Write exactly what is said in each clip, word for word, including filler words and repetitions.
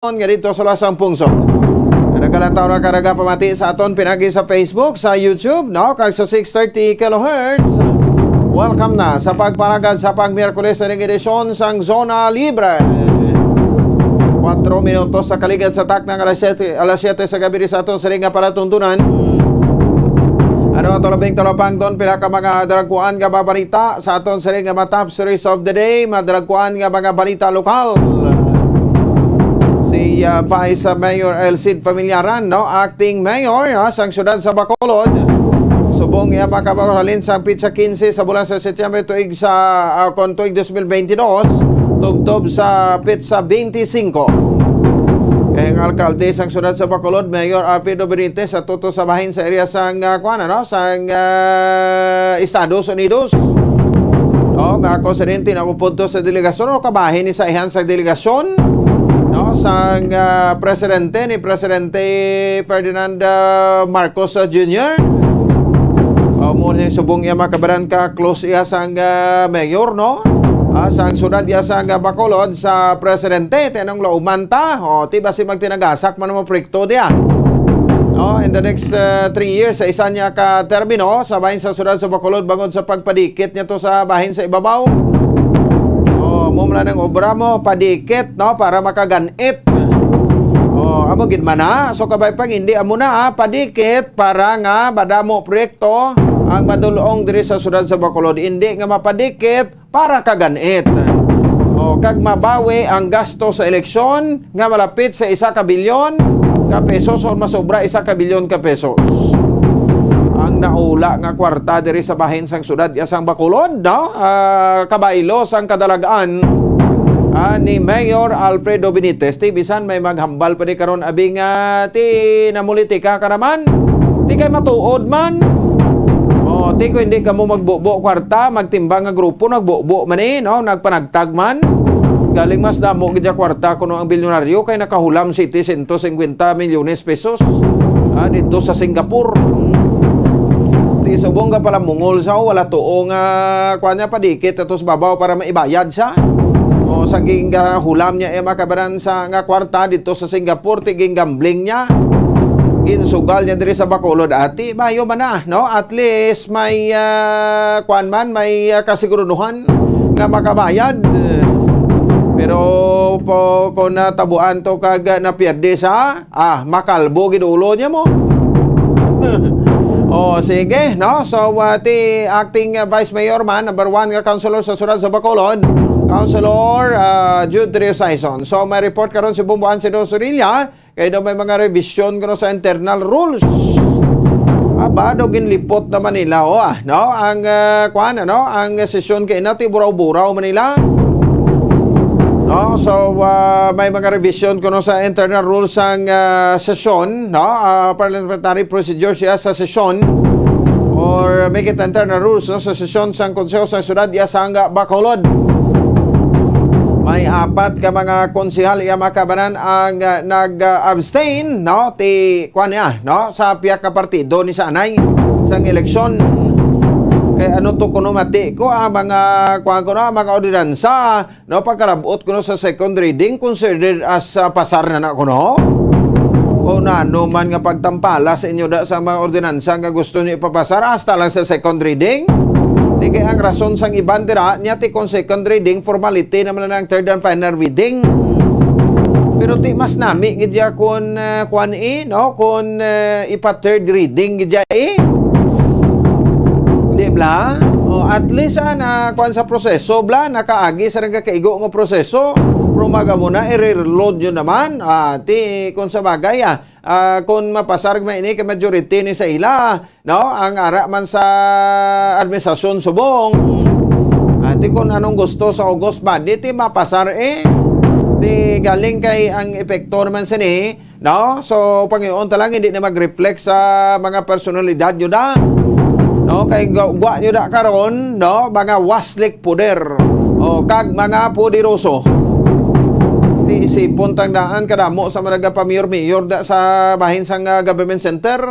nga dito sa Lasang Pungsod. Nagalantaw na ka nagapamati sa aton pinagi sa Facebook, sa YouTube, no? Kag sa six thirty kilohertz. Welcome na sa pagpanagad sa pag-Miyerkules na ning edisyon sang Zona Libre. Kwatro minutos sa kaligad sa takna nga alas siyete, alas siyete sa gabi sa aton siring nga palatuntunan. Ano ang tulabing talapangton, pila ka mga dalagkuan nga babalita sa aton siring nga mga top series of the day, madalagkuan nga mga balita lokal. Si ah, Vice Mayor Elcid Familiaran, no, acting mayor, ah, sang siyudad sa Bacolod, subong iya makabahalin sa pitsa quince sa bulan sa Setyembre tuig sa ah, kon tuig dos mil bentidós, tubtob sa pitsa bente singko. Kay ang alkalde sang siyudad sa Bacolod, Mayor Alfredo Benitez, sa tuto sa bahin sa area sang ah, kuan, ano, sang ah, Estados Unidos. No, nga ako sa din tinapupunto sa delegasyon o kabahin ni sa ihan sa delegasyon, no, sang ah, presidente ni Presidente Ferdinand ah, Marcos ah, Junior. O, mo ni subong iya makabaran ka close iya sang ah, mayor, no? Ah, sang siyudad iya sang ah, Bacolod sa presidente, tinong lauman ta. O, ti basi magtinagasak man mo proyekto diya. No, in the next uh, three years, sa isa niya ka termino, sa bahin sa siyudad sa Bacolod, bangod sa pagpadikit niya to sa bahin sa ibabaw. O, mo man ang obra mo, padikit, no, para makaganit. O, amo gid man na. So, kabay pang hindi amo na, ah, padikit para nga madamo proyekto ang madulong diri sa siyudad sa Bacolod. Hindi nga mapadikit para kaganit. O, kag mabawi ang gasto sa eleksyon nga malapit sa isa ka bilyon ka pesos o masobra isa ka bilyon ka pesos. Ang naula nga kwarta diri sa bahin sang siyudad ya sang Bacolod, no? Ah, kabaylo sang kadalagan ah, ni Mayor Alfredo Benitez. Ti bisan may maghambal pa di karon, abi nga ti namulitika ka naman. Ti kay matuod man. O, ti ko hindi kamo magbubo kwarta, magtimbang nga grupo, nagbubo man eh, no? Nagpanagtag man. Galing mas damo gid ya kwarta kuno ang bilyonaryo kay nakahulam siyete syentos singkwenta milyones pesos. Ah, dito sa Singapore. Ti subong ka pala mungol sa wala tuo nga kuan niya padikit atos babaw para maibayad siya. O sa ginghulam niya eh makabaran sa nga kwarta dito sa Singapore, ti gingambling niya. Ginsugal niya diri sa Bacolod, ati, mayo man na, no? At least may ah, kuan man, may ah, kasiguruduhan nga makabayad. Pero po, kung natabuan to kag ah, napierde sa, ah, makalbo gid ulo niya mo. Oh, sige, no? So, ah, ti acting ah, vice mayor man, number one nga councilor sa siyudad sa Bacolod, Councilor ah, Jude Rio Sison. So, may report karon si Bumbuan Sidor Sorilla, kay daw may mga revision kuno sa internal rules. Aba, daw ginlipot naman nila, oh, ah, no? Ang ah, kuan, ano? Ang sesyon kay nati buraw-buraw man nila. No? So, ah, may mga revision kuno sa internal rules sang ah, sesyon, no? Ah, parliamentary procedure siya sa sesyon or make it internal rules, no, sa sesyon sang Konseho sa Siyudad ya sang Bacolod. May apat ka mga konsehal iya makabanan ang ah, nag-abstain, no? Ti kuan niya, no? Sa piyak ka partido ni sanay sang eleksyon. Kay ano to kuno mati ko ang mga kuan kuno ang mga ordinansa, no, pagkalabot kuno sa second reading considered as ah, pasar na na kuno. O nano man nga pagtampala sa inyo da sa mga ordinansa nga gusto niyo ipapasar hasta lang sa second reading. Ti kay ang rason sang iban dira niya ti kung second reading formality naman na ang third and final reading. Pero ti mas nami gid ya kun ah, kuan eh, no, kun ah, ipa third reading gid ya eh. Di bla? O at least ah, na kuan sa proseso bla, nakaagi sa nagakaigo nga proseso. Pero maga mo na i-reload yun naman. Ah, ti kung sa bagay ah, ah, kung mapasar man ini kay majority ni sa ila, no? Ang ara man sa administrasyon subong. Ah, ti kung anong gusto sa August ba, di ti mapasar eh. Ti galing kay ang epekto naman sini, no? So, Panginoon ta lang, hindi na mag-reflect sa mga personalidad nyo da. No? Kay gwa, gwa nyo da karon, no? Mga waslik poder. O, kag mga poderoso. Ti isipon tang daan kadamo sa mga nagapamayor-mayor da sa bahin sang ah, government center.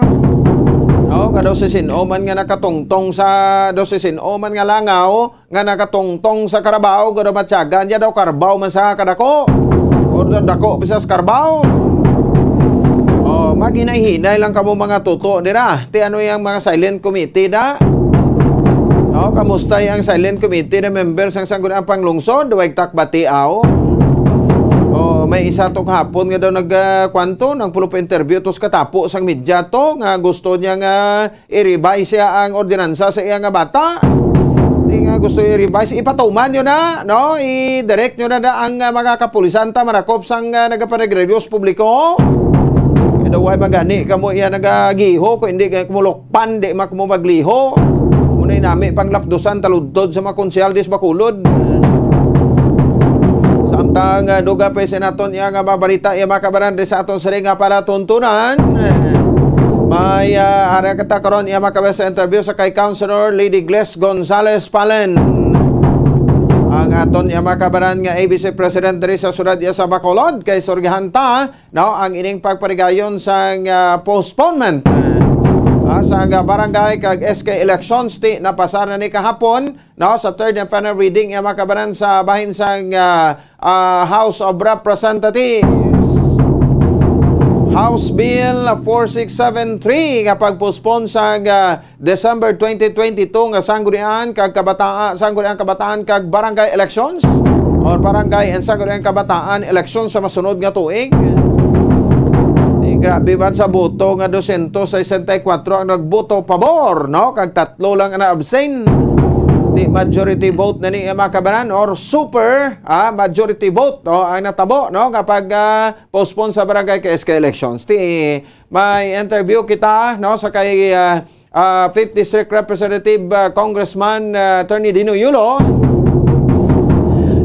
No? Kadaw si sin-o man nga nakatungtong sa, daw si sin-o man nga langaw, nga nakatungtong sa karabaw, gado matyagan niya daw karbaw man sa kadako. O Pero dako pa sa Carabao. Oh, maghinay-hinay lang kamo, mga tuto dira. Ti ano yang mga silent committee na? Oh, kamusta yang silent committee na member sang Sangguniang Panglungsod? Way takbati aw. Oh, may isa to kahapon nga daw nag, ah, kwanto, nang pulo pa interview to sa katapo sang media to nga gusto niya nga i-revise siya ang ordinansa sa iya nga bata. Di nga gusto i-revise, ipatuman nyo na, no? I-direct nyo na, na ang, ah, mga kapulisan ta manakop sang, ah, nagapanagrevyos publiko. Kaya daw, way magani kamo iya nagagiho, kung hindi kay kumulok pan, di mak mo magliho. Muna'y nami pang lapdusan taludtod sa mga konsehal dis Bacolod. Samtang, ah, duga pa sa naton iya nga mga balita, iya mga kabaran, di sa aton sari nga palatuntunan. May, ah, ara kita karon iya mga kabaran sa interview sa kay Councilor Lady Gles Gonzales Palen. Ang aton iya mga kabaran nga A B C President diri sa siyudad iya sa Bacolod, kay surgihan ta no, ang ining pagparigayon sang, ah, postponement, ah, sang, ah, barangay kag S K elections ti napasar na ni kahapon, no, sa third and final reading, iya mga kabaran, sa bahin sang, ah, ah, House of Representatives. House Bill four six seven three nga pag-postpone sang, ah, December twenty twenty-two nga Sanggunian kag Kabataan, Sangguniang Kabataan kag Barangay Elections or Barangay and Sangguniang Kabataan Elections sa masunod nga tuig. Di grabe man sa boto nga dosyentos sesenta y kuwatro ang nagboto pabor, no? Kag tatlo lang ang na-abstain. Di majority vote na ni, eh, mga kabaran, or super, ah, majority vote, no? Ang natabo, no? Kapag, ah, postpone sa barangay kag S K elections. Ti, may interview kita, no, sa kay, ah, ah, fifth District Representative, ah, Congressman, ah, Attorney Dino Yulo.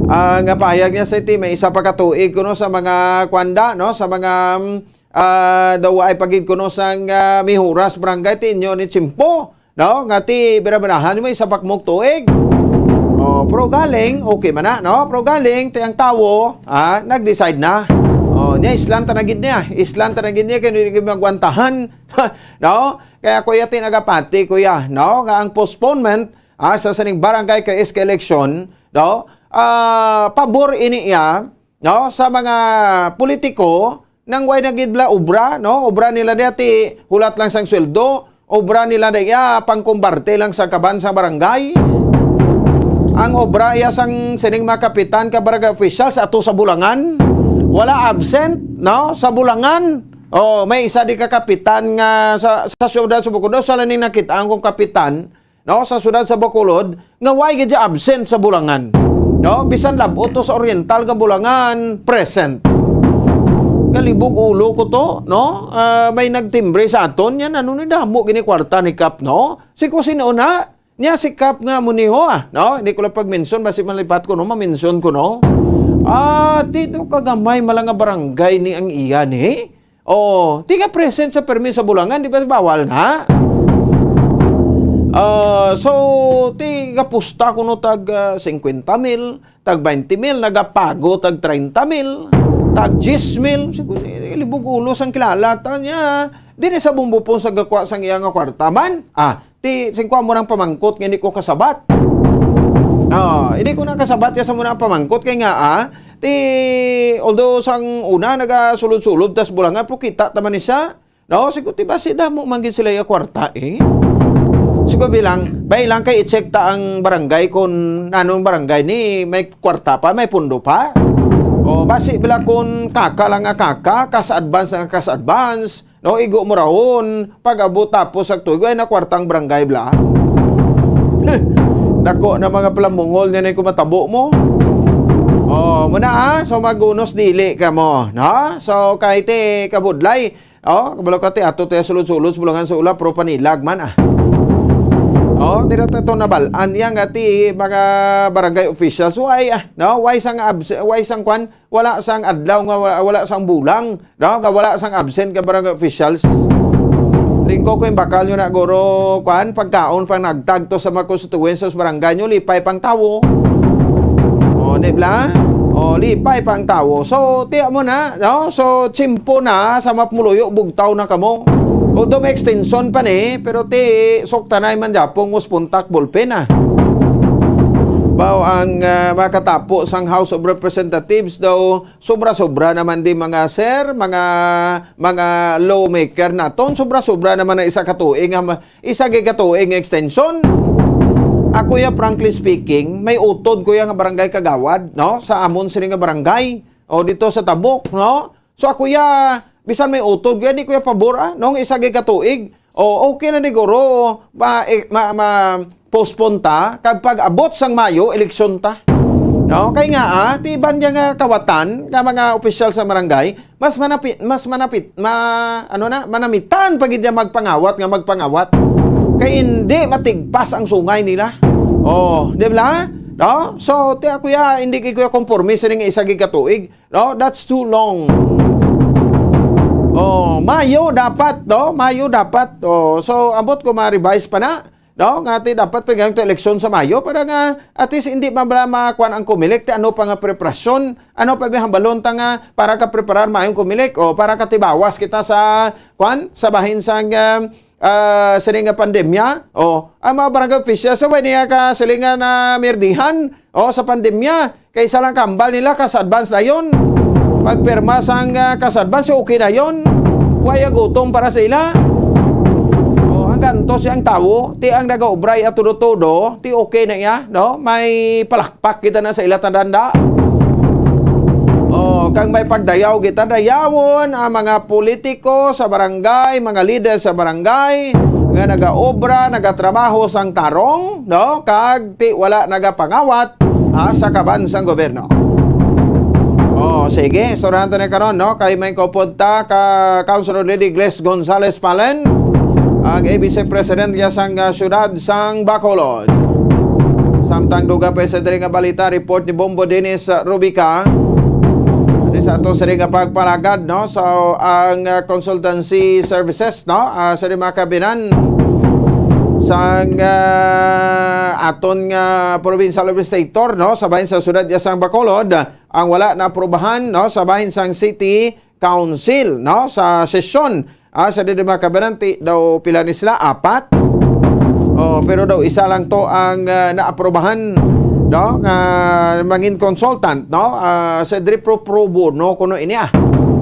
Ah, nga pahayag niya sa ti, may isa pa ka tuig kuno sa mga kwanda, no, sa mga, mm, ah, daw ay pagid kuno sang, ah, mihuras barangay ti inyo ni tiyempo, no, nga ti birabirahan mo isa pa ka tuig. Oh, pero galing, okay man na, no? Pero galing, ti ang tawo, ah, nag-decide na. Oh, niya, islan ta na gid niya. Islan ta na gid niya, kaya hindi magwantahan. No? Kaya, kuya, ti nagapati, kuya, no? Nga ang postponement, ah, sa sining barangay kag S K election, no? Ah, pabor ini iya, no? Sa mga politiko, nang way na gid bala obra, no? Obra nila dati, hulat lang sang sweldo, obra nila na iya, pangkumbarte lang sa kaban sa barangay. Ang obra iya sang sining mga kapitan ka barangay officials ato sa Bulangan, wala absent, no? Sa Bulangan, oh, may isa di ka kapitan nga sa, sa siyudad sa Bacolod, sa laning nakita ang kong kapitan, no, sa siyudad sa Bacolod, nga way gid siya absent sa Bulangan. No, bisan lab-ot to sa Oriental nga Bulangan, present. Kalibog ulo ko to, no? Ah, may nagtimbre sa aton, yan, ano ni damo gini kwarta ni Kap, no? Si kusino na, niya si Kap nga muniho, ah, no? Hindi ko lang pag-mention, basi malipat ko, no? Ma-mention ko, no? Ah, dito kagamay mala nga barangay ni ang iya, ni? Oh, di ka present sa permi sa Bulangan, di ba bawal na? Ah, so, ti gapusta kuno tag, ah, singkwenta mil, tag baynte mil, nagapago tag treinta mil, tag diyes mil. Siguro, eh, libog ulo sang kilala ta niya. Diri sa bumbupon sa gakwa sang iya nga kwarta man. Ah, ti, singkwa mo nang pamangkot nga hindi ko kasabat. Ah, hindi ko na kasabat ya sa muna ang pamangkot kay nga, ah, ti, although sang una nagasulod-sulod tas Bulangan, pero kita ta man ni siya. No, sigo ti basi damo man gid sila iya kwarta, eh. Sigo bilang, bay lang kay i-check ta ang barangay kung anong barangay ni may kwarta pa, may pundo pa. O basi bila kung kaka lang nga kaka, kas advance nga kas advance, no, igo mo rahon, pag-abot tapos sa tuig, ay na kwartang barangay bla. Dako na mga palamungol niya na yung kumatabo mo. Oh, muna ah, so magunos dili ka mo, no? So, kahit eh, kabudlay, oh, kabalo ka ti, ato tayo sulod-sulod sa Bulangan sa Ula, pero panilag man ah. Oh, tira to, to nabalaan niya nga ti mga barangay officials. Why, ah, no? Why sang abs-, why sang kwan? Wala sang adlaw nga wala, wala sang bulang, no? Nga wala sang absent ka barangay officials. Lingko ko yung bakal nyo na, guro, kwan, pagkaon pang nagtagto sa mga constituents sa barangay nyo, lipay pang tawo. O, di ba? O, lipay pang tawo. So, tiya mo na, no? So, tsimpo na sa mapmuluyo, bugtaw na kamo. O, dum extension pa ni, pero ti, suktanay man japong muspuntak bulpen, ah. Bao ang, ah, makatapo sang House of Representatives daw, sobra-sobra naman di, mga sir, mga, mga lawmaker naton, sobra-sobra naman ang isa ka tuig nga ma-, isa gid ka tuig nga extension. Ako ya, frankly speaking, may utod ko ya nga barangay kagawad, no, sa amon sini nga barangay, o dito sa Tabok, no. So ako ya, bisan may utod, kaya di ko ya pabor, ah, nung isa gid ka tuig. O, okay na ni guro, ma, eh, ma, ma, postpone ta, kag pag-abot sang Mayo, eleksyon ta. No? Kay nga, ah, ti iban niya nga kawatan, nga mga opisyal sa barangay, mas manapit, mas manapit, ma, ano na, manamitan pa gid niya magpangawat nga magpangawat. Kay hindi matigpas ang sungay nila. Oh, di ba? No? So, ti ako ya, hindi kay kuya konforme sa nga isa gid ka tuig. No, that's too long. Oh, Mayo dapat, no? Mayo dapat. Oh, so, ambot ko ma-revise pa na, no? Nga ti dapat pa gani eleksyon sa Mayo para nga at least hindi man bala makuan ang Comelec, ti ano pa nga preparasyon, ano pa may hambalon ta nga para ka preparar maayong Comelec o para katibawas kita sa kuan, sa bahin sang, um, ah, sini nga pandemya. Oh, ang mga barangay officials, so, way niya ka sila nga namirdihan, oh, sa pandemya. Kay isa lang kambal nila, cash advance dayon. Pagpirma sang, ah, cash advance, okay dayon. Way gutom para sa ila. Oh, ang gantos yang tawo, ti ang nagaobra ya todo-todo, ti okay na iya, no? May palakpak kita na sa ila tandanda. Oh, kag may pagdayaw kita, dayawon ang mga politiko sa barangay, mga leader sa barangay nga nagaobra, nagatrabaho sang tarong, no? Kag ti wala nagapangawat, ah, sa kaban sang gobyerno. Oh, sige, istoryahan ta na karon, no? Kay may kaupod ta ka Councilor Lady Gles Gonzales Palen, ang A B C President ya sang, ah, siyudad sang Bacolod. Samtang dugang pa sa diri nga balita, report ni Bombo Dennis, ah, Rubica. Di sa ato sa diri nga pagpalagad, no? So, ang, ah, consultancy services, no? Ah, sa diri mga kabinan, sang, ah, aton nga provincial administrator, no? Sa bahin sa siyudad ya sang Bacolod, ang wala na aprobahan, no? Sa bahin sang city council, no? Sa sesyon, ah, sa diri mga kabinan, ti daw pila ni sila? Apat? Oh, pero daw isa lang to ang, ah, naaprobahan, no? Nga mangin consultant, no? Ah, sa diri pro, pro bono kuno ini, ah.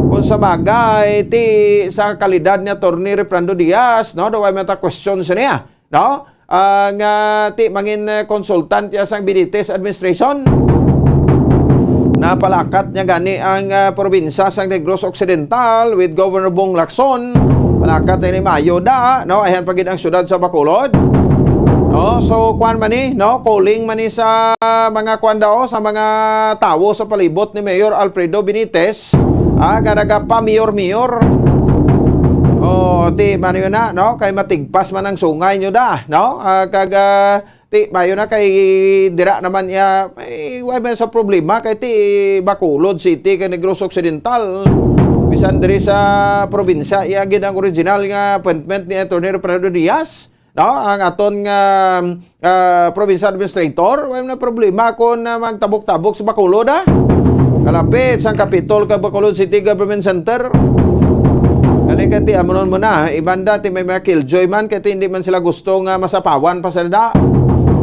Kung sa bagay, ti sa kalidad ni Attorney Refrando Diaz, no? Daw ay mata question sa niya, no? Ah, nga ti mangin, eh, consultant ya sang Benitez administration. Napalakat niya gani ang, ah, probinsya sang Negros Occidental with Governor Bong Lacson. Palakat ni Mayo da, no? Ayan pa gid ang siyudad sa Bacolod. No? So, kuan man ni, no? Calling man ni sa mga kuan daw, sa mga tawo sa palibot ni Mayor Alfredo Benitez, ah, nga nagapamayor-mayor. Oh, ti man yun na, no? Kay matigpas man ang sungay nyo da, no? Ah, kag, ah, ti, mayo na kay dira naman iya, eh, wala man sa problema kay ti Bacolod City kay Negros Occidental. Bisan diri sa probinsya, iya gid ang original nga appointment ni Attorney Refrando Diaz, no? Ang aton nga, ah, provincial administrator, wala na problema kung, ah, magtabok-tabok sa Bacolod, ah. Kalapit sang Capitol kag Bacolod City Government Center. Kali ka ti, amunon mo na, iban da ti may mga killjoy man, kay ti hindi man sila gusto nga masapawan pa sila da.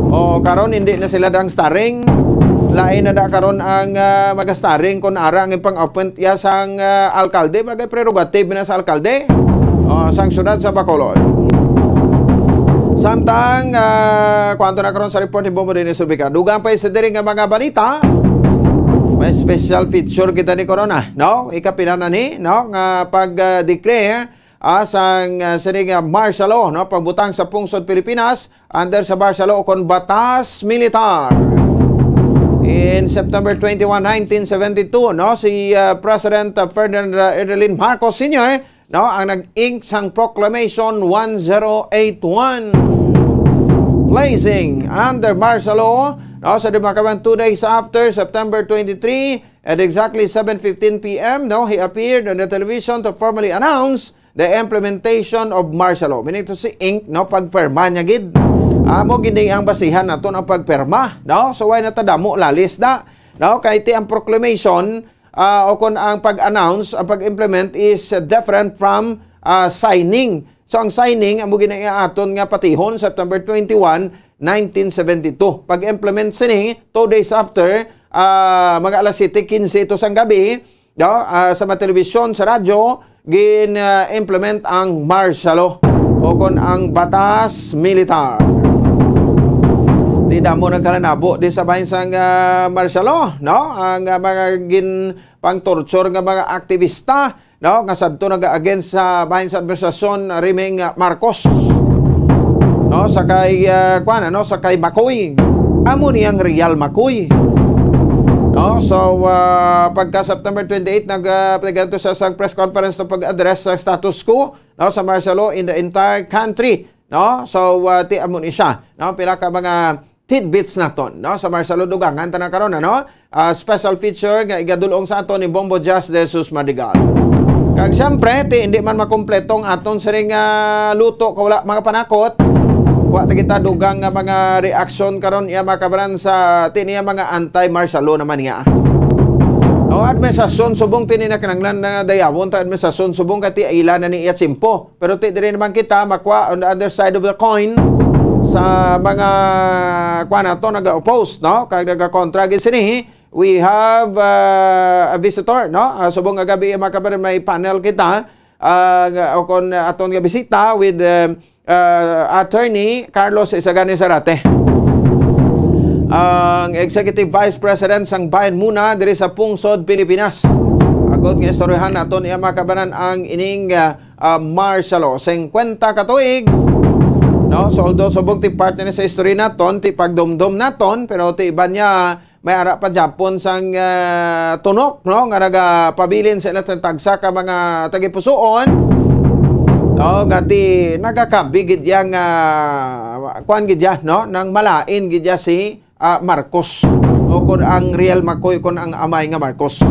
O, karon hindi na sila dang starring. Lain na da karon ang, ah, maga-starring kung ara ang pang-appoint ya sang, ah, alkalde, bagay prerogative na sa alkalde. O, sang syudad sa Bacolod. Samtang, ah, kuwanto na karon sa report ni Bombo Dennis Rubica. Dugang pa sa diri nga mga balita, may special feature kita ni Corona, no? Ikapila na ni, no? Nga pag, ah, declare, ah, sang, ah, sini nga martial law, no? Pagbutang sa pungsod Pilipinas under sa martial law kon batas militar. In September twenty-one, nineteen seventy-two, no? Si, ah, President, ah, Ferdinand, ah, Edelin Marcos Senior, no, ang nag-ink sang Proclamation one zero eight one, placing under martial law, no, sa Dimakawan two days after, September twenty-three, at exactly seven fifteen P M, no, he appeared on the television to formally announce the implementation of martial law. Meaning to say, ink, no, pagperma niya gid. Amo gini ang basihan naton ang pagperma, no? So, why natadamo lalis na, no? Kay ti ang proclamation, ah, o kon ang pag-announce, ang pag-implement is different from, ah, signing. So, ang signing, amo gina-, aton nga patihon, September twenty-one, nineteen seventy-two. Pag-implement sini, two days after, ah, mga alas siyete quince ito sang gabi, no? Ah, sa mga telebisyon, sa radyo, gin-implement ang martial law o kon ang batas militar. Di damo nagkalanabo di sa bahin sang, ah, martial law, no? Ang, ah, mga gin-, pang-torture nga mga aktivista, no, nga sadto naga-against sa bahin sa administrasyon Riming, ah, Marcos. No, sa kay, ah, kuwan, ano, sa kay Macoy. Amo ni ang real Macoy. No, so, ah, pagka September twenty-eight, nag, ah, nagkadto sa sang press conference na pag-address sa status quo, no, sa martial law in the entire country. No, so, ah, ti amo ni siya. No, pila ka mga tidbits naton, no? Sa martial law, dugangan ta na karon, ano? Ah, special feature nga igadul-ong sa aton ni Bombo Jazz de Jesus Madrigal. Kag siyempre, ti hindi man makompleto ang aton siring nga luto kung wala mga panakot. Kuha ta kita dugang nga mga reaksyon karon iya mga kabaran sa ti niya mga anti-martial law naman niya. O administrasyon subong ti ni na kinahanglan na dayawon ta administrasyon subong kay ti ila na ni iya tsimpo. Pero ti diri naman kita makwa on the other side of the coin sa mga, kuwan nato, naga-oppose, no? Kag nagakontra gid sini. We have, uh, a visitor, no? Ah, subong nga gabi, mga kababayan, may panel kita, ah, nga, o kon aton nga bisita with, uh, uh, Attorney Carlos Isagani Zarate, ang Executive Vice President sang Bayan Muna diri sa Pungsod, Pilipinas. Agod nga istoryahan naton iya, mga kababayan, ang ining, uh, ah, martial law. Singkwenta ka tuig, no? So, although subong ti part na ni sa history naton, ti pagdumdom naton, pero ti iban niya may ara pa gyapon sang, ah, tunok, no? Nga nagapabilin sa ila sa tagsa ka mga tagipusoon. No? Nga ti nagakabi gid yang, ah, kuwan gid ya, no? Nang malain gid ya si ah, Marcos. O kon ang real Macoy, kon ang amay nga Marcos.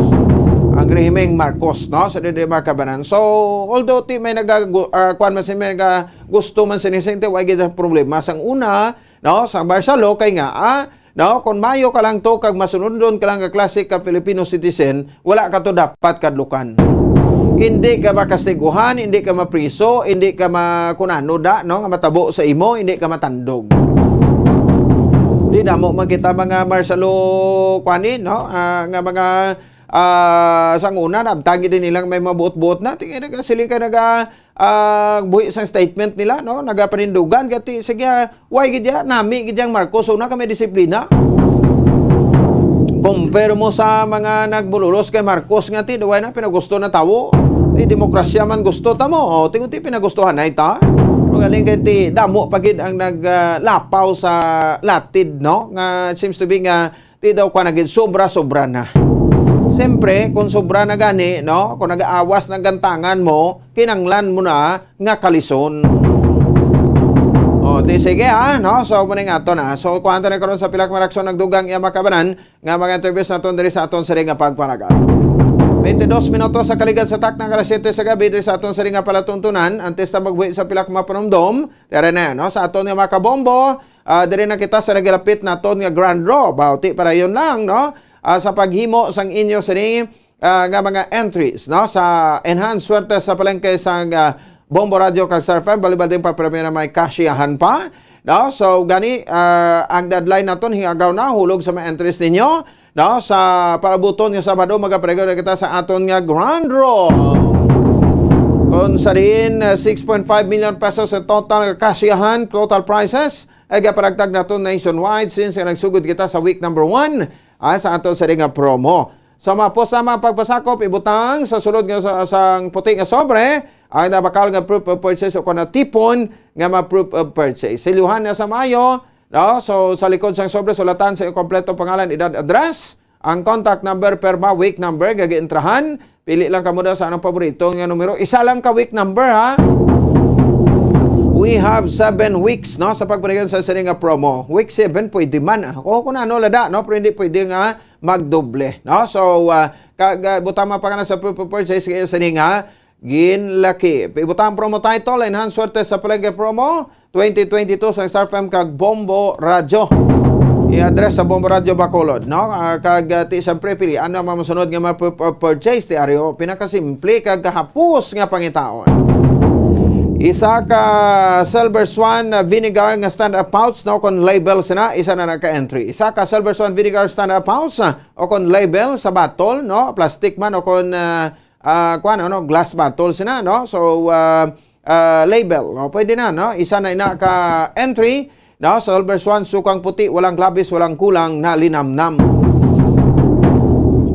Ang rehimeng Marcos, no? Sa diri, mga kababayan. So, although ti may naga-, ah, kuwan man sini, may naga-, gusto man sini, sini, wa gid ang problema. Sang una, no? Sa martial law, kay nga, ah, no? Kung mayo ka lang to, kag masunodon ka lang nga klase ka Filipino citizen, wala ka to dapat kadlukan. Hindi ka makastiguhan, hindi ka mapriso, hindi ka ma-, kun ano da, no, nga matabo sa imo, hindi ka matandog. Di damo man kita mga martial law, kuan ni, no, ah, nga mga, ah, sang una, nabtangi din nilang may mabuot-buot na. Tingin na sila ka naga, ah, buhi sang statement nila, no? Nagapanindugan, gati, sige, ah, why gid ya? Nami gid yang Marcos, una kami disiplina. Compare mo sa mga nagbulolos kay Marcos nga ti, duway na pinagusto na tawo. Ti demokrasya man gusto ta mo, o, ti, ti pinagustuhan na ita. Pero galing kay ti, damo pa gid ang nag, ah, lapaw sa latid, no? Nga seems to be nga Ti daw ka nagin sobra-sobra na. Siyempre, kung sobra na gani, no? Kung nag-aawas na gantangan mo, kinanglan mo na nga kalison. O, ti sige, ha, no? So, muna nga to na. So, kuwanta na karon sa pila ka maraksyon nagdugang iya makabanan nga mga interviews naton diri sa aton sari nga pagpanagan. Twenty-dos minutos sa kaligad sa takna nga alas siyete sa gabi diri sa aton sari nga palatuntunan. Antes ta magbuhi sa pila ka mapanumdom, tara na, no? Sa aton nga makabombo, ah, diri na kita sa nagalapit naton nga grand draw. Bauti para yun lang, no? Ah, sa paghimo sang inyo sini, ah, nga mga entries, no? Sa Enhanced Swerte sa Palengke sang, ah, Bombo Radio kag Star F M, balibad din pa premyo na may kasiyahan pa, no? So, gani, ah, ang deadline naton hingagaw na, hulog sa mga entries ninyo, no? Sa paabuton nga Sabado, magapareho na kita sa aton nga grand draw. Kung sa diin, ah, six point five million pesos ang total nga kasiyahan, total prizes, ay gaparagtag nato nationwide since nga nagsugod kita sa week number one, ah, sa ato sa nga promo. Sa mapos lamang pagpasakop, ibutang sa sulod nga sa, sang puti nga sobre, ang nabakal nga proof of purchase o kung natipon nga ma-proof of purchase. Silyuhan na sa Mayo, no? So, sa likod sang sobre, sulatan sa iyong kompleto pangalan, edad, address, ang contact number, perma, week number, gagiintrahan. Pili lang kamo daw sa anong paborito nga numero. Isa lang ka week number, ha? We have seven weeks, no, sa pagpanayon sa sini nga promo. Week seven, pwede man, ah. O kung ano, lada, no? Pero hindi pwede nga magdoble, no? So, ah, kag, ah, butang mga pangalan sa proof of purchase kayo sini nga ginlaki. Ibutang promo title, Enhanced Swerte sa Palengke Promo twenty twenty-two sa Star F M kag Bombo Radyo. I-address sa Bombo Radyo Bacolod, no? Ah, kag, ah, ti, siyempre, pilian na mga masunod nga mga proof of purchase, ti, ari, o, pinakasimple kag kahapos nga pangitaon. Isa ka Silver Swan, ah, vinegar nga stand-up pouch, no, kon label sina, isa na na ka entry. Isa ka Silver Swan vinegar stand-up pouch, ah, o kon label sa bottle, no, plastic man o kon, ah, ah, kuwan, ano, glass bottle sina, no? So, ah, ah, label, no? Pwede na, no? Isa na ina ka entry, no? Silver Swan, sukang puti, walang labis, walang kulang, na linamnam.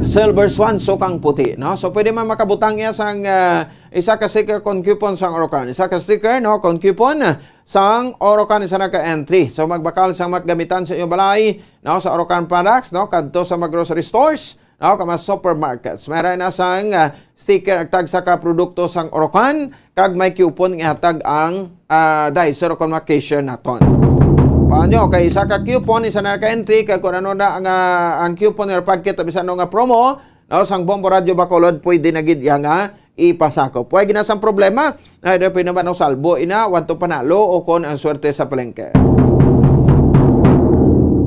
Silver Swan, sukang puti, no? So, pwede man makabutang iya sang, ah, isa ka sticker kon coupon sang Orocan. Isa ka sticker, no, kon coupon sang Orocan, isa na ka entry. So, magbakal sang matgamitan sa inyong balay, no, sa Orocan products, no, kadto sa mga grocery stores, no, kag mga supermarkets. Mayra na sang, ah, sticker ang tagsa ka produkto sang Orocan, kag may coupon nga hatag ang, ah, Dicer o kon mga cashier naton. Kuha nyo, kay isa ka coupon, isa na ka entry, kag kung ano na ang, ah, ang coupon nga pagkit, bisan ano nga promo, no, sang Bombo Radyo Bacolod, pwede na gid iya nga ipasakop. Way ginasang problema. Ay, dapat naman ang salbo, ina, want to panalo o kon ang swerte sa palengke.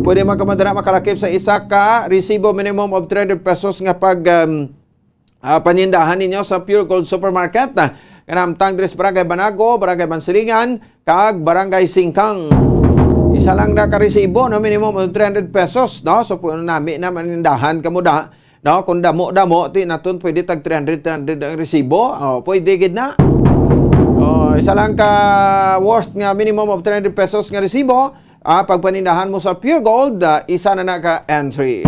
Pwede man kamo dira makalakip sa isa ka resibo minimum of three hundred pesos nga pag, um, ah, panindahan ninyo sa Pure Gold Supermarket. Ah, kanamtang diri sa Barangay Banago, Barangay Bansilingan, kag Barangay Singkang. Isa lang na ka resibo, no? Minimum of three hundred pesos, no? So, kung nami na manindahan kamo da, no? Kung damo-damo, ti naton pwede tag three hundred, three hundred ang resibo. Oh, pwede gid na. Oh, isa lang ka worth nga minimum of three hundred pesos nga resibo, ah, pagpanindahan mo sa Pure Gold, ah, isa na na ka entry.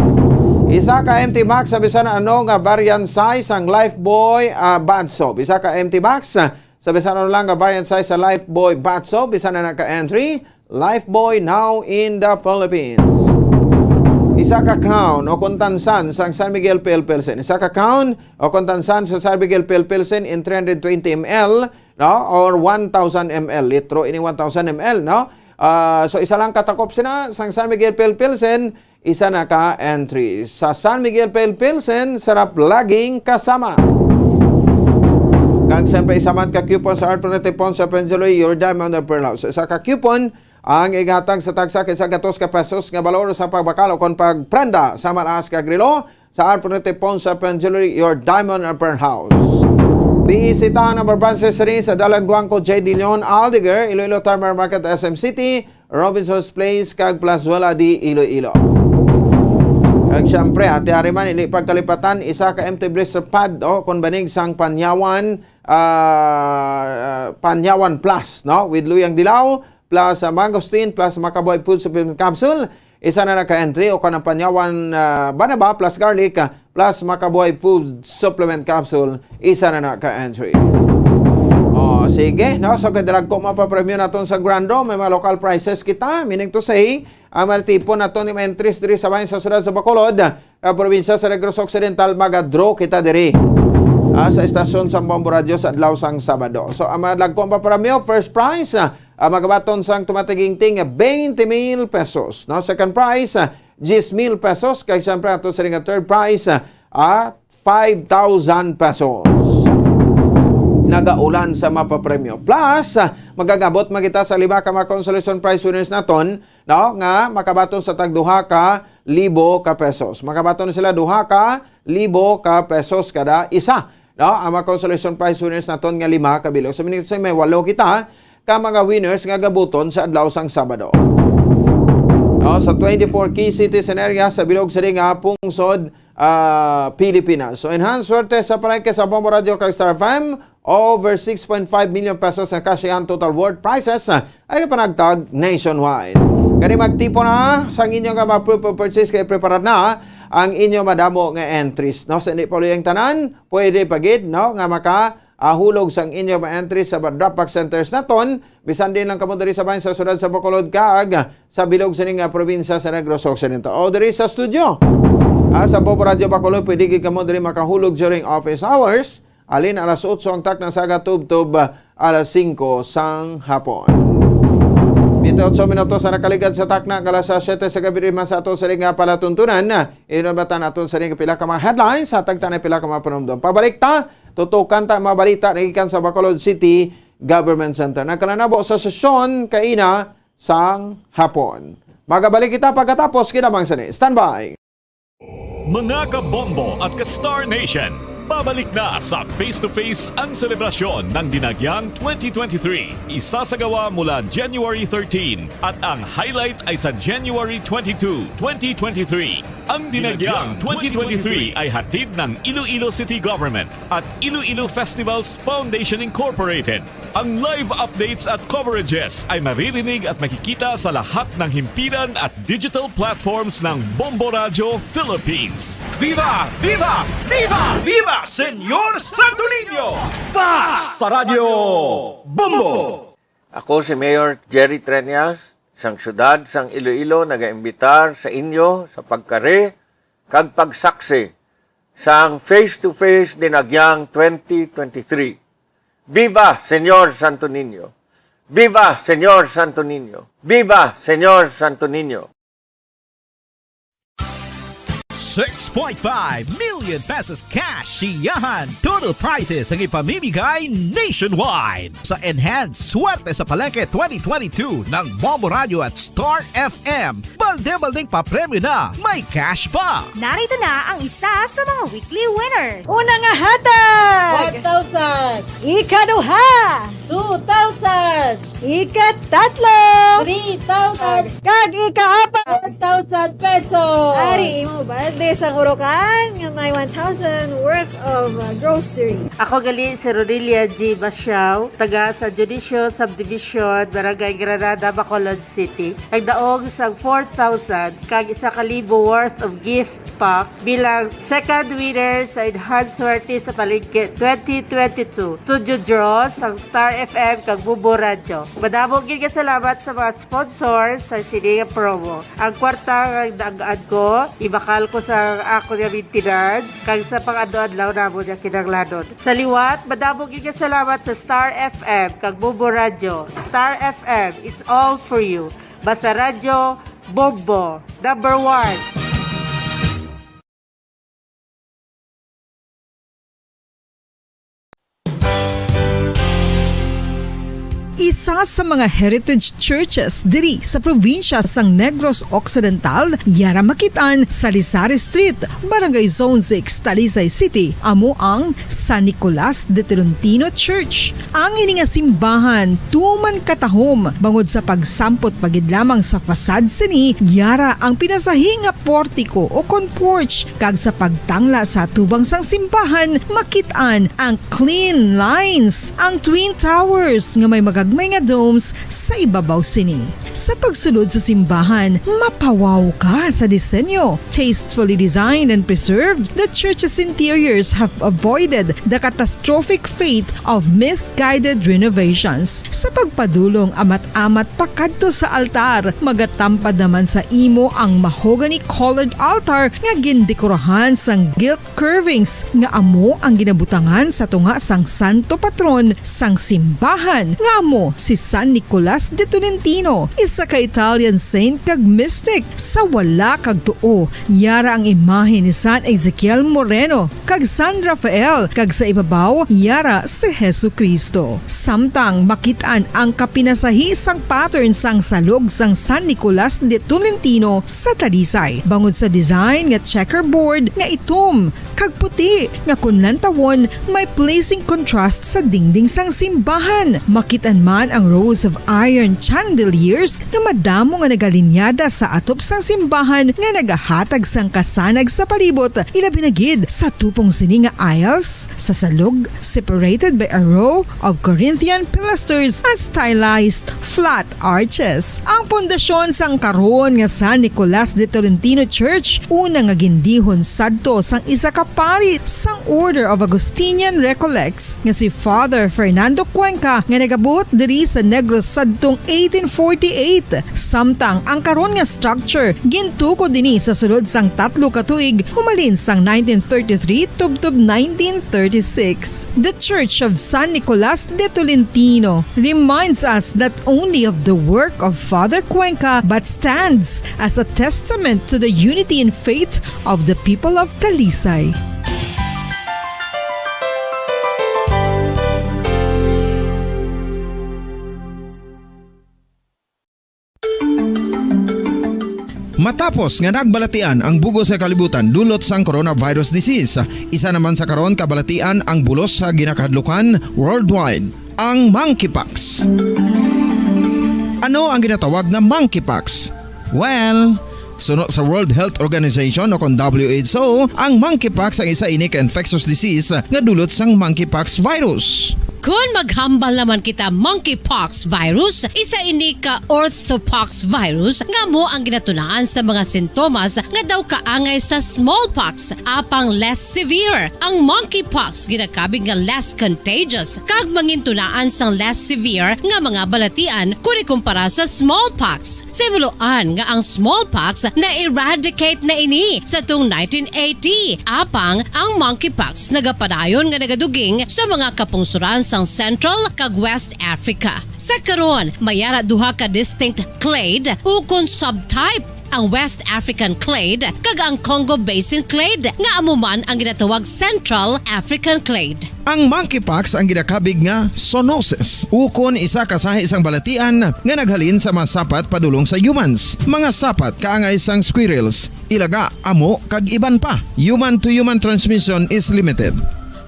Isa ka empty box sa bisan ano nga variant size ang Lifebuoy, ah, bath soap. Isa ka empty box, ah, sa bisan ano lang nga variant size sa Lifebuoy bath soap, isa na na ka entry. Lifebuoy now in the Philippines. Isa ka crown o kon tansan sang San Miguel Pale Pilsen. Isa ka crown o kon tansan sa San Miguel Pale Pilsen in three hundred twenty M L, no? Or one thousand M L. Litro ini one thousand M L, no? Ah, so, isa lang katakop sina sang San Miguel Pale Pilsen, isa na ka entry. Sa San Miguel Pale Pilsen, sarap laging kasama. Kag siyempre, isa man ka coupon sa Art Protective Pawn Shop and Jewelry, Your Diamond and Pearl House. Isa ka coupon ang igatag sa tagsa kay sa gatos ka pesos nga balor sa pagbakal o kon pagprenda sa malaas kag relo sa Art Protective Pawn Shop and Jewelry, Your Diamond and Pearl House. Bisita ang number branches rin sa Dalan Guangco, J D Leon, Aldeguer, Iloilo Tarmar Market, S M City, Robinson's Place, kag Plazuela de Iloilo. Kag siyempre, ati ari man, hindi pagkalipatan, isa ka empty blister pad, o, kung banig sang Panyawan, ah, Panyawan Plus, no? With Luyang Dilaw, plus, ah, Mangosteen, plus Makabuhay Food Supplement Capsule, isa na na ka entry, o kanang Panyawan, ah, Banaba, plus Garlic, ah, plus Makabuhay Food Supplement Capsule, isa na na ka entry. O, sige, no? So, kay dalagko mapapremyo naton sa Grand Draw, may mga local prizes kita, meaning to say, ang mga tipon naton ni mga entries diri sa bayan sa siyudad sa Bacolod, ah, probinsya sa Negros Occidental, maga-draw kita diri, ah, sa estasyon sa Bombo Radyo sa adlaw sang Sabado. So, ang mga dalagko mapapremyo, first prize, ah, ang magabaton sang tumatigingting nga twenty mil pesos, no? Second prize, ah, diyes mil pesos. Kag siyempre, ato sa nga third prize, ah, five thousand pesos. Nagaulan sa mapapremyo. Plus, ah, magagabot man kita sa lima ka mga consolation prize winners naton, no? Nga makabaton sa tag duha ka libo ka pesos. Makabaton sila duha ka libo ka pesos kada isa. No, ang mga consolation prize winners naton nga lima ka bilog. So, meaning to say, may walo kita ka mga winners nga gabuton sa adlaw sang Sabado. No, sa twenty-four key cities and areas sa bilog sa nga pungsod, ah, Pilipinas. So, enhance swerte sa palengke sa Bombo Radio kag Star F M. Over six point five million pesos nga cash and total worth prizes, ah, ay panagtag nationwide. Kani magtipon na sang inyo nga mga proof of purchase kay preparar na ang inyo madamo nga entries, no? Sa hindi pa uliyang tanan, pwede pa gid, no, nga maka, ah, hulog sang inyo mga entries sa drop box centers naton, bisan din lang kamo diri sa bayan sa siyudad sa Bacolod kag sa bilog sini nga probinsya sa Negros Occidental. O diri sa studio, ah, sa Bombo Radio Bacolod, pwede gid kamo diri makahulog during office hours. Halin alas otso ang takna sa aga tubtob alas singko sang hapon. Binte otso minutos ang nakaligad sa takna nga alas siyete sa gabi, man sa ato sa nga palatuntunan. Inumatan nato sa nga pila ka mga headlines, hatag ta na pila ka mga panumdom. Pabalik ta, tutukan ta ang mga balita na gikan sa Bacolod City Government Center. Nagkalanabo sa sesyon kaina sang hapon. Magabalik kita pagkatapos kinamang sini. Standby. Mga kabombo at ka Star Nation, Pabalik na sa Face to Face ang selebrasyon ng Dinagyang twenty twenty-three. Isasagawa mula January thirteen at ang highlight ay sa January twenty-two, twenty twenty-three. Ang Dinagyang twenty twenty-three ay hatid ng Iloilo City Government at Iloilo Festivals Foundation Incorporated. Ang live updates at coverages ay maririnig at makikita sa lahat ng himpilan at digital platforms ng Bombo Radyo Philippines. Viva! Viva! Viva! Viva Señor Santo Niño! Basta Radyo Bombo! Ako si Mayor Jerry Treñas, sang siyudad sang Iloilo, nagaimbitar sa inyo sa pagkari kag pagsaksi sang Face to Face Dinagyang twenty twenty-three. Viva Señor Santo Niño! Viva Señor Santo Niño! Viva Señor Santo Niño! Six point five million pesos cash siyahan total prizes ang ipamimigay nationwide sa Enhanced Swerte sa Palengke twenty twenty-two ng Bombo Radio at Star F M. Balde-baldeng papremyo na, may cash pa! Narito na ang isa sa mga weekly winner. Una nga hatag! One thousand! Ikaduha! Two thousand! Ikatatlo! Three thousand! Kag ikaapat! Four thousand pesos! Ari imo balde sang urukan nga may one thousand worth of, uh, grocery. Ako gali si Rodilia G. Basiao, taga San Dionisio Subdivision, Barangay Granada, Bacolod City. Nagdaog sang four thousand kag isa ka libo worth of gift pack bilang second winner sa Enhanced Swerte sa Palengke twenty twenty-two. Studio draw sang Star F M kag Bombo Radyo. Madamo gid nga salamat sa mga sponsors sa sini nga promo. Ang kwarta nga nag-ad ko, ibakal ko sa ako nga maintenance, kag sa pang-adlaw-adlaw namon nga kinahanglanon. Sa liwat, madamo gid nga salamat sa Star F M kag Bombo Radyo. Star F M is all for you. Basta Radyo, Bombo, number one. Isa sa mga heritage churches diri sa probinsya sang Negros Occidental, yara makit-an sa Lisari Street, Barangay Zone six, Talisay City, amo ang San Nicolas de Tolentino Church. Ang ini nga simbahan tuman katahom bangod sa pagsampot pa gid lamang sa facade sini, yara ang pinasahi nga portiko o kon porch, kag sa pagtangla sa atubang sang simbahan, makit-an ang clean lines, ang twin towers nga may magagmay nga domes sa ibabaw sini. Sa pagsulod sa simbahan, mapawaw ka sa disenyo. Tastefully designed and preserved, the church's interiors have avoided the catastrophic fate of misguided renovations. Sa pagpadulong amat-amat pakadto sa altar, magatampad naman sa imo ang mahogany-colored altar nga gindekorahan sang gilt curvings nga amo ang ginabutangan sa tunga sang santo patron sang simbahan, nga amo si San Nicolas de Tolentino, isa ka Italian saint kag mystic. Sa wala kag tuo, yara ang imahe ni San Ezekiel Moreno kag San Rafael, kag sa ibabaw, yara si Jesu-Cristo. Samtang makit-an ang kapinasahi sang pattern sang salog sang San Nicolas de Tolentino sa Talisay, bangod sa design nga checkerboard nga itom kag puti nga kon lantawon may pleasing contrast sa dingding sang simbahan. Makit-an man ang rows of iron chandeliers nga madamo nga nagalinyada sa atop sang simbahan nga nagahatag sang kasanag sa palibot, ilabi na gid sa tupong sini nga aisles sa salog, separated by a row of Corinthian pilasters and stylized flat arches. Ang pundasyon sang karon nga San Nicolas de Tolentino Church, una nga gindihon sadto sang isa ka pari sang Order of Augustinian Recollects nga si Father Fernando Cuenca, nga nagabuot diri sa Negros sadtong eighteen forty-eight. Samtang ang karon nga structure gintukod ini sa sulod sang tatlo ka tuig, humalin sang nineteen thirty-three tubtob nineteen thirty-six. The Church of San Nicolas de Tolentino reminds us not only of the work of Father Cuenca, but stands as a testament to the unity in faith of the people of Talisay. Matapos nga nagbalatian ang bug-os nga kalibutan dulot sang coronavirus disease, isa naman sa karon kabalatian ang bulos sa ginakahadlukan worldwide, ang monkeypox. Ano ang ginatawag nga monkeypox? Well, suno sa World Health Organization o kon W H O, ang monkeypox ang isa ini ka infectious disease nga dulot sang monkeypox virus. Kon maghambal naman kita, monkeypox virus, isa ini ka orthopox virus nga amo ang ginatunaan sa mga sintomas nga daw kaangay sa smallpox, apang less severe. Ang monkeypox ginakabig nga less contagious kag mangintunaan sang less severe nga mga balatian kon ikumpara sa smallpox. Sa himuloan nga ang smallpox na-eradicate na ini sa tuong nineteen eighty, apang ang monkeypox nagapadayon nga nagaduging sa mga kapungsoran sang Central kag West Africa. Sa karon, may ara duha ka distinct clade ukon subtype, ang West African clade kag ang Congo Basin clade, nga amo man ang ginatawag Central African clade. Ang monkeypox ang ginakabig nga zoonosis, ukon isa ka sahi sang balatian nga naghalin sa mga sapat padulong sa humans, mga sapat kaangay sang squirrels, ilaga, amo, kag iban pa. Human to human transmission is limited.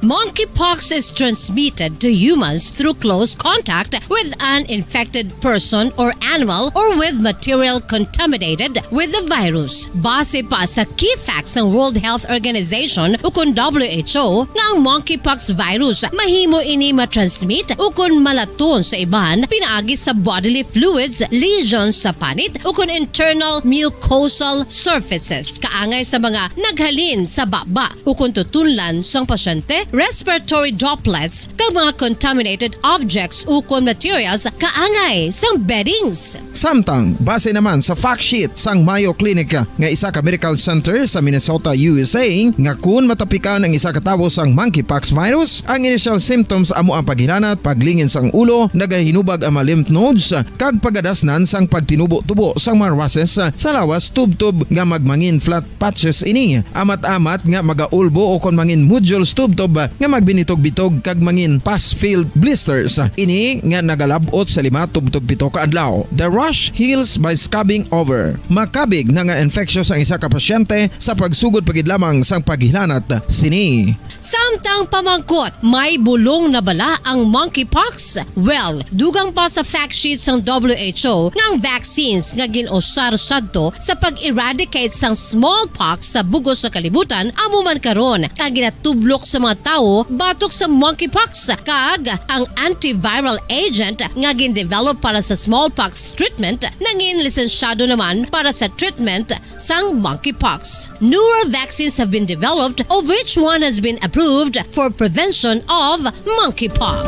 Monkeypox is transmitted to humans through close contact with an infected person or animal or with material contaminated with the virus. Base pa sa key facts sang World Health Organization ukon W H O, nga ang monkeypox virus mahimo ini matransmit ukon malaton sa iban pinaagi sa bodily fluids, lesions sa panit, ukon internal mucosal surfaces, kaangay sa mga naghalin sa baba ukon tutunlan sang pasyente, respiratory droplets, kag mga contaminated objects ukon materials kaangay sang beddings. Samtang, base naman sa fact sheet sang Mayo Clinic nga isa ka medical center sa Minnesota, U S A, nga kun matapikan ang isa ka tawo sang monkeypox virus, ang initial symptoms amo ang paghilanat, paglingin sang ulo, nagahinubag ang mga lymph nodes, kag pagadasnan sang pagtinubo-tubo sang mga rushes sa lawas, tubtob nga magmangin flat patches ini, amat-amat nga magaulbo ukon mangin nodules tubtob nga magbinitog-bitog kag mangin pus-filled blisters. Ini nga nagalab-ot sa lima tubtob pito ka adlaw. The rash heals by scabbing over. Makabig na nga infectious ang isa ka pasyente sa pagsugod pa gid lamang sang paghilanat sini. Samtang pamangkot, may bulong na bala ang monkeypox? Well, dugang pa sa fact sheet sang W H O nga ang vaccines nga gin-usar sadto sa pag-eradicate sang smallpox sa bug-os nga kalibutan amo man karon ang ginatublok sa mga tawo batok sa monkeypox, kag ang antiviral agent nga gin-develop para sa smallpox treatment nangin lisensyado naman para sa treatment sang monkeypox. Newer vaccines have been developed, of which one has been approved for prevention of monkeypox.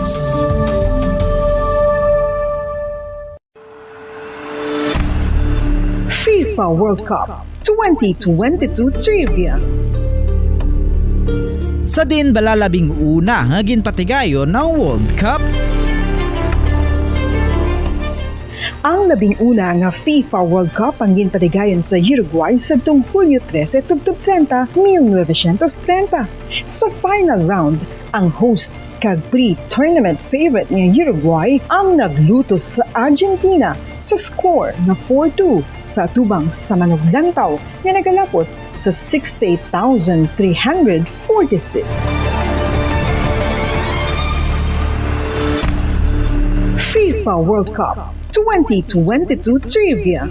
FIFA World Cup twenty twenty-two Trivia. Sa diin bala labing una nga ginpatigayon ang World Cup? Ang labing una nga FIFA World Cup ang ginpatigayon sa Uruguay sadtong Hulyo trese tubtob treinta, mil novecientos treinta. Sa final round, ang host kag pre-tournament favorite nga Uruguay ang naglutos sa Argentina sa score nga four two sa atubang sa manuglantaw nga nagalapot sa sixty-eight thousand three hundred forty-six. FIFA World Cup twenty twenty-two Trivia.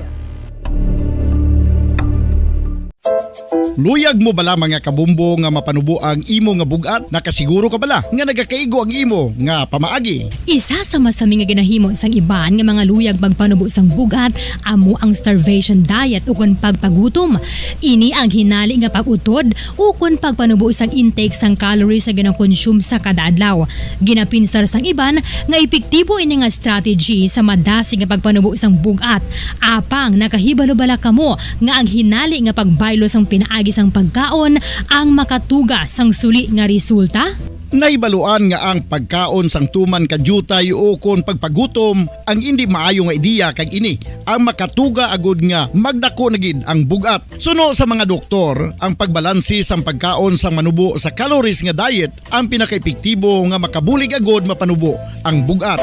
Luyag mo bala, mga kabumbo, nga mapanubo ang imo nga bug-at? Nakasiguro ka bala nga nagakaigo ang imo nga pamaagi? Isa sa masami nga ginahimo sang iban nga mga luyag magpanubo sang bug-at amo ang starvation diet ukon pagpagutom. Ini ang hinali nga pag-utod ukon pagpanubo sang intake sang calories nga ginakonsume sa kada adlaw. Ginapinsar sang iban nga epektibo ini nga strategy sa madasig nga pagpanubo sang bug-at. Apang nakahibalo bala kamo nga ang hinali nga pagbaylo sang pinaagi sang pagkaon ang makatuga sang suli nga resulta? Nahibaluan nga ang pagkaon sang tuman ka diutay ukon pagpagutom ang indi maayo nga ideya, kag ini ang makatuga agud nga magdako na gid ang bug-at. Suno sa mga doktor, ang pagbalanse sang pagkaon sang manubo sa calories nga diet ang pinakaepektibo nga makabulig agud mapanubo ang bug-at.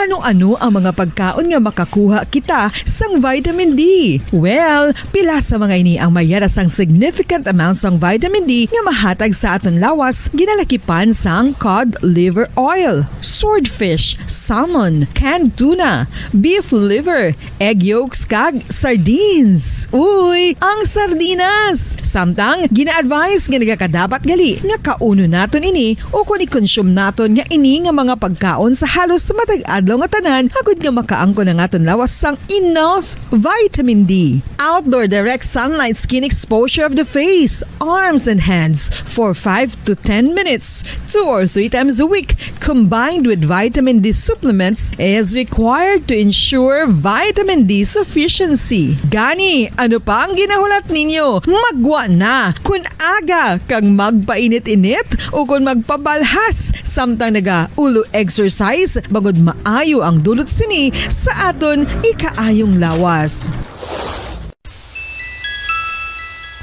Ano-ano ang mga pagkaon nga makakuha kita sang vitamin D? Well, pila sa mga ini ang mayara sang significant amount sang vitamin D nga mahatag sa aton lawas, ginalakipan sang cod liver oil, swordfish, salmon, canned tuna, beef liver, egg yolks, kag sardines. Uy, ang sardinas! Samtang, gina-advise nga nagakadapat gali nga kaunon naton ini ukon i-consume naton nga ini nga mga pagkaon sa halos matag adlaw nga tanan, agud nga makaangkon ang aton lawas sang enough vitamin D. Outdoor direct sunlight skin exposure of the face, arms, and hands for five to ten minutes, two or three times a week, combined with vitamin D supplements, is required to ensure vitamin D sufficiency. Gani, ano pa ang ginahulat ninyo? Maggwa na! Kun aga kag magpainit-init ukon magpabalhas samtang naga-ulo exercise, bangod maayo ang dulot sini sa aton ikaayong lawas.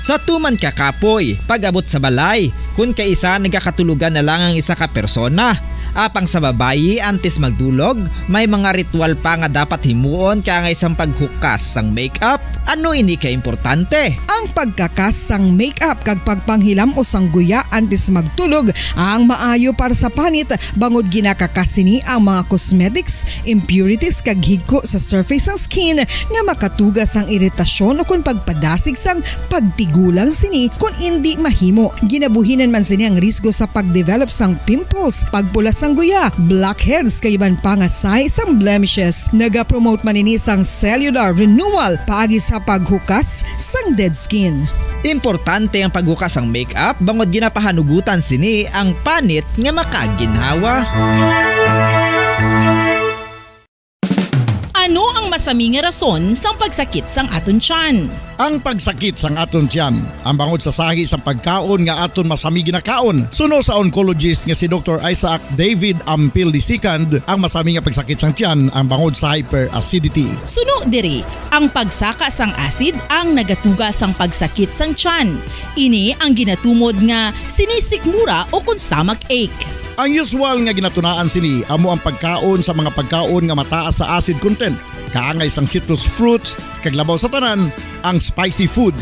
Sa tuman ka kapoy, pag-abot sa balay, kun kaisa nagakatulogan na lang ang isa ka persona. Apang sa babayi, antes magdulog, may mga ritual pa nga dapat himuon kaangay sang paghukas sang makeup. Ano ini ka importante? Ang pagkakas sang makeup kag pagpanghilam-os sang guya antes magtulog ang maayo para sa panit, bangod ginakakas sini ang mga cosmetics, impurities, kag higko sa surface sang skin nga makatuga sang iritasyon ukon pagpadasig sang pagtigulang sini kon indi mahimo. Ginabuhinan man sini ang risgo sa pag-develop sang pimples, pagpula sang guya, blackheads, kag iban pa nga sign sang blemishes. Nagapromote man ini sang cellular renewal paagi sa paghukas sang dead skin. Importante ang paghukas sang makeup bangod ginapahanugutan sini ang panit nga makaginhawa. Ano ang masami nga rason sang pagsakit sang aton tiyan? Ang pagsakit sang aton tiyan, ang bangod sa sahi sang pagkaon nga aton masami ginakaon. Suno sa oncologist nga si Doktor Isaac David Ampil the second, ang masami nga pagsakit sang tiyan ang bangod sa hyperacidity. Suno diri, ang pagsaka sang acid ang nagatuga sang pagsakit sang tiyan. Ini ang ginatumod nga sinisikmura ukon stomach ache. Ang usual nga ginatunaan sini amo ang pagkaon sa mga pagkaon nga mataas sa acid content, kaangay sang citrus fruits, kag labaw sa tanan, ang spicy food.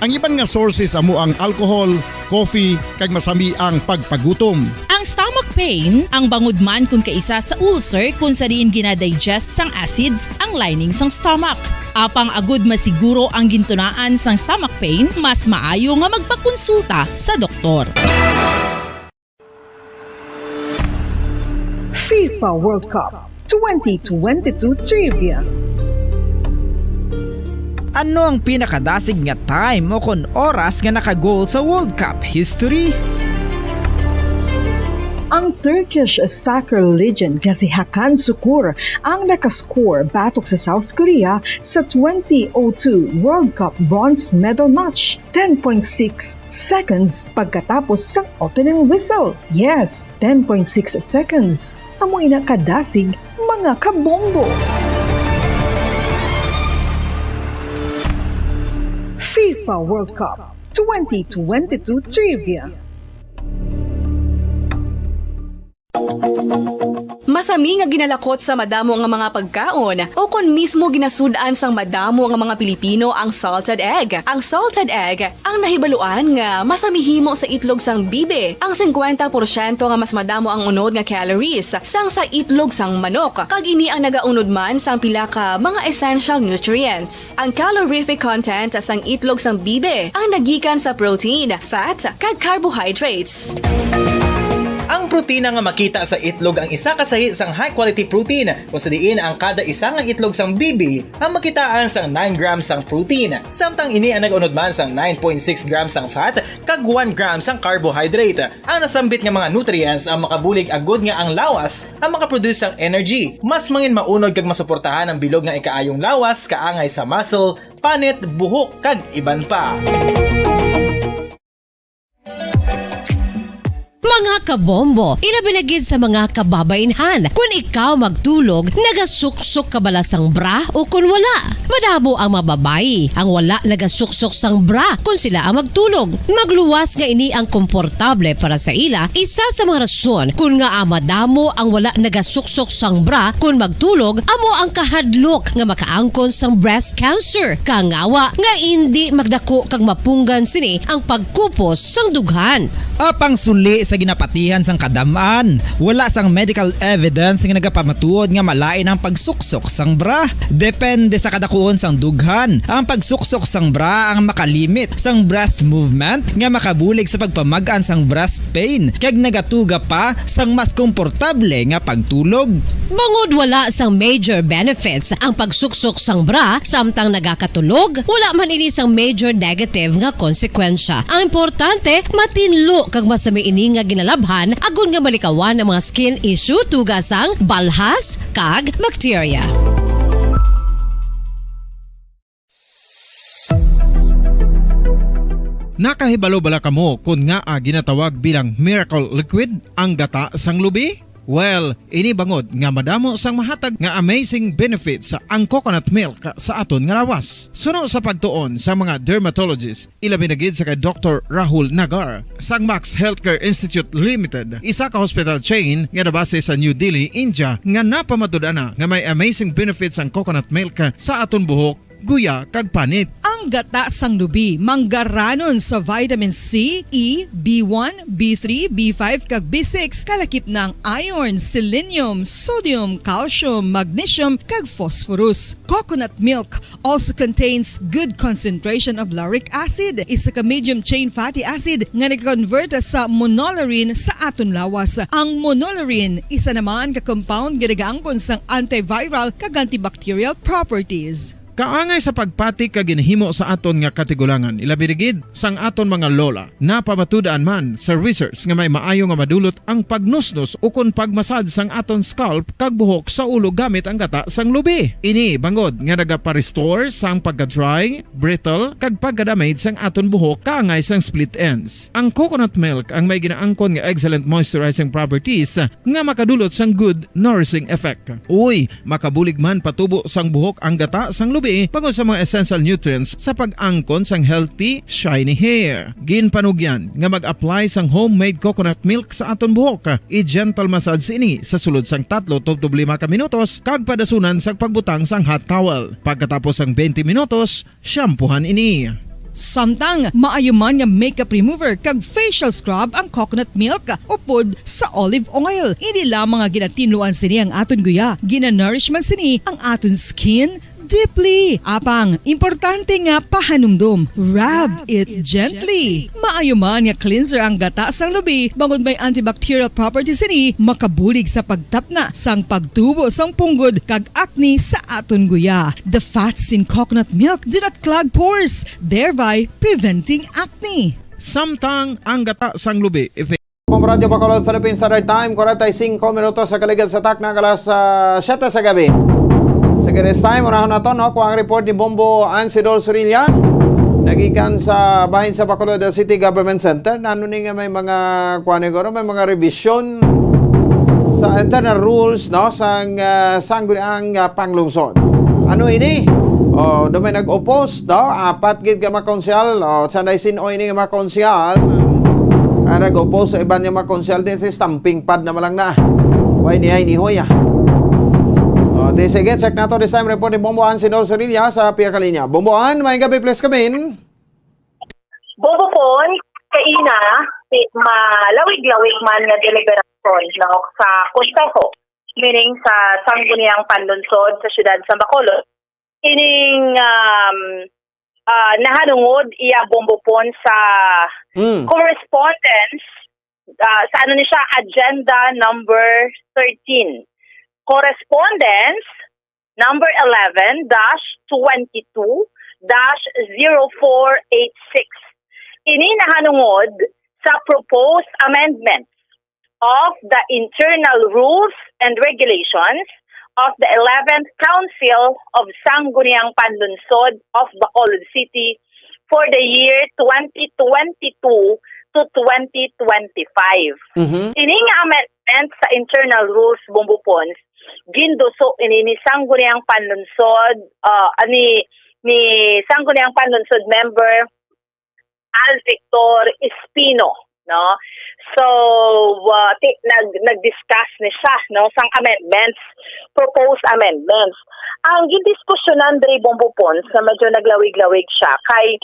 Ang iban nga sources amo ang alcohol, coffee, kag masami ang pagpagutom. Ang stomach pain, ang bangod man kon kaisa sa ulcer kon sa diin gina-digest sang acids ang lining sang stomach. Apang agud masiguro ang gintunaan sang stomach pain, mas maayo nga magpakonsulta sa doktor. FIFA World Cup twenty twenty-two Trivia. Ano ang pinakadasig nga time o kon oras nga naka-goal sa World Cup history? Ang Turkish soccer legend nga si Hakan Sukur ang nakascore batok sa South Korea sa twenty oh two World Cup bronze medal match, ten point six seconds pagkatapos sang opening whistle. Yes, ten point six seconds. Amo ina kadasig, mga kabombo. FIFA World Cup twenty twenty-two Trivia. Masami nga ginalakot sa madamo nga mga pagkaon, o kon mismo ginasud-an sang madamo nga mga Pilipino ang salted egg. Ang salted egg ang nahibaluan nga masami himo sa itlog sang bibi. Ang singkwenta porsyento nga mas madamo ang unod nga calories sang sa itlog sang manok, kag ini ang nagaunod man sang pila ka mga essential nutrients. Ang calorific content sang itlog sang bibi ang nagikan sa protein, fat, kag carbohydrates. Ang protina nga makita sa itlog ang isa ka sahi sang high-quality protein, kung sa diin ang kada isa nga itlog sang bibi ang makitaan sang nine grams sang protein, samtang ini ang nag-unod man sang nine point six grams sang fat kag one gram sang carbohydrate. Ang nasambit nga mga nutrients ang makabulig agud nga ang lawas ang makaproduce sang energy. Mas mangin maunod kag masuportahan ang bilog nga ikaayong lawas, kaangay sa muscle, panit, buhok, kag iban pa. Mga kabombo, ilabi na gid sa mga kababainhan, kun ikaw magtulog, nagasuksok ka bala sang bra o kun wala? Madamo ang mga babayi ang wala nagasuksok sang bra kun sila ang magtulog. Magluwas nga ini ang komportable para sa ila, isa sa mga rason kun ngaa madamo ang wala nagasuksok sang bra kun magtulog amo ang kahadlok nga makaangkon sang breast cancer. Kangawa nga indi magdako kag mapunggan sini ang pagkupos sang dughan. Apang suli sa ginapatihan sang kadam-an, wala sang medical evidence nga nagapamatuod nga malain ang pagsuksok sang bra. Depende sa kadakuon sang dughan, ang pagsuksok sang bra ang makalimit sang breast movement nga makabulig sa pagpamag-an sang breast pain kag nagatuga pa sang mas komportable nga pagtulog. Bangod wala sang major benefits ang pagsuksok sang bra samtang nagakatulog, wala man ini sang major negative nga konsekwensya. Ang importante, matinlo kag masami ini nga ginalabhan agod nga malikawan ang mga skin issue tuga sang balhas kag bakterya. Nakahibalo bala kamo kon ngaa ginatawag bilang miracle liquid ang gata sang lubi? Well, ini bangod nga madamo sang mahatag nga amazing benefits ang coconut milk sa aton nga lawas. Suno sa pagtuon sa mga dermatologist, ilabi na gid sa kay Doktor Rahul Nagar sang Max Healthcare Institute Limited, isa ka hospital chain nga nabase sa New Delhi, India, nga napamatud-an na nga may amazing benefits ang coconut milk sa aton buhok, guya, kag panit. Ang gata sang lubi manggaranon sa vitamin C, E, B one, B three, B five, kag B six, kalakip na ang iron, selenium, sodium, calcium, magnesium, kag phosphorus. Coconut milk also contains good concentration of lauric acid, isa ka medium chain fatty acid nga nag-convert sa monolaurin sa aton lawas. Ang monolaurin isa naman ka compound nga nagaangkon sang antiviral kag antibacterial properties. Kaangay sa pagpati kag ginhimo sa aton nga katigulangan, ilabi na gid sang aton mga lola. Napamatud-an man sa research nga may maayo nga madulot ang pagnusnos ukon pagmasad sang aton scalp kag buhok sa ulo gamit ang gata sang lubi. Ini bangod nga nagapa-restore sang pagka-dry, brittle, kag pagka-damage sang aton buhok kaangay sang split ends. Ang coconut milk ang may ginaangkon nga excellent moisturizing properties nga makadulot sang good nourishing effect. Uy, makabulig man patubo sang buhok ang gata sang lubi bangod sa mga essential nutrients sa pag-angkon sang healthy, shiny hair. Ginpanugyan nga mag-apply sang homemade coconut milk sa aton buhok. I-gentle massage ini sa sulod sang tatlo tubtob lima ka minutos kag padasunan sang pagbutang sang hot towel. Pagkatapos sang twenty minutos, shampoohan ini. Samtang maayo man nga makeup remover kag facial scrub ang coconut milk upod sa olive oil. Hindi lamang nga ginatinluan sini ang aton guya, ginanourish man sini ang aton skin deeply. Apang, importante nga pahanumdom, rub it gently. Maayo man nga cleanser ang gata sang lubi, bangod may antibacterial properties sini, makabulig sa pagtapna sang pagtubo sang punggod kag acne sa aton guya. The fats in coconut milk do not clog pores, thereby preventing acne. Samtang ang gata sang lubi, if Bombo Radyo Bacolod, Philippine Standard Time, forty-five minutos sa kaligad sa takna, alas, ah, siyete sa gabi. Sa this time, unahon nato, no, kung ang report ni Bombo Ansidor Sorilla, nagikan sa bahin sa Bacolod City Government Center, nano ni nga may mga, kuwan, siguro, may mga revision sa internal rules, no, sang, ah, sangguniang, ah, panglungsod. Ano ini? Oh, do may nag-oppose, no? Apat gid ka mga konsehal, oh, sanay sin-o ini nga mga konsehal. Ah, nag-oppose sa iban nga mga konsehal din, si stamping pad na malang na. Why ni ay ni hoy, ah? Oh, di sige, check nato this time report ni Bombo Ann Senor Sorilla sa pihak kang linya. Bombo Ann, may gabi, please come in. Bombo Pon, kaina, si malawig-lawig man nga deliberasyon, no, sa Konseho, meaning sa Sangguniang Panlunsod sa siyudad sa Bacolod, ining, um, ah, nahanungod iya, Bombo Pon, sa Mm. correspondence, ah, sa ano ni siya, agenda number thirteen. Correspondence number eleven dash twenty-two dash zero four eight six. Ini nahanungod sa proposed amendments of the internal rules and regulations of the eleventh Council of Sangguniang Panlunsod of Bacolod City for the year twenty twenty-two to twenty twenty-five. Mhm. Ini nga amendment sa internal rules, Bombo Pons, ginduso ini ni Sangguniang Panlungsod, ah, ni, ni Sangguniang Panlungsod member Al Victor Espino, no? So, ah, ti-, nag-, nag-discuss ni siya, no, sang amendments, proposed amendments. Ang gindiskusyonan diri, Bombo Pons, nga medyo naglawig-lawig siya, kay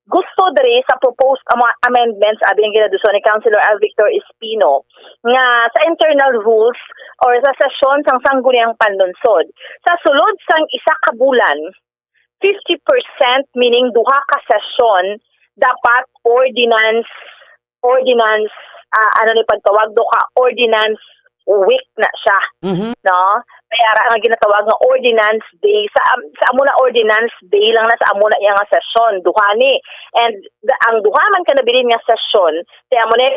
gusto diri sa proposed ama-, amendments, abi ang ginaduso ni Councilor Al Victor Espino, nga sa internal rules or sa sesyon sang Sangguniang Panlungsod, sa sulod sang isa ka bulan, fifty percent, meaning duha ka sesyon, dapat ordinance, ordinance, ah, ano ni pagtawag, do ka ordinance week na siya, Mhm. no? Kaya ra nga ginatawag nga ordinance day. Sa, am-, sa amo na ordinance day lang na sa amo na iya nga sesyon, duha ni. And the, ang duha man ka nabilin nga sesyon, kaya mo na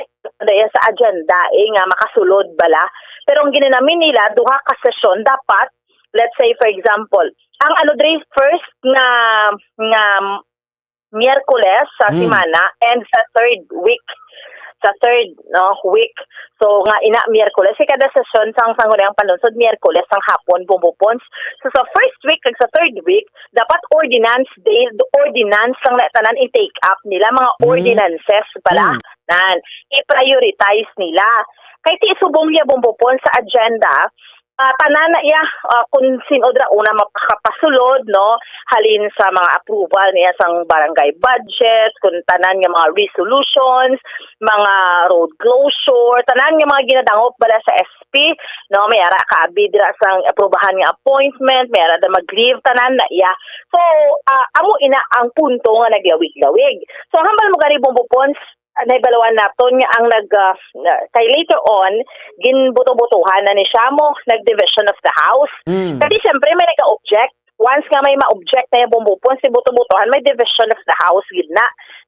sa agenda, eh, nga makasulod bala. Pero ang ginanamin nila, duha ka sesyon, dapat, let's say, for example, ang ano dre, first nga, nga Miyerkules sa Hmm. semana and sa third week, sa third, no, week. So, nga ina, Miyerkules, si kada sesyon sang Sangguniang Panlungsod, Miyerkules sang hapon, Bombo Pons. So, sa first week kag sa third week, dapat ordinance day, ordinance lang na tanan i-take up nila, mga Hmm. ordinances pala, Hmm. nan, i-prioritize nila. Kay ti subong niya, Bombo Pons, sa agenda, ah, tanan na iya, ah, kung sin-o dira una mapakapasulod, no, halin sa mga approval niya sang barangay budget, kung tanan nga mga resolutions, mga road closure, tanan nga mga ginadangop bala sa S P, no, may ara ka abi dira sang aprubahan nga appointment, may ara da mag-leave, tanan na iya. So, ah, amo ina ang punto nga naglawig-lawig. So, hambal mo gani, Bombo Pons, ah, nahibaluan naton nga ang nag, ah, na-, kay later on, ginbuto-butuhan na ni siya mo, nag-division of the house. Mm. Kasi siyempre may nag-object. Once nga may ma-object na yung Bombo Pons, si buto-butuhan, may division of the house gid na,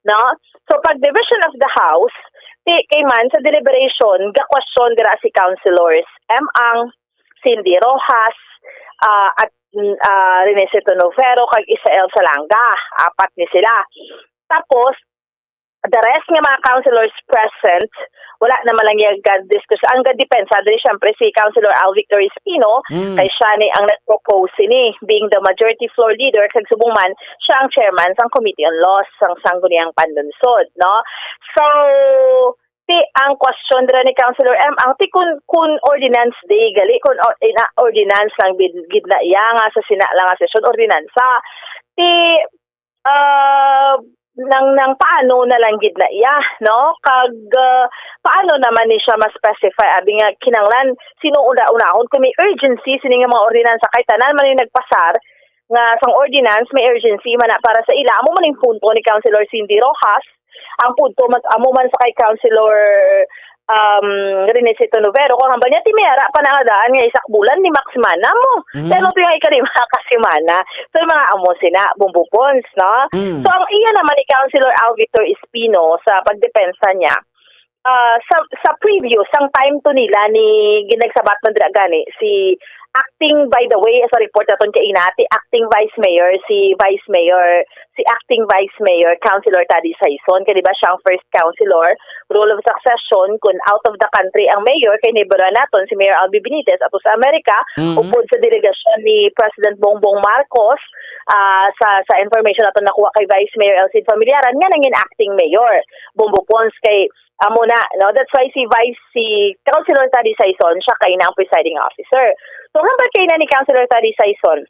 no? So, pag division of the house, ti, kay man sa deliberation, ga-question dira si Councilors M. Ang, Cindy Rojas, ah, at, mm, ah, Renesito Novero, kag Isael Salanga. Apat ni sila. Tapos, the rest nga mga councilors present, wala naman lang yung discussion. Ang gadepensa diri, syempre, si Councilor Al Victor Espino, Mm. kay siya ni ang nag-propose ini, being the majority floor leader, kag subong man, siya ang chairman sang Committee on Laws, sang Sangguniang Panlungsod, no? So, ti ang question dira ni Councilor M, ang ti kun, kun ordinance day gali, kun or-, ina, ordinance lang bid-, gid na iya nga sa sina lang nga sesyon, ordinansa. Ti, ah, nang, nang paano na lang gid na iya, no? Kag, ah, paano naman ni siya ma-specify? Abi nga, kinanglan, sino una-unahon? Kung may urgency, sini nga mga ordinansa, kay tanan man yung nagpasar, nga sang ordinance, may urgency man na para sa ila. Amo man yung punto ni Councilor Cindy Rojas. Ang punto, mas, amo man sa kay Councilor, um, Renesito Novero, kung hambal niya, ti may ara pa na nga daan nga isa ka bulan, lima ka semana mo. Mm. Pero ito yung ikalima ka semana. So, yung mga amo sina, Bombo Pons, no? Mm. So, ang iya naman ni Councilor Al Victor Espino sa pagdepensa niya, ah, sa, sa previous, sang time to nila ni ginagsabat man dira gani, si acting, by the way, sa report naton kay inati, acting vice mayor, si vice mayor, si acting vice mayor, Councilor Taddy Saison, kay di ba siya ang first councilor, rule of succession, kun out of the country ang mayor, kay nibara naton si Mayor Albi Benitez, ato sa Amerika, Mm-hmm. upod sa delegasyon ni President Bongbong Marcos, ah, sa, sa information naton nakuha kay Vice Mayor Elsin Familiaran, nga nangin acting mayor, Bombo Pons, kay amo na, no? That's why si Vice, si Councilor Taddy Saison, siya kay na ang presiding officer. So, hambal kay na ni Councilor Taddy Saison,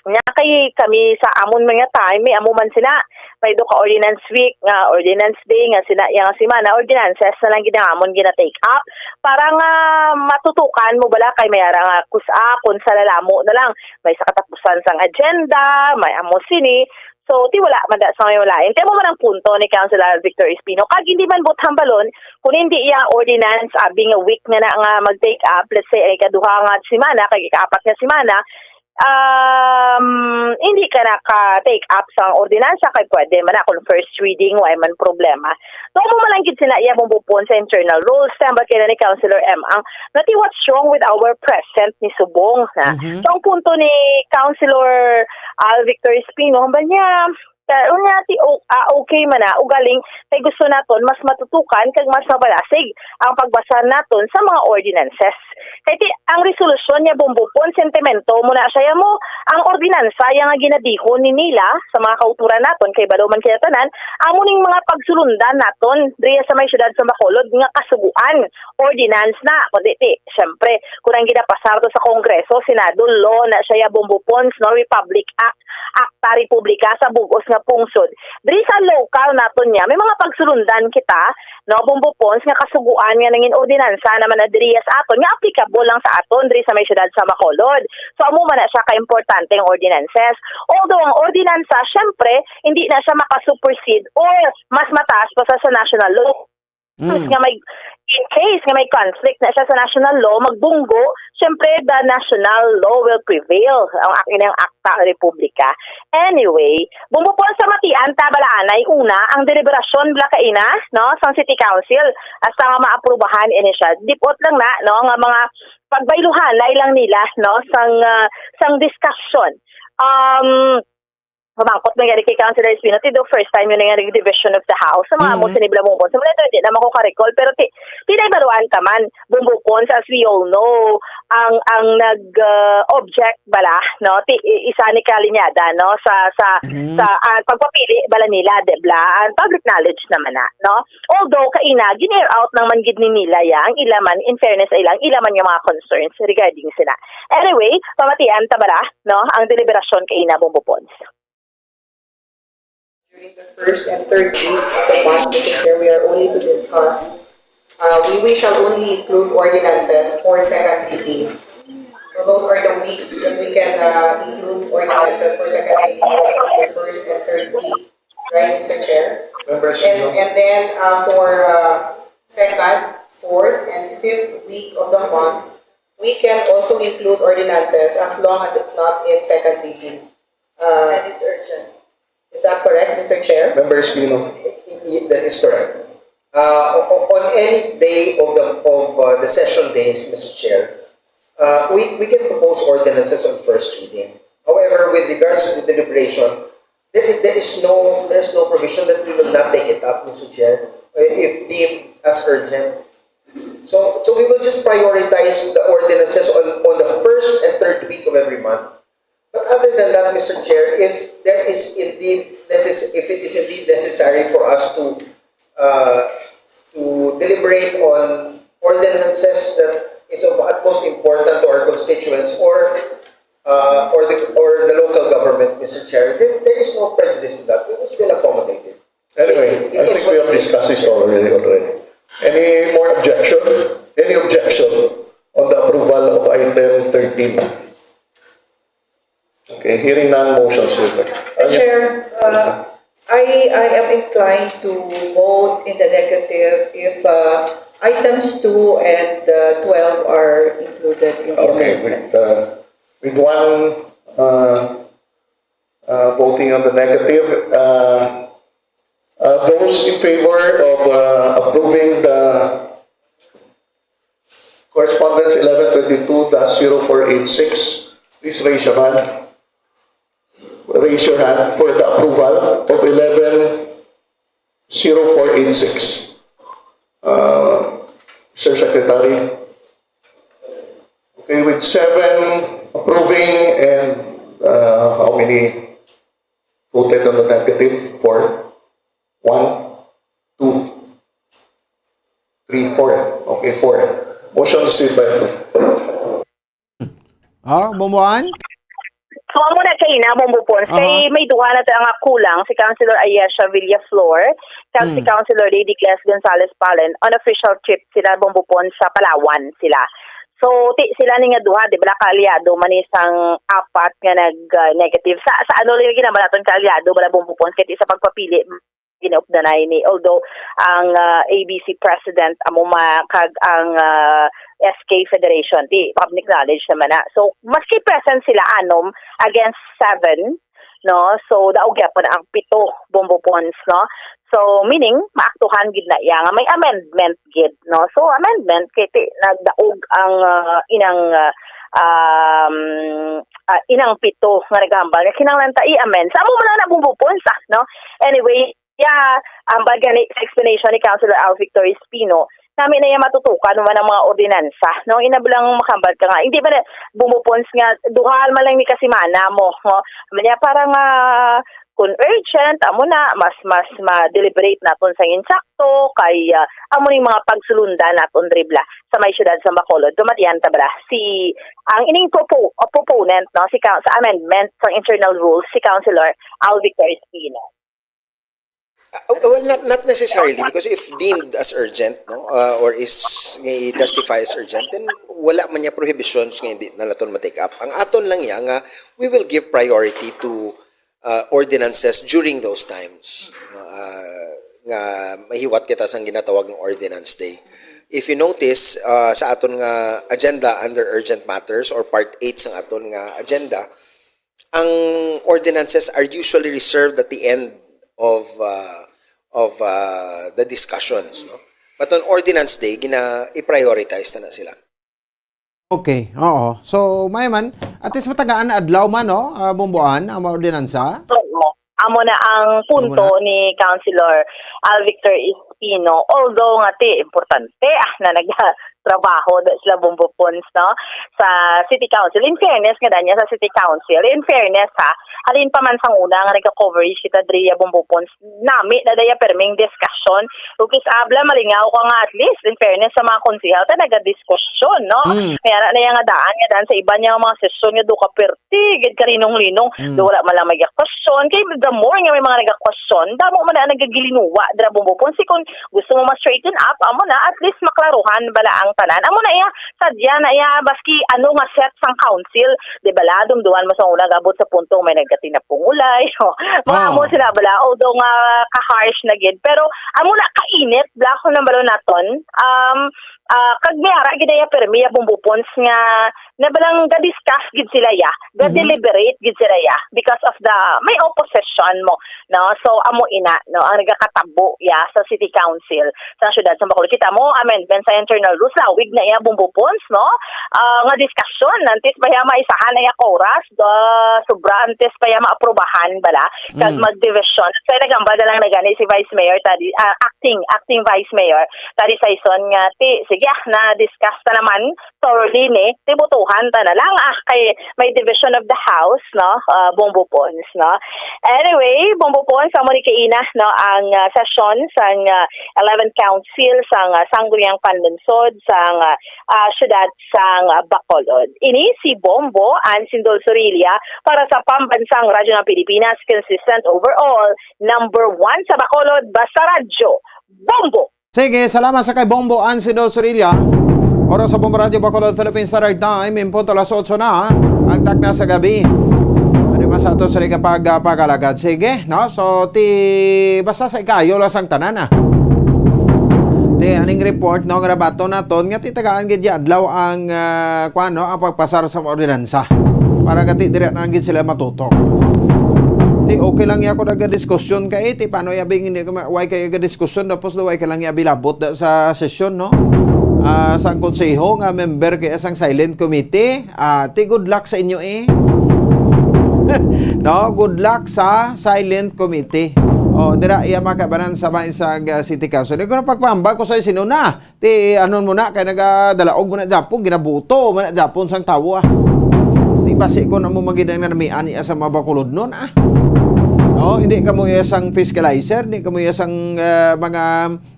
nga kay kami sa amon mga time, may amo man sina, may do ka ordinance week, nga ordinance day, nga sina, yang semana, ordinances na lang gid ang amon gina-take up. Para nga matutukan mo bala kay may ara nga kus-a, kung sa lalamo na lang, may sa katapusan sang agenda, may amo sini, So, ti wala man da sa may wala. Kay mo man ang punto ni Councilor Victor Espino. Kag hindi man but hambalon, kung hindi iya ordinance, abi nga week nga na nga mag-take up, let's say, ay ikaduha nga semana, kag ikaapat nga semana, um, hindi ka na ka-take up sa ordinansa, kay pwede man na kung first reading, wala man problema. So, amo man lang gid sina iya mong bupon sa internal rules. Tambal kay na ni Councilor M. Ang, nati, what's wrong with our present ni subong, na? Mhm. So, ang punto ni Councilor Al Victor Espino, hambal niya, Kaya, unya, ti, o, ah, okay man na, ugaling, kay gusto naton mas matutukan kag mas mabalasig ang pagbasa naton sa mga ordinances. Kay ti, ang resolusyon niya, Bong Bupon, sentimento mo na siya mo, ang ordinansa ya nga ginadihon ni nila sa mga kauturan naton, kay balo man kita tanan, amo ning mga pagsulundan naton diri sa may siyudad sa Bacolod nga kasuguan, ordinance na, kundi ti, syempre, kung ang ginapasar to sa Kongreso, Senado, law na siya ya, Bong Bupon, no, Republic Act, Akta Republika sa bug-os nga pungsod. Diri sa local naton niya, may mga pagsulundan kita, no, Bong Bupon, nga kasuguan nga nangin ordinansa naman na diri sa aton, nga applicable lang sa aton, diri sa may siyudad sa Bacolod. So, amo man na siya ka-importante ang ordinances. Although ang ordinansa, syempre, hindi na siya makasupersede or mas mataas pa sa, sa national law. Mm. Nga may, in case nga may conflict na siya sa national law, magbunggo, syempre, the national law will prevail. Ang akin ang Akta Republika. Anyway, Bong Bupon, sa matian ta bala anay, una, ang deliberasyon bala kaina, no, sang City Council, hasta nga maaprubahan ini siya. Dipot lang na, no, nga mga pagbayluhan na ilang nila, no, sang, ah, sang discussion. Um, Mamangkot man gani kay Councilor Espino, ti do first time yun nga nag-division of the house. Sa mga Mm. mo sinibla mo, sa mga hindi na mako-recall, pero ti, ti na ibaruan ta man, Bong Bupon, as we all know, ang, ang nag, uh, object bala, no? Ti, i-, isa ni Kalinyada, no? Sa, sa, Mm. sa, ah, pagpapili bala nila, di bala? Ang public knowledge naman na, no? Although, kaina, gin-air out nang man gid ni nila ya, ang ila man, in fairness sa ila, ang ila man nga mga concerns regarding sila. Anyway, pamatian ta bala, no? Ang deliberasyon kaina, Bong Bupon. During the first and third week of the month, Mister Chair, we are only to discuss, uh, we, we shall only include ordinances for second reading. So those are the weeks that we can, uh, include ordinances for second reading, is the first and third week, right, Mister Chair? Members, And, you know. and then, uh, for, uh, second, fourth, and fifth week of the month, we can also include ordinances as long as it's not in second reading. Uh, And it's urgent. Is that correct, Mister Chair? Member Espino, i-, i-, that is correct. Uh, o-, o-, on any day of the, of, uh, the session days, Mister Chair, uh, we, we can propose ordinances on first reading. However, with regards to the deliberation, there, there is no, there's no provision that we will not take it up, Mister Chair, uh, if deemed as urgent. So, so we will just prioritize the ordinances on, on the first and third week of every month. But other than that, Mister Chair, if there is indeed necess-, if it is indeed necessary for us to, uh, to deliberate on ordinances that is of utmost importance to our constituents or, uh, or the, or the local government, Mister Chair, then there is no prejudice in that. We will still accommodate it. Anyway, I think we have discussed this already, already. Any more objection? Any objection on the approval of item thirteen? Okay, hearing none, motion, Speaker. Mister Chair, uh, I, I am inclined to vote in the negative if, uh, items two and, uh, twelve are included in the Okay, amendment. with, uh, with one, uh, uh, voting on the negative, uh, uh, those in favor of, uh, approving the correspondence eleven twenty-two dash zero four eight six, please raise your hand. Raise your hand for the approval of eleven zero four eight six. Uh, Mister Secretary, okay, with seven approving and, uh, how many voted on the negative? Four. One, two, three, four. Okay, four. Motion received by Oh, Bong Bupon? So, amo na kay ina, Bong Bupon. Kay Aha. may duha na ta nga kulang, si Councilor Ayesha Villaflor, kag si Hmm. Councilor Lady Gles Gonzalez Palen, on official trip sila, Bong Bupon, sa Palawan sila. So, ti, sila ni nga duha, di ba, kaalyado man ni sang apat nga nag, ah, negative. Sa, sa ano lang yung ginamalaton kaalyado, bala, Bong Bupon, kay ti sa pagpapili, ginaupdanay ni, although ang, ah, A B C president amo ma-, kag ang, ah, S K Federation, di public knowledge naman na. So, maski present sila anom against seven, no? So, daog gyapon ang pito, Bong Bupon, no? So, meaning, maaktuhan gid na iya nga may amendment gid, no? So, amendment, kay ti-, nagdaog ang, ah, inang, ah, um, ah, inang pito nga nagahambal nga kinahanglan ta i-amend. Sa amo man lang na, Bombo Pons, ah, no? Anyway, yeah, hambal gani sa explanation ni Councilor Al Victor Espino, nami na iya matutukan man ang mga ordinansa, no? Ina ba lang makahambal ka nga, hindi ba na, Bombo Pons, nga duha man lang ni kasimana mo, no? Manya para nga kung urgent, amo na, mas, mas ma-deliberate naton sa insakto, kay, ah, amo ning mga pagsulundan naton, Dribla, sa may siyudad sa Bacolod. Tumatian ta bala si, ang ining propo-, uh, proponent, no, si Coun-, sa amendment sa internal rules, si Councilor Al Victor Espino. Uh, well, not not necessarily, because if deemed as urgent, no, uh, or is nga i-justify as urgent, then wala man niya prohibitions nga hindi na naton ma-take up. Ang aton lang niya nga we will give priority to uh, ordinances during those times, no, uh, nga mahiwat kita sang ginatawag nga Ordinance Day. If you notice, uh, sa aton nga agenda under urgent matters or part eight sang aton nga agenda, ang ordinances are usually reserved at the end of uh, of uh, the discussions, no? But on Ordinance Day, gina i-prioritize na na sila. Okay, oo. So, may man, at least matagaan na adlaw man, no? Ah, Bombo Ann, ang mga ordinansa. Oo. Amo na ang punto Amo na. ni Councilor Al Victor Espino. Although nga ti, importante, ah, na nagtrabaho da sila, Bombo Pons, no? Sa City Council. In fairness nga danya sa City Council, in fairness, ha, halin pa man sang una nga nagka-coverage kita diri, Bombo Pons, nami na daya perming discussion. Ug kis abla, malingaw ka nga, at least, in fairness sa mga konsehal, ta nagadiskusyon, no? Mm. Kaya na, na nga daan, nga daan sa iban niya mga sesyon nga do ka perti, gid ka linong-linong, Mm. do wala man lang may question. Kay the more nga may mga nagka-question, damo man na nagagilinuwa dira, Bombo Pons. Si kung gusto mo ma-straighten up, amo na, at least maklaruhan bala ang tanan. Amo na iya, sadya na iya, baski ano nga set sang council, di ba la, dumduman mo sa una, gabot sa punto, may nagkatinapungulay, o, mga Ah. amo sila bala, although nga ka-harsh na gid, pero amo na kainit, bala, kung nang balo naton, um, ah, kag may ara gid iya permi, ya, Bombo Pons, nga na balang ga-discuss gid sila, ya, ga-deliberate gid sila, ya, because of the, may opposition mo, no? So, amo ina, no, ang nagakatabo, ya, sa City Council sa siyudad sa Bacolod. Kita mo, amendment sa internal rules, lawig na iya, Bombo Pons, no? Ah, nga discussion, antes pa iya maisahan na iya ka oras, ah, sobra antes pa iya maaprobahan, bala, kag Mm. mag-division. Kaya nagambal na lang na gani si Vice Mayor tadi, ah, acting, acting Vice Mayor tadi sa ison nga, ti, sige, ah, na-discuss ta naman thoroughly ni, ti, butuhan ta na lang, ah, kay may division of the house, no? Ah, Bombo Pons, no? Anyway, Bombo Pons, amo ni kaina, no, ang, ah, session sang, ah, eleventh Council sang, ah, Sangguniang Panlungsod sang, ah, ah, siyudad sang, ah, Bacolod. Ini si Bombo Ann Sindol Sorilla para sa Pambansang Radyo ng Pilipinas, consistent overall, number one sa Bacolod, basta radyo, Bombo! Sige, salamat sa kay Bombo Ann Sindol Sorilla. Oras sa Bombo Radyo Bacolod, Philippine Standard Time, in punto alas otso na ang takna sa gabi. Ano ba sa ato sa kapag pagalagat? Sige, no? So, ti, basta sa ikayo lang sang tanan, ah. Ti, aning report, no, nga nabaton naton, nga ti tagaan gid ya adlaw ang, ah, kuwan, no, ang pagpasar sa ordinansa. Para nga ti, diri na gid sila matutok. Ti, okay lang ya kung nagadiskusyon ka, eh, ti, paano ya bing hindi ka ma-, why kayo diskusyon, tapos daw ay ka lang iabilabot da sa sesyon, no? Ah, sang konseho nga member kaya sang silent committee, ah, ti good luck sa inyo, eh. No, good luck sa silent committee. Oh, dira iya makabanan sa may sa, ah, City Council. Di ko na pagpahambal ko sa sino na. Ti anon mo na kay nagadalaog mo na Japon, ginabuto mo na Japon sang tawo, ah. Ti basi ko na mo magidang na namian niya sa mga Bacolodnon, ah. No, hindi kamo iya sang fiscalizer, hindi kamo iya sang, ah, mga,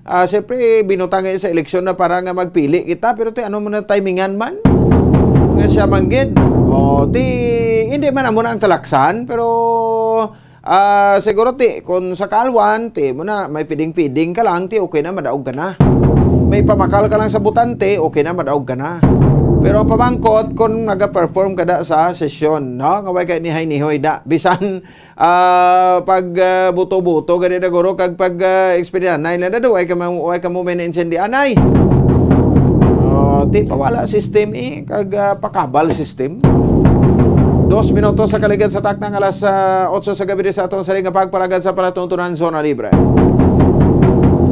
ah, siyempre, binutang iya sa eleksyon na para nga magpili kita, pero ti ano mo na timingan man? Nga siya manggid. Oh, ti hindi man amo na ang talaksan, pero, ah, siguro ti kung sa kalwan, ti mo na may piding-piding ka lang, ti okay na, madaog ka na. May pamakal ka lang sa butante, okay na, madaog ka na. Pero ang pamangkot, kung naga-perform ka da sa sesyon, no? Nga way kay nihay-nihoy da. Bisan, ah, pag, ah, buto-buto, gani na guro, kag pag, ah, ekspedyanay na da, way ka mo, way ka mo may naintindihan, ay. Oh, ti pawala system, eh, kag, ah, pakabal system. Dos minutos sa kaligad sa taknang alas, ah, otso sa gabi sa aton sa nga pagpalagad sa palatuntunan Zona Libre.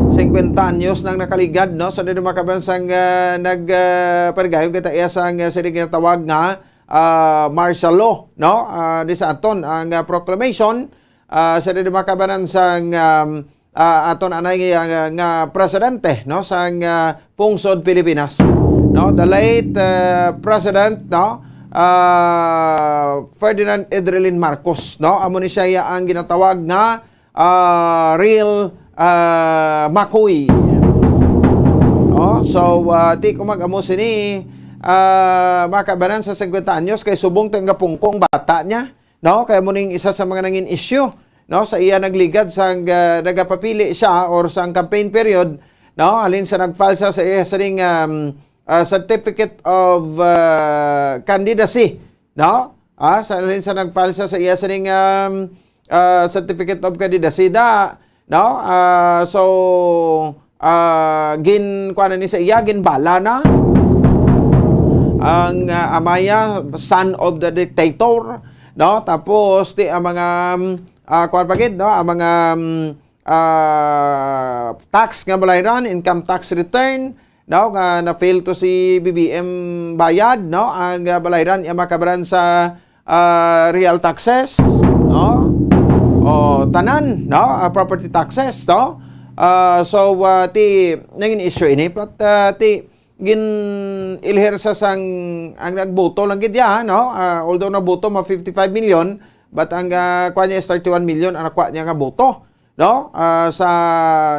Singkwenta anyos nang nakaligad, no? Sa dili makabansang, ah, nag, ah, pergayon kita iya sang, ah, sini ginatawag nga ah, martial law, no? Ah, di sa aton ang, ah, proclamation, ah, sa di makabanan sang, um, ah, aton anay nga, nga presidente, no, sang, ah, pungsod Pilipinas, no? The late, ah, President, no, ah, Ferdinand Edrelin Marcos, no? Amo ni siya ang ginatawag nga, ah, real, ah, McCoy. Oh, so, ah, ti kung mag-amo sini, ah, makabanan sa singkwenta anyos kay subong ti nga pungko ang bata niya, no? Kay mo ning isa sa mga nangin issue, no? Sa iya nagligad sa, ah, nagapapili siya or sa campaign period, no? Halin sa nag-file sa, sa iya sining, um, ah, certificate of, ah, candidacy, no? Ah, sa, halin sa nag-file sa, sa iya sining, um, ah, certificate of candidacy da, no? Ah, so, ah, gin, kuwan na ni sa iya, ginbala na ang, ah, amaya, son of the dictator, no? Tapos, ti, ang mga, um, ah, kuwan pa gid, no? Ang mga, um, ah, tax nga balayran, income tax return, no? Nga na-fail to si B B M bayad, no? Ang, ah, balayran, iya makabaran sa, ah, real taxes, no? O, tanan, no? Ah, property taxes, no? Ah, so, ah, ti, nangin issue ini, but, ah, ti, gin-ilher sa sang, ang nagboto lang gid ya, no? Ah, although naboto mga fifty-five million, but ang, ah, kuha niya is thirty-one million ang nakuha niya nga boto, no? Ah, sa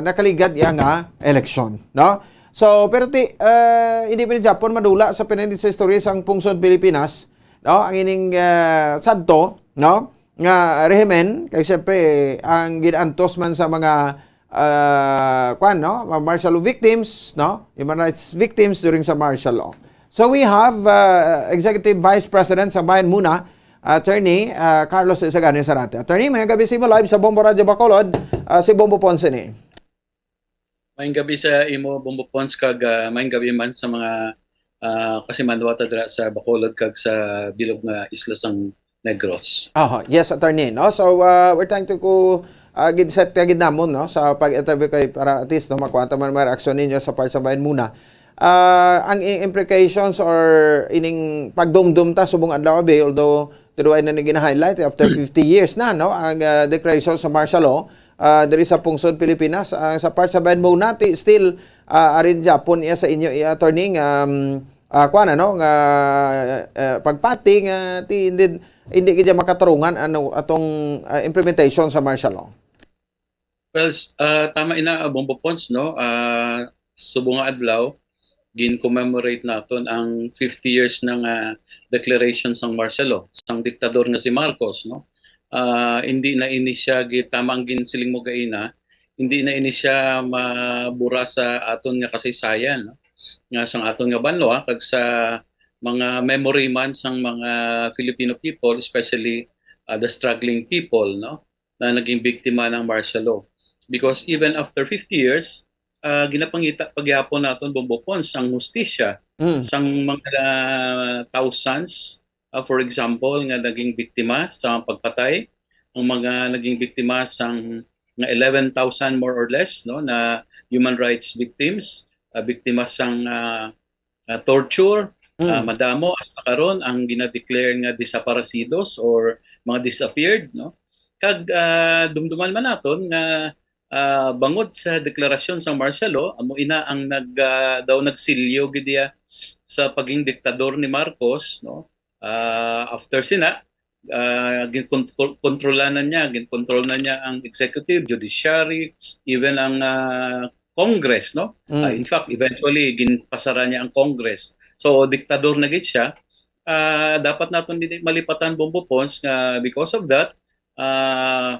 nakaligad iya nga eleksyon, no? So, pero ti, ah, hindi pa ni Japon madula sa pinanit sa istorya sang pungsod Pilipinas, no? Ang ining, ah, sadto, no? Nga rehimen, kay siyempre, ang ginaantos man sa mga, ah, kwan, no? Mga martial law victims, no? Human rights victims during sa martial law. So we have, ah, Executive Vice President sa Bayan Muna, Attorney, ah, Carlos Isagani Sarate. Attorney, may gabi sa imo live sa Bombo Radyo Bacolod, ah, si Bombo Ponce ni. Maayong gabi sa imo, Bombo Pons, kag, ah, maayong gabi man sa mga, ah, kasimanwa ta dira sa Bacolod kag sa bilog nga isla sang Negros. Aha, yes, attorney, no? So, uh, we're trying to go, uh, gid set ka gid namon, no, sa pag-interview kay para at least, no, makuha ta man mga reaksyon ninyo sa part sa Bayan Muna. Ah, ang i-, implications or ining pagdumdum ta subong adlaw abi, although tinuay na ni gina-highlight after fifty years na, no, ang, ah, declaration sa martial law, ah, diri sa pungsod Pilipinas, ang sa part sa Bayan Muna, ti-, still, ah, arin Japon iya sa inyo, iya, attorney, nga, um, ah, kuwan, ano, nga, eh, pagpati nga ti-, hindi, hindi gid makatarungan, ano, atong, ah, implementation sa martial law. Well, s-, ah, tama ina, ah, Bombo Pons, no? Ah, subong nga adlaw, gin-commemorate naton ang fifty years na nga declaration sang martial law, sang diktador nga si Marcos, no? Ah, hindi na ini siya gi-, tama ang ginsiling mo gaina, hindi na ini siya mabura sa aton nga kasaysayan, no? Nga sang aton nga banwa, kag sa mga memory man sang mga Filipino people, especially, ah, the struggling people, no? Na naging biktima ng martial law. Because even after fifty years, ah, ginapangita pa gyapon naton, Bombo Pons, ang hustisya Mm. sang mga thousands, ah, for example, nga naging biktima sa pagpatay, ang mga naging biktima sang nga eleven thousand more or less, no, na human rights victims, ah, biktima sang, ah, ah, torture, Mm. ah, madamo hasta karon ang gina-declare nga desaparecidos or mga disappeared, no? Kag, ah, dumduman man naton nga, ah, bangod sa deklarasyon sa martial law, amo ina ang nag-, ah, daw nagsilyo gid iya sa paging diktador ni Marcos, no? Ah, after sina, ah, ginkon-, kontrolan na niya, ginkontrol na niya ang executive, judiciary, even ang, ah, Congress, no? Mm. Ah, in fact, eventually, ginpasara niya ang Congress. So, diktador na gid siya. Ah, dapat naton dili malipatan, Bombo Pons, nga because of that, ah,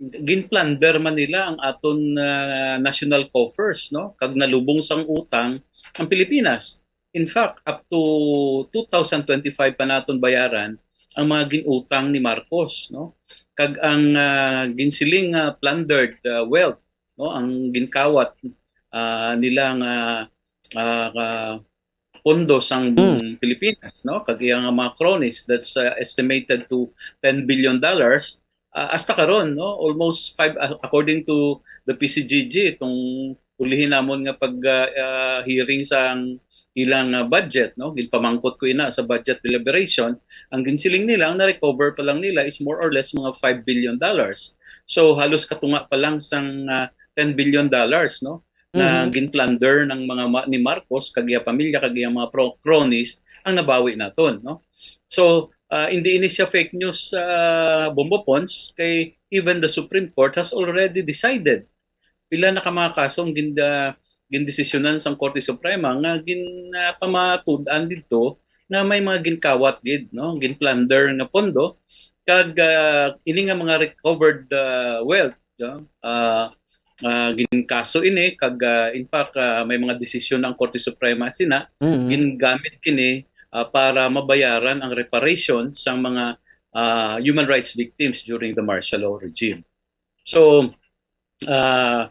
ginplunder man nila ang aton, ah, national coffers, no? Kag nalubong sang utang ang Pilipinas. In fact, up to two thousand twenty-five pa naton bayaran ang mga gin-utang ni Marcos, no? Kag ang, ah, ginsiling nga plundered, ah, wealth, no, ang ginkawat, ah, nila nga, ah, nga pondo sang Mm. Pilipinas, no? Kag iya nga mga cronies, that's, ah, estimated to ten billion dollars. Ah, hasta karon, no, almost five, ah, according to the P C G G, itong ulihin namon nga pag, ah, ah, hearing sang, ilang ah, budget, no? Ginpamangkot ko ina sa budget deliberation, ang ginsiling nila, ang na-recover pa lang nila is more or less mga five billion dollars. So halos katunga pa lang sang ah, ten billion dollars, no? Na Mhm. Ginplunder ng mga ma- ni Marcos kag iya pamilya kag iyang mga pro- cronies ang nabawi naton, no? So ah, hindi ini siya fake news sa Bombo Pons kay even the Supreme Court has already decided pila na ka mga kaso ang gin, ah, gindesisyonan sang Korte Suprema nga ginpamatud-an didto nga may mga ginkawat gid, no, ginplunder nga pondo kag ah, ini nga mga recovered ah, wealth, no, ah, ah, ginkaso ini kag ah, in fact ah, may mga desisyon ang Korte Suprema sina Mhm. gingamit kini ah, para mabayaran ang reparation sa mga ah, human rights victims during the martial law regime. So, ah,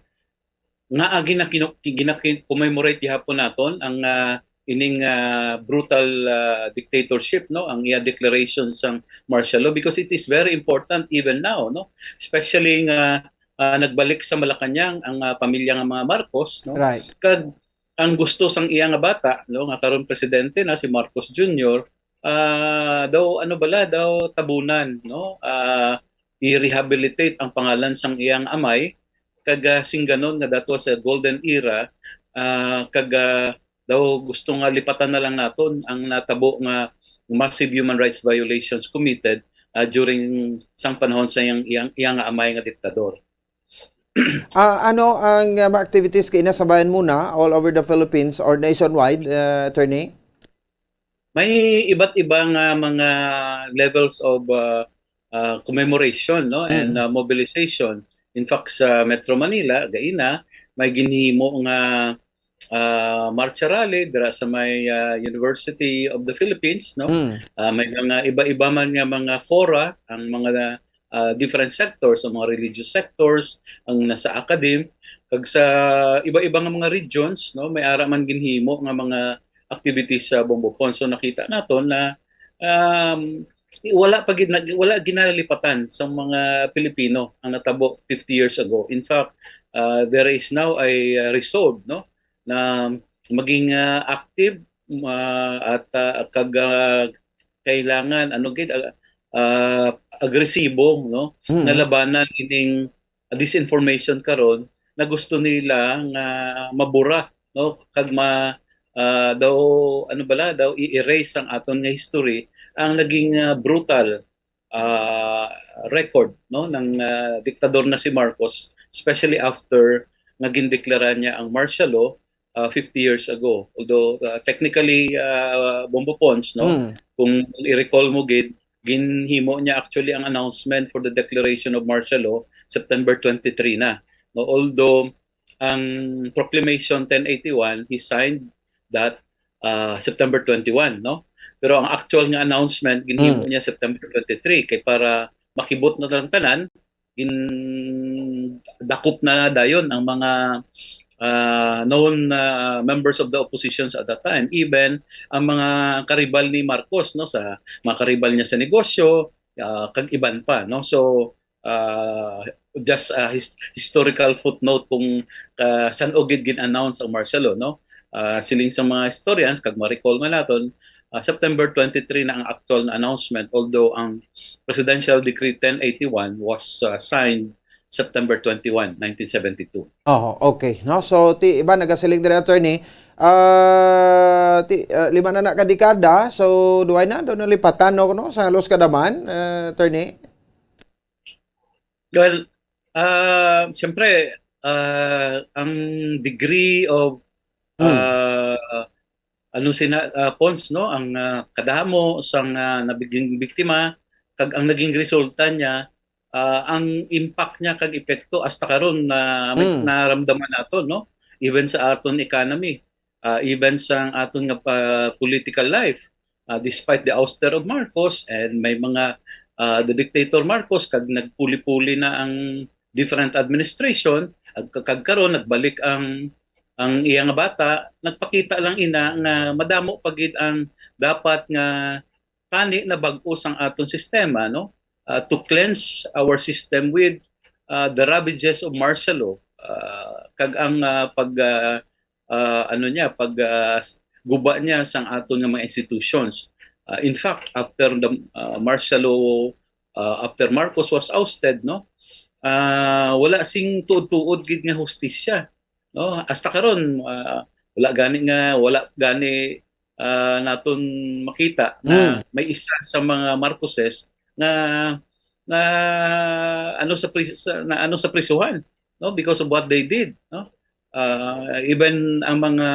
nga gina-, gina-commemorate gihapon naton ang ah, ining ah, brutal ah, dictatorship, no, ang iya declaration sang martial law, because it is very important even now, no, especially nga ah, nagbalik sa Malacañang ang ah, pamilya nga mga Marcos, no, Right. kag ang gusto sang iya nga bata, no, nga karon presidente na, si Marcos Junior, ah, daw ano bala daw tabunan, no, ah, i-rehabilitate ang pangalan sang iyang amay kag ah, singganon nga that was a golden era, ah, kag ah, daw gusto nga lipatan na lang naton ang natabo nga massive human rights violations committed ah, during sang panahon sa iyang, iyang, iyang amay nga diktador. Ah, ano ang uh, mga activities kay ina sa bayan muna all over the Philippines or nationwide, uh, attorney? May iba't iba nga mga levels of uh, uh, commemoration, no, and Mm. uh, mobilization. In fact, sa Metro Manila, gaina, may ginhimo nga uh, marcha rally dira sa may uh, University of the Philippines, no? Mm. Uh, may mga iba-iba man nga mga fora ang mga uh, different sectors, ang mga religious sectors, ang nasa academe, kag sa iba-iba nga mga regions, no, may ara man ginhimo nga mga activities sa Bombo Pons. So nakita naton na um, wala pa gid nag- wala ginalipatan sa mga Pilipino ang natabo fifty years ago. In fact, uh, there is now a uh, resolve, no, na maging uh, active uh, at uh, kag uh, kailangan ano gid uh, uh, agresibo, no, Mm. na labanan ining disinformation karon na gusto nila nga mabura, no, kag ma ah, daw ano bala daw i-erase ang aton nga history ang naging ah, brutal ah, record, no, ng ah, diktador na si Marcos, especially after nga gindeklara niya ang martial law ah, fifty years ago. Although ah, technically ah, Bombo Pons, no, Mm. kung i-recall mo gid, ginhimo niya actually ang announcement for the declaration of martial law September twenty-three na. No, although ang proclamation ten eighty-one, he signed that uh, September twenty-one, no? Pero ang actual nga announcement ginhimo Mm. niya September twenty-three kay para makibot na lang tanan, gin dakop na dayon ang mga uh, known uh, members of the oppositions at that time, even ang mga karibal ni Marcos, no, sa mga karibal niya sa negosyo, uh, kag iban pa, no? So uh, just a his- historical footnote kung uh, san-o gid gin-announce ang martial law, no? Uh, siling sa mga historians, kag ma-recall man naton, uh, September twenty-three na ang actual na announcement, although ang Presidential Decree ten eighty-one was uh, signed September twenty-one, nineteen seventy-two. Oh, okay. No? So, ti iba nagasiling diri, attorney. Ah, ti, ah, lima na na ka dekada, so duay na do nalipatan, no, no, sa halos kadaman, ah, attorney? Well, ah, siyempre, ah, ang degree of Hmm. ah, ano sina ah, Pons, no, ang ah, kadamo sang ah, nabiging biktima kag ang naging resulta niya, ah, ang impact niya kag epekto hasta karon na may Hmm. naramdaman nato, no, even sa aton economy, ah, even sa aton nga pa- political life, ah, despite the ouster of Marcos and may mga ah, the dictator Marcos kag nagpuli-puli na ang different administration, ag- kag karon nagbalik ang ang iya nga bata, nagpakita lang ina nga madamo pa gid ang dapat nga tani na bag-o sang aton sistema, no? Uh, to cleanse our system with uh, the ravages of martial law, uh, kag ang uh, pag uh, uh, ano niya, pag uh, guba niya sang aton nga mga institutions. Uh, in fact, after the uh, martial law, uh, after Marcos was ousted, no, uh, wala sing tuod-tuod gid nga hustisya, no? Hasta karon, uh, wala gani nga wala gani uh, naton makita na mm. may isa sa mga Marcoses na na ano sa, pris- sa na ano sa prisuhan, no, because of what they did, no. Uh, even ang mga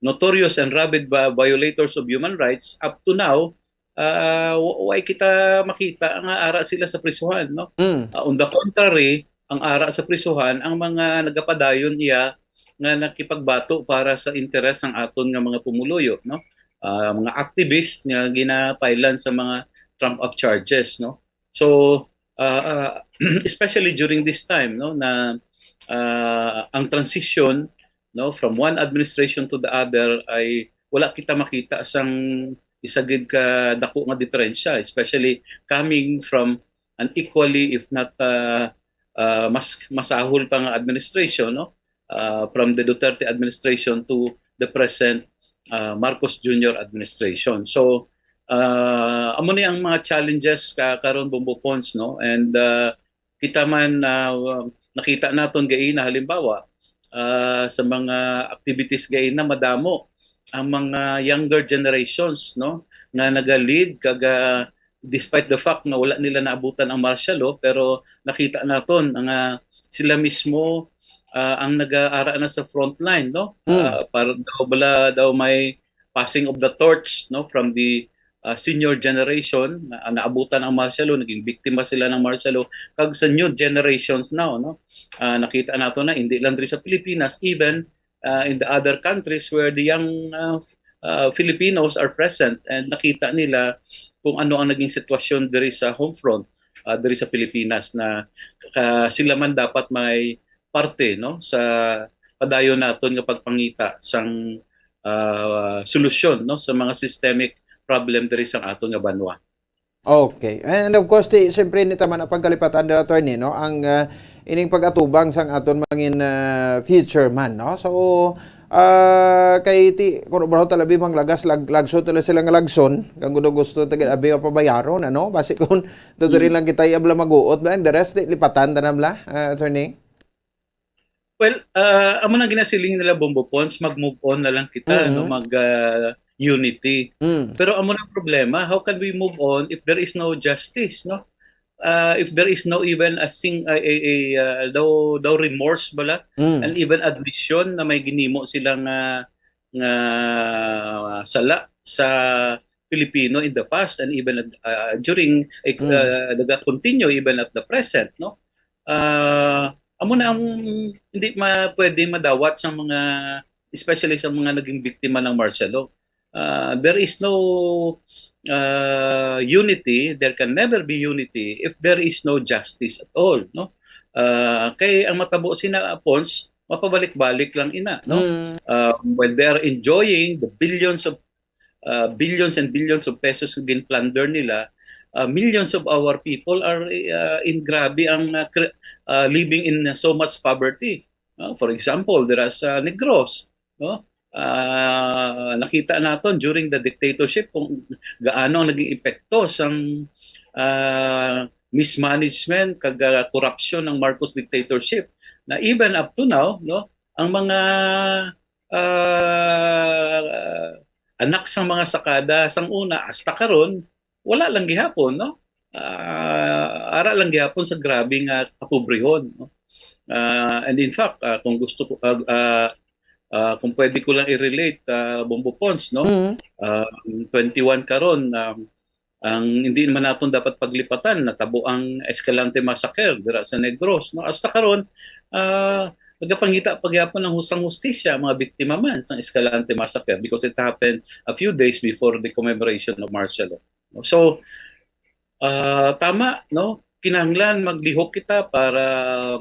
notorious and rabid ba violators of human rights up to now, uh, way kita makita nga ara sila sa prisuhan, no. Mm. Uh, on the contrary, ang ara sa prisuhan ang mga nagapadayon iya nga nakipagbato para sa interes sang aton nga mga pumuluyo, no. Uh, mga activist nga ginapailan sa mga trump up charges, no. So uh, uh, especially during this time, no, na uh, ang transition, no, from one administration to the other ay wala kita makita sang isa gid ka dako nga diferensya, especially coming from an equally, if not uh, uh, mas masahol pa nga administration, no, uh, from the Duterte administration to the present uh, Marcos Junior administration. So uh, amo ni ang mga challenges ka karon, Bombo Pons, no, and uh, kita man uh, nakita naton gaina halimbawa uh, sa mga activities gaina madamo ang mga younger generations, no, nga naga-lead kaga despite the fact nga wala nila naabutan ang martial law, pero nakita naton nga sila mismo uh, ang nagaara na sa frontline, no. Mm. Uh, para daw bala daw may passing of the torch, no, from the uh, senior generation na naabutan ang martial law, naging biktima sila ng martial law, kag sa new generations now, no. Uh, nakita nato na hindi lang diri sa Pilipinas, even uh, in the other countries where the young uh, uh, Filipinos are present and nakita nila kung ano ang naging sitwasyon diri sa home front, uh, diri sa Pilipinas, na uh, sila man dapat may parte, no, sa padayon naton nga pagpangita sang uh, solusyon, no, sa mga systemic problem diri sa aton nga banwa. Okay. And of course, ti, siyempre, ni taman ang pagkalipatan dira, attorney, no? Ang uh, ining pag-atubang sang aton mangin uh, future man, no? So, uh, kay ti kung obraho talabi mang lagas lag, lagso tala sila nga lagson, kang gusto gusto tagid abi pabayaron, ano? Basi kung tuturin mm. lang kita abla maguot ba, and the rest di lipatan tanam la, uh, attorney. Well, uh, amo nang ginasiling nila, Bombo Pons, mag-move on na lang kita, mm-hmm. no, mag uh, unity. Mm. Pero amo nang problema, how can we move on if there is no justice, no? Uh, if there is no even a sing a, a, a uh, daw daw remorse bala mm. and even admission na may ginimo sila nga nga sala sa Pilipino in the past and even uh, during uh, mm. uh, nag-continue even at the present, no? Uh, amo na ang hindi ma pwede madawat sa mga, especially sa mga naging biktima ng martial law. Uh, there is no uh, unity, there can never be unity if there is no justice at all, no? Uh, kay ang matabo sina Pons, mapabalik-balik lang ina, no? Mm. Uh, when they are enjoying the billions of uh, billions and billions of pesos nga gin-plunder nila, uh, millions of our people are uh, in grabe ang uh, uh, living in so much poverty. Uh, for example, dira sa Negros, no? Uh, nakita naton during the dictatorship kung gaano ang naging epekto sang uh, mismanagement kag uh, korupsyon ng Marcos dictatorship, na even up to now, no, ang mga uh, anak sang mga sakada sang una hasta karon wala lang gihapon, no? Uh, ara lang gihapon sa grabe nga kapobrehon, no? Uh, and in fact, uh, kung gusto ko uh, uh, uh, kung pwede ko lang i-relate, uh, Bombo Pons, no? Mm-hmm. Uh, twenty-one karon, um, ang hindi naman naton dapat paglipatan, natabo ang Escalante Massacre dira sa Negros, no? Hasta karon, uh, nagapangita pa gyapon ang husang hustisya mga biktima man sang Escalante Massacre because it happened a few days before the commemoration of martial law. So uh, tama, no? Kinahanglan maglihok kita para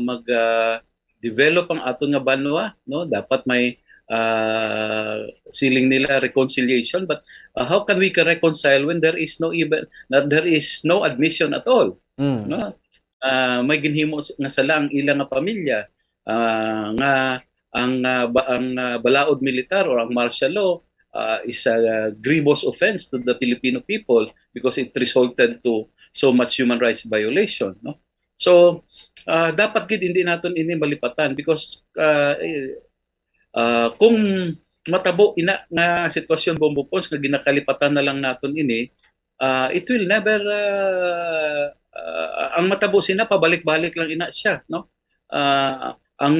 mag uh, develop ang aton nga banwa, no? Dapat may uh, siling nila reconciliation, but uh, how can we reconcile when there is no even that there is no admission at all, mm. no? Uh, may ginhimo nga sala ang ila nga pamilya uh, nga ang uh, ba, ang uh, balaod militar or ang martial law uh, is a grievous offense to the Filipino people because it resulted to so much human rights violation, no? So, uh, dapat gid hindi naton ini malipatan because uh, eh, uh, kung matabo ina nga sitwasyon, Bombo Pons, nga ginakalipatan na lang naton ini, uh, it will never uh, uh, ang matabo sina pabalik-balik lang ina siya, no? Uh, ang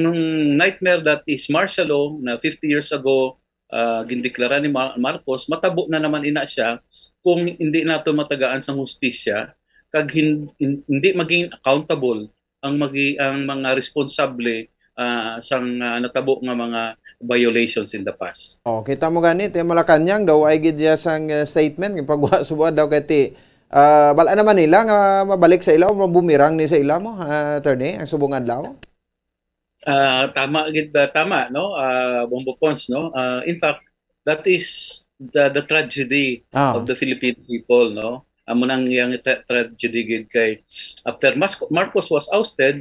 nightmare that is martial law na fifty years ago uh, gindeklara ni Mar- Marcos, matabo na naman ina siya kung hindi nato matagaan sang hustisya kag hin- hin- hindi maging accountable ang magi ang mga responsable uh, sang uh, natabo nga mga violations in the past. Oh, kita mo gani ti Malacañang daw ay gid ya sang uh, statement nga pagwa subad daw kay ti uh, bala naman nila nga mabalik sa ila o mabumirang ni sa ila mo uh, attorney ang subong adlaw. Uh, tama gid uh, tama no uh, Bombo Pons no uh, in fact that is the, the tragedy oh. of the Filipino people no amo nang yang tra- tragedy gid kay after Mas- Marcos was ousted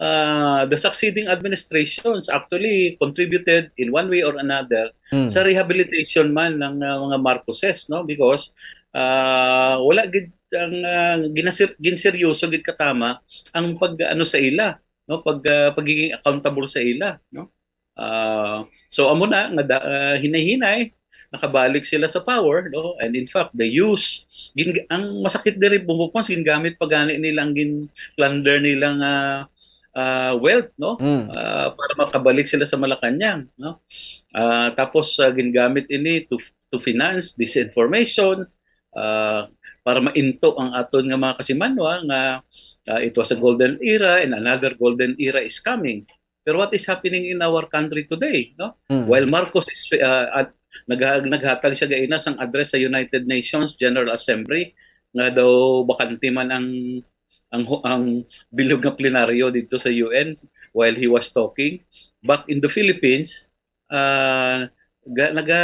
uh, the succeeding administrations actually contributed in one way or another hmm. sa rehabilitation man ng uh, mga Marcoses no because uh, wala gid ang uh, ginasir- ginseryoso gid katama ang pag ano sa ila no pag uh, pagiging accountable sa ila no uh, so amo na nga da, uh, hinay-hinay nakabalik sila sa power no and in fact they use gin, ang masakit diri Bombo Pons gingamit pa gani nila ang gin plunder nila nga uh, wealth no mm. uh, para makabalik sila sa Malacañang no uh, tapos uh, gingamit ini to to finance disinformation uh, para mainto ang aton nga mga kasimanwa nga uh, it was a golden era and another golden era is coming. Pero what is happening in our country today? No? Mm. While Marcos is uh, at, nag naghatag siya gaina sang address sa United Nations General Assembly nga daw bakante man ang ang ang bilog nga plenaryo dito sa U N while he was talking back in the Philippines uh, ga, naga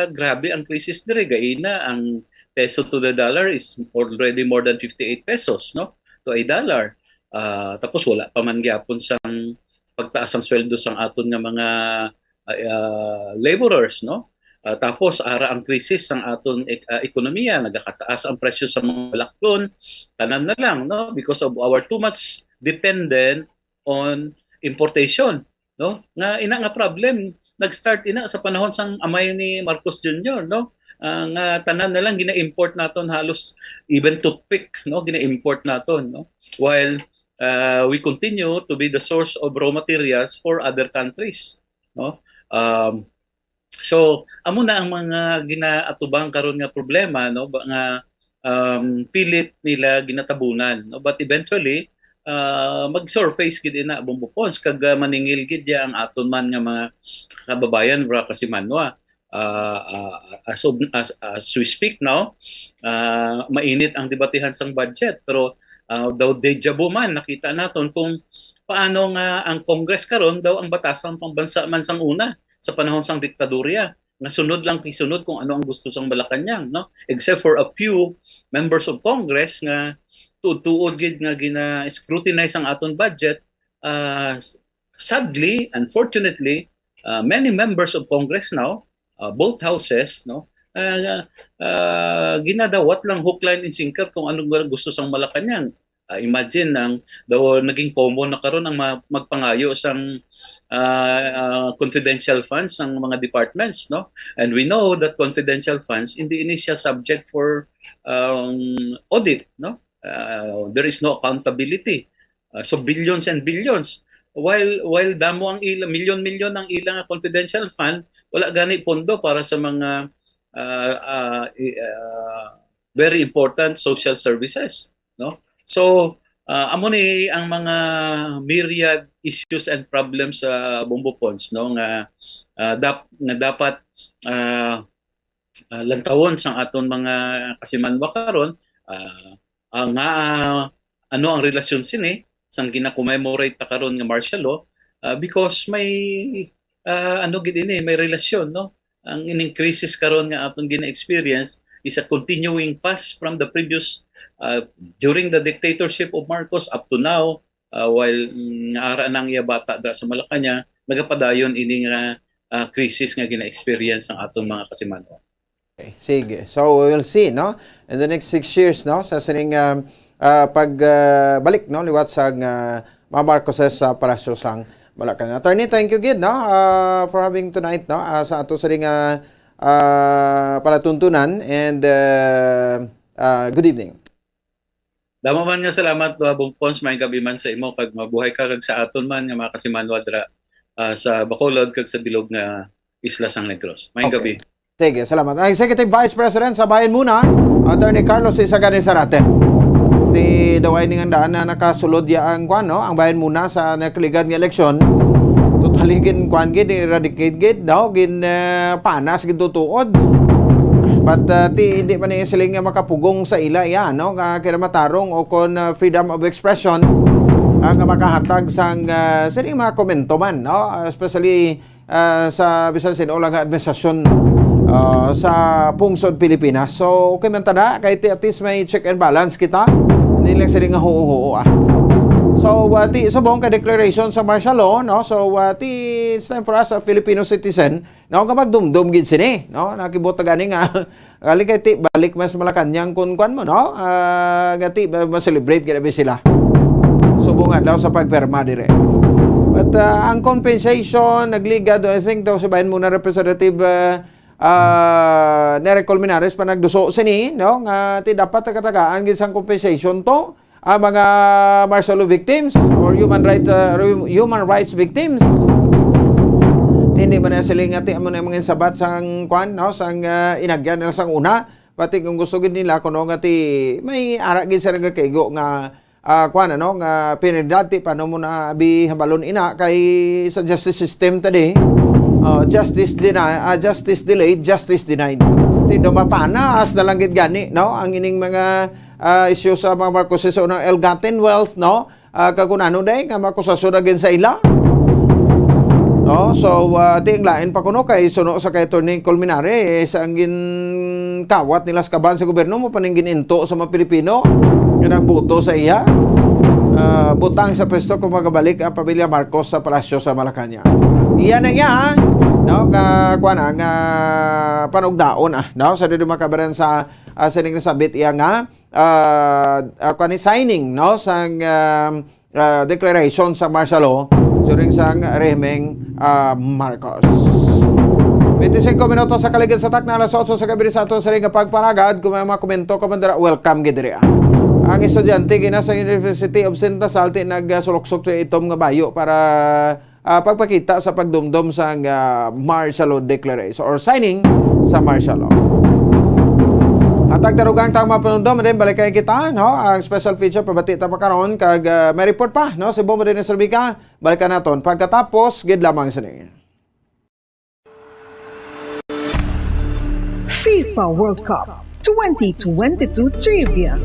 grabe ang crisis dire gaina ang peso to the dollar is already more than fifty-eight pesos no to a dollar uh, tapos wala pa man gyapon sang pagtaas ang sweldo sang aton nga mga uh, laborers no uh, tapos ara ang crisis sang aton ek- uh, ekonomiya nagakataas ang presyo sa mga balaklon tanan na lang no because of our too much dependent on importation no nga ina nga problem nag-start ina sa panahon sang amay ni Marcos Junior no uh, nga tanan na lang gina-import naton halos even toothpick no gina-import naton no while uh, we continue to be the source of raw materials for other countries no um, so amo na ang mga ginaatubang karon nga problema no nga um, pilit nila ginatabunan no but eventually uh, mag-surface gid ina Bombo Pons kag uh, maningil gid ya ang aton man nga mga kababayan bra kasimanwa uh, uh, as, of, as, as we speak now uh, mainit ang debatihan sang budget pero uh, daw deja vu man nakita naton kung paano nga ang Congress karon daw ang batasan pambansa man sang una sa panahon sang diktadurya nga sunod lang kay sunod kung ano ang gusto sang Malacañang no except for a few members of Congress nga tuod-tuod gid nga gina-scrutinize ang aton budget uh, sadly unfortunately uh, many members of Congress now uh, both houses no uh, uh, ginadawat lang hook line and sinker kung ano gusto sang Malacañang uh, imagine ang daw naging common na karon ang magpangayo sang uh, uh, confidential funds ng mga departments no and we know that confidential funds hindi ini siya subject for um, audit no uh, there is no accountability uh, so billions and billions while while damo ang ila milyon-milyon ang ilang confidential fund wala gani pondo para sa mga uh, uh, uh, very important social services no so uh, amo ni ang mga myriad issues and problems sa uh, Bombo Pons no nga uh, dap, nga dapat uh, uh, lantawon sang aton mga kasimanwa karon uh, uh, nga uh, ano ang relasyon sini sang gina-commemorate ta karon nga martial law uh, because may uh, ano gid ini may relasyon no ang ining crisis karon nga aton gina-experience is a continuing past from the previous uh, during the dictatorship of Marcos up to now uh, while mm, naara nang iya bata dra sa Malacañang nagapadayon ini nga ah, krisis nga gina-experience ang aton mga kasimanwa. Okay, sige. So, we will see, no? In the next six years, no? Sa sining, um, ah, pag, ah, balik, no? Liwat sang, ah, mga Marcoses sa Palasyo sang Malacañang. Attorney, thank you gid, no? Ah, for having tonight, no? Ah, sa ato sining, ah, ah, palatuntunan. And, ah, ah, good evening. Damo man nga salamat, Duha Bong Pons. Maayong gabi man sa imo, kag mabuhay ka, kag sa aton man nga mga kasimanwa dira, ah, sa Bacolod kag sa bilog nga isla sang Negros. Maayong Okay. gabi. Sige, salamat. Ang Executive Vice President sa Bayan Muna, Attorney Carlos Isagani Zarate. Ti daw ay ning andaan na nakasulod ya ang kwan, no? Ang Bayan Muna sa nakaligad nga eleksyon. Totally gin kwan gid, eradicate gid, no? Gin, eh, panas gid tutuod. But, uh, ti, hindi man ni siling nga makapugong sa ila iya, no? Nga kinamatarong o kon, uh, freedom of expression, uh, nga makahatag sang, uh, sining mga komento man, no? Uh, especially, uh, sa bisan sin-o lang nga administrasyon, uh, sa pungsod Pilipinas. So, okay man tada, kay ti at least may check and balance kita. Hindi lang siling nga huo-huo, ah. So, uh, ti, subong ka declaration sa martial law, no? So, uh, ti, it's time for us, a Filipino citizen, no, nga magdumdom gid sini, no? Nakibot na gani nga, gali kay ti, balik mas Malacañang kun kwan mo, no? Ah, nga ti, ma-, ma-celebrate gid abi sila. Subong adlaw sa pagpirma dire. But, ah, ang compensation, nagligad, I think, daw si Bayan Muna Representative, ah, ah, Nery Colmenares pa nagduso sini, no? Nga ti dapat katagaan gid sang compensation to ang mga martial law victims or human rights, uh, human rights victims. Hindi man na sila nga ti amo na mga sabat sang kwan, no, sang, uh, inagyan nila sang una. Pati kung gusto gid nila kuno nga ti may ara gid sa nga kaigo nga, uh, kwan, ano, nga penalidad ti paano mo na abi hambalon ina kay sa justice system tadi. Uh, justice denied, uh, justice delayed, justice denied. Ti do mapanas na lang gid gani, no, ang ining mga ah, isyu sa mga Marcoses o ng ill-gotten wealth, no? Ah, kag kun ano day nga makusasyon na gid sa ila. No? So, ah, ti ang lain pa kuno kay suno sa kay Attorney Colmenares, ang ginkawat nila sa kaban sa gobyerno mo pa ning gininto sa mga Pilipino nga nagboto sa iya. Ah, butang sa pwesto kung magabalik ang pamilya Marcos sa palasyo sa Malacañang. Iya na iya, no? Nga, kuwan na, nga panugdaon, ah, no? Sa dili makabaran sa, ah, sining nasabit iya nga ah, ah, kuwan ni signing, no, sang, um, ah, declaration sa martial law during sang rehimeng, ah, Marcos. Twenty-five minutos sa kaligid sa takna, alas otso sa gabi sa aton sa nga pagpanagad. Kung may mga komento ka man dira, welcome gid diri, ah. Ang estudyante gina sa University of Saint Lasal ti nagsuloksok sa itom nga bayo para ah, pagpakita sa pagdumdom sang, ah, martial law declaration or signing sa martial law. Hatag tarugang tama panumdom, then balikan kita, no? Ang special feature pabati ta pa karon kag, ah, may report pa, no? Si Bombo Dennis Rubica, balikan naton pagkatapos gid lamang sini. FIFA World Cup twenty twenty-two Trivia.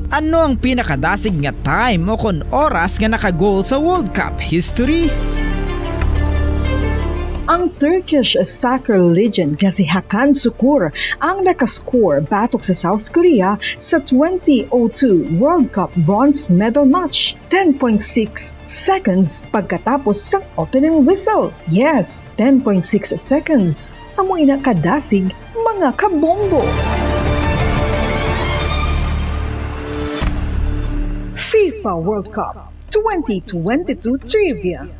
Ano ang pinakadasig nga time o kon oras nga naka-goal sa World Cup history? Ang Turkish soccer legend nga si Hakan Sukur ang nakascore batok sa South Korea sa twenty oh two World Cup bronze medal match, ten point six seconds pagkatapos sang opening whistle. Yes, ten point six seconds. Amo ina kadasig, mga kabombo. FIFA World Cup twenty twenty-two Trivia.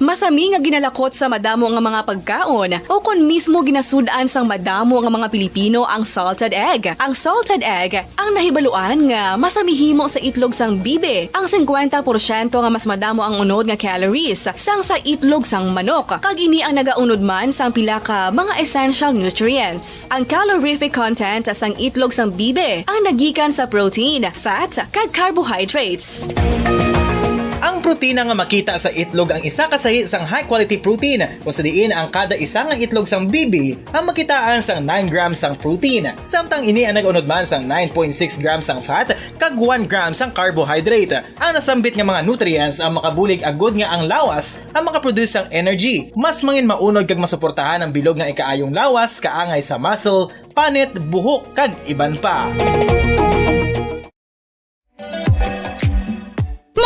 Masami nga ginalakot sa madamo nga mga pagkaon, o kon mismo ginasud-an sang madamo nga mga Pilipino ang salted egg. Ang salted egg ang nahibaluan nga masami himo sa itlog sang bibi. Ang singkwenta porsyento nga mas madamo ang unod nga calories sang sa itlog sang manok, kag ini ang nagaunod man sang pila ka mga essential nutrients. Ang calorific content sang itlog sang bibi ang nagikan sa protein, fat, kag carbohydrates. Ang protina nga makita sa itlog ang isa ka sahi sang high-quality protein, kung sa diin ang kada isa nga itlog sang bibi ang makitaan sang nine grams sang protein, samtang ini ang nag-unod man sang nine point six grams sang fat kag one gram sang carbohydrate. Ang nasambit nga mga nutrients ang makabulig agud nga ang lawas ang makaproduce sang energy. Mas mangin maunod kag masuportahan ang bilog nga ikaayong lawas, kaangay sa muscle, panit, buhok, kag iban pa.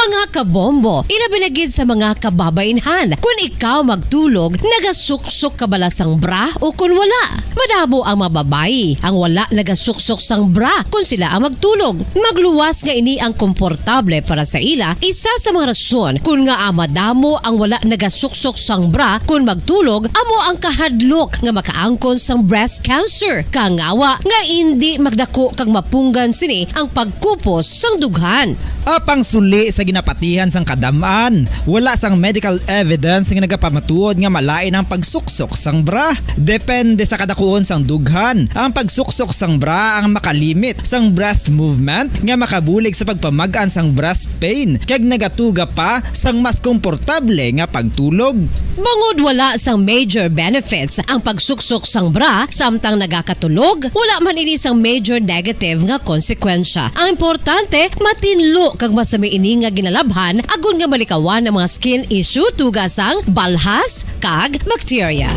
Mga kabombo, ilabi na gid sa mga kababainhan. Kun ikaw magtulog, nagasuksok ka bala sang bra o kun wala? Madamo ang mga babayi ang wala nagasuksok sang bra kun sila ang magtulog. Magluwas nga ini ang komportable para sa ila, isa sa mga rason kun ngaa madamo ang wala nagasuksok sang bra kun magtulog, amo ang kahadlok nga makaangkon sang breast cancer. Kangawa nga indi magdako kag mapunggan sini ang pagkupos sang dughan. Apang suli sa ginapatihan sang kadam-an, wala sang medical evidence nga nagapamatuod nga malain ang pagsuksok sang bra. Depende sa kadakuon sang dughan, ang pagsuksok sang bra ang makalimit sang breast movement nga makabulig sa pagpamag-an sang breast pain kag nagatuga pa sang mas komportable nga pagtulog. Bangod wala sang major benefits ang pagsuksok sang bra samtang nagakatulog, wala man ini sang major negative nga konsekwensya. Ang importante, matinlo kag masami ini nga ginalabhan agod nga malikawan ang mga skin issue tuga sang balhas kag bakterya.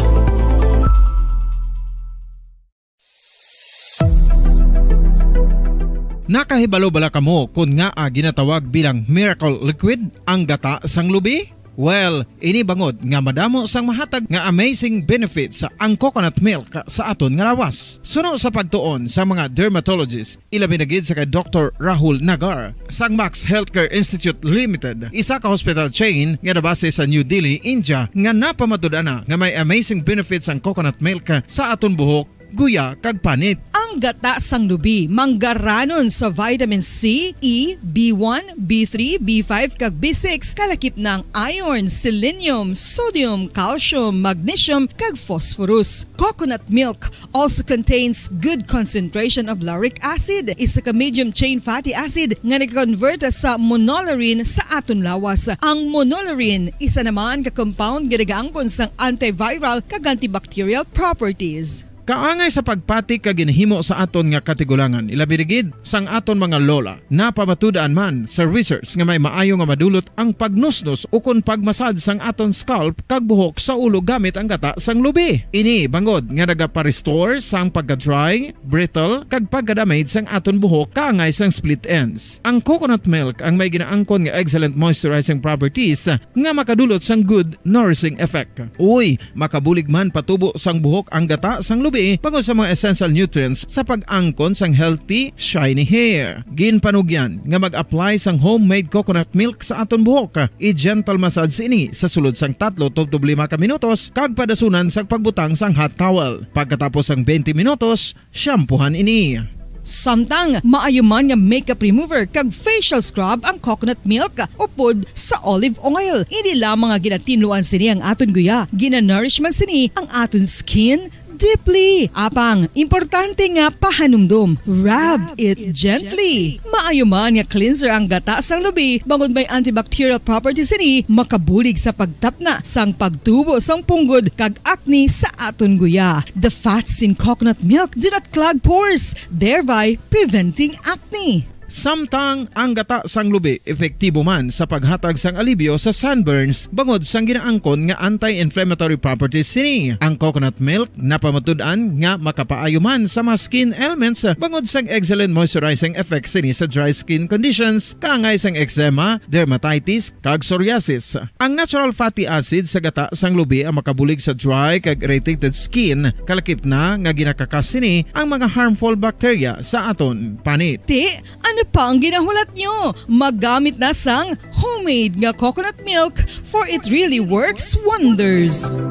Nakahibalo bala kamo kon ngaa ginatawag bilang miracle liquid ang gata sang lubi? Well, ini bangod nga madamo sang mahatag nga amazing benefits ang coconut milk sa aton nga lawas. Suno sa pagtuon sa mga dermatologist, ilabi na gid sa kay Doktor Rahul Nagar sang Max Healthcare Institute Limited, isa ka hospital chain nga nabase sa New Delhi, India, nga napamatud-an na nga may amazing benefits ang coconut milk sa aton buhok, guya, kag panit. Ang gata sang lubi manggaranon sa vitamin C, E, B one, B three, B five, kag B six, kalakip na ang iron, selenium, sodium, calcium, magnesium, kag phosphorus. Coconut milk also contains good concentration of lauric acid, isa ka medium chain fatty acid nga nag-convert sa monolaurin sa aton lawas. Ang monolaurin isa naman ka compound nga nagaangkon sang antiviral kag antibacterial properties. Kaangay sa pagpati ka ginhimo sa aton nga katigulangan, ilabi na gid sang aton mga lola. Napamatud-an man sa research nga may maayo nga madulot ang pagnusnos ukon pagmasad sang aton scalp kag buhok sa ulo gamit ang gata sang lubi. Ini bangod nga nagapa-restore sang pagka-dry, brittle, kag pagka-damage sang aton buhok kaangay sang split ends. Ang coconut milk ang may ginaangkon nga excellent moisturizing properties nga makadulot sang good nourishing effect. Uy, makabulig man patubo sang buhok ang gata sang lubi bangod sa mga essential nutrients sa pag-angkon sang healthy, shiny hair. Ginpanugyan nga mag-apply sang homemade coconut milk sa aton buhok. I-gentle massage ini sa sulod sang tatlo tubtob lima ka minutos kag padasunan sa pagbutang sang hot towel. Pagkatapos sang twenty minutos, shampoohan ini. Samtang maayo man nga makeup remover kag facial scrub ang coconut milk upod sa olive oil. Hindi lamang nga ginatinluan sini ang aton guya, ginanourish man sini ang aton skin deeply. Apang, importante nga pahanumdom, rub it gently. Maayo man nga cleanser ang gata sang lubi, bangod may antibacterial properties sini, makabulig sa pagtapna sang pagtubo sang punggod kag acne sa aton guya. The fats in coconut milk do not clog pores, thereby preventing acne. Samtang ang gata sang lubi epektibo man sa paghatag sang alibyo sa sunburns bangod sang ginaangkon nga anti-inflammatory properties sini. Ang coconut milk napamatud-an nga makapaayo man sa mga skin ailments bangod sang excellent moisturizing effects sini sa dry skin conditions, kaangay sang eczema, dermatitis, kag psoriasis. Ang natural fatty acid sa gata sang lubi ang makabulig sa dry kag irritated skin, kalakip na nga ginakakas sini ang mga harmful bacteria sa aton panit. Ti, ano pa ang ginahulat nyo? Maggamit na sang homemade nga coconut milk, for it really works wonders.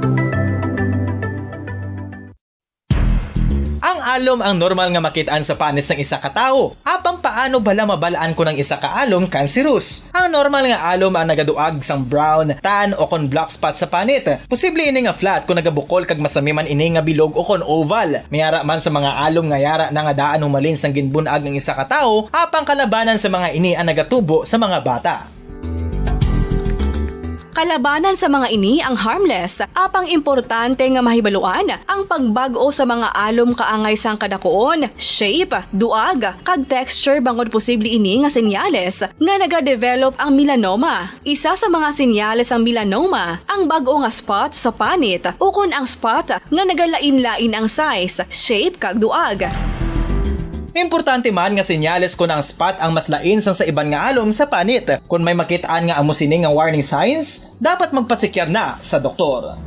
Ang alom ang normal nga makit-an sa panit sang isa ka tawo. Apang paano bala mabal-an kon ang isa ka alom cancerous? Ang normal nga alom ang nagaduag sang brown, tan, o kon black spot sa panit. Posible ini nga flat kon nagabukol kag masami man ini nga bilog o kon oval. May ara man sa mga alom nga yara na nga daan humalin sang ginbun-ag ang isa ka tawo, apang kalabanan sa mga ini ang nagatubo sa mga bata. Kalabanan sa mga ini ang harmless, apang importante nga mahibaluan ang pagbag-o sa mga alom kaangay sang kadakuon, shape, duag, kag texture, bangod posible ini nga senyales nga nagadevelop ang melanoma. Isa sa mga senyales sang melanoma ang bag-o nga spot sa panit ukon ang spot nga nagalain-lain ang size, shape, kag duag. Importante man nga senyales kon ang spot ang mas lain sang sa iban nga alom sa panit. Kon may makit-an nga amo sini nga warning signs, dapat magpasekyar na sa doktor.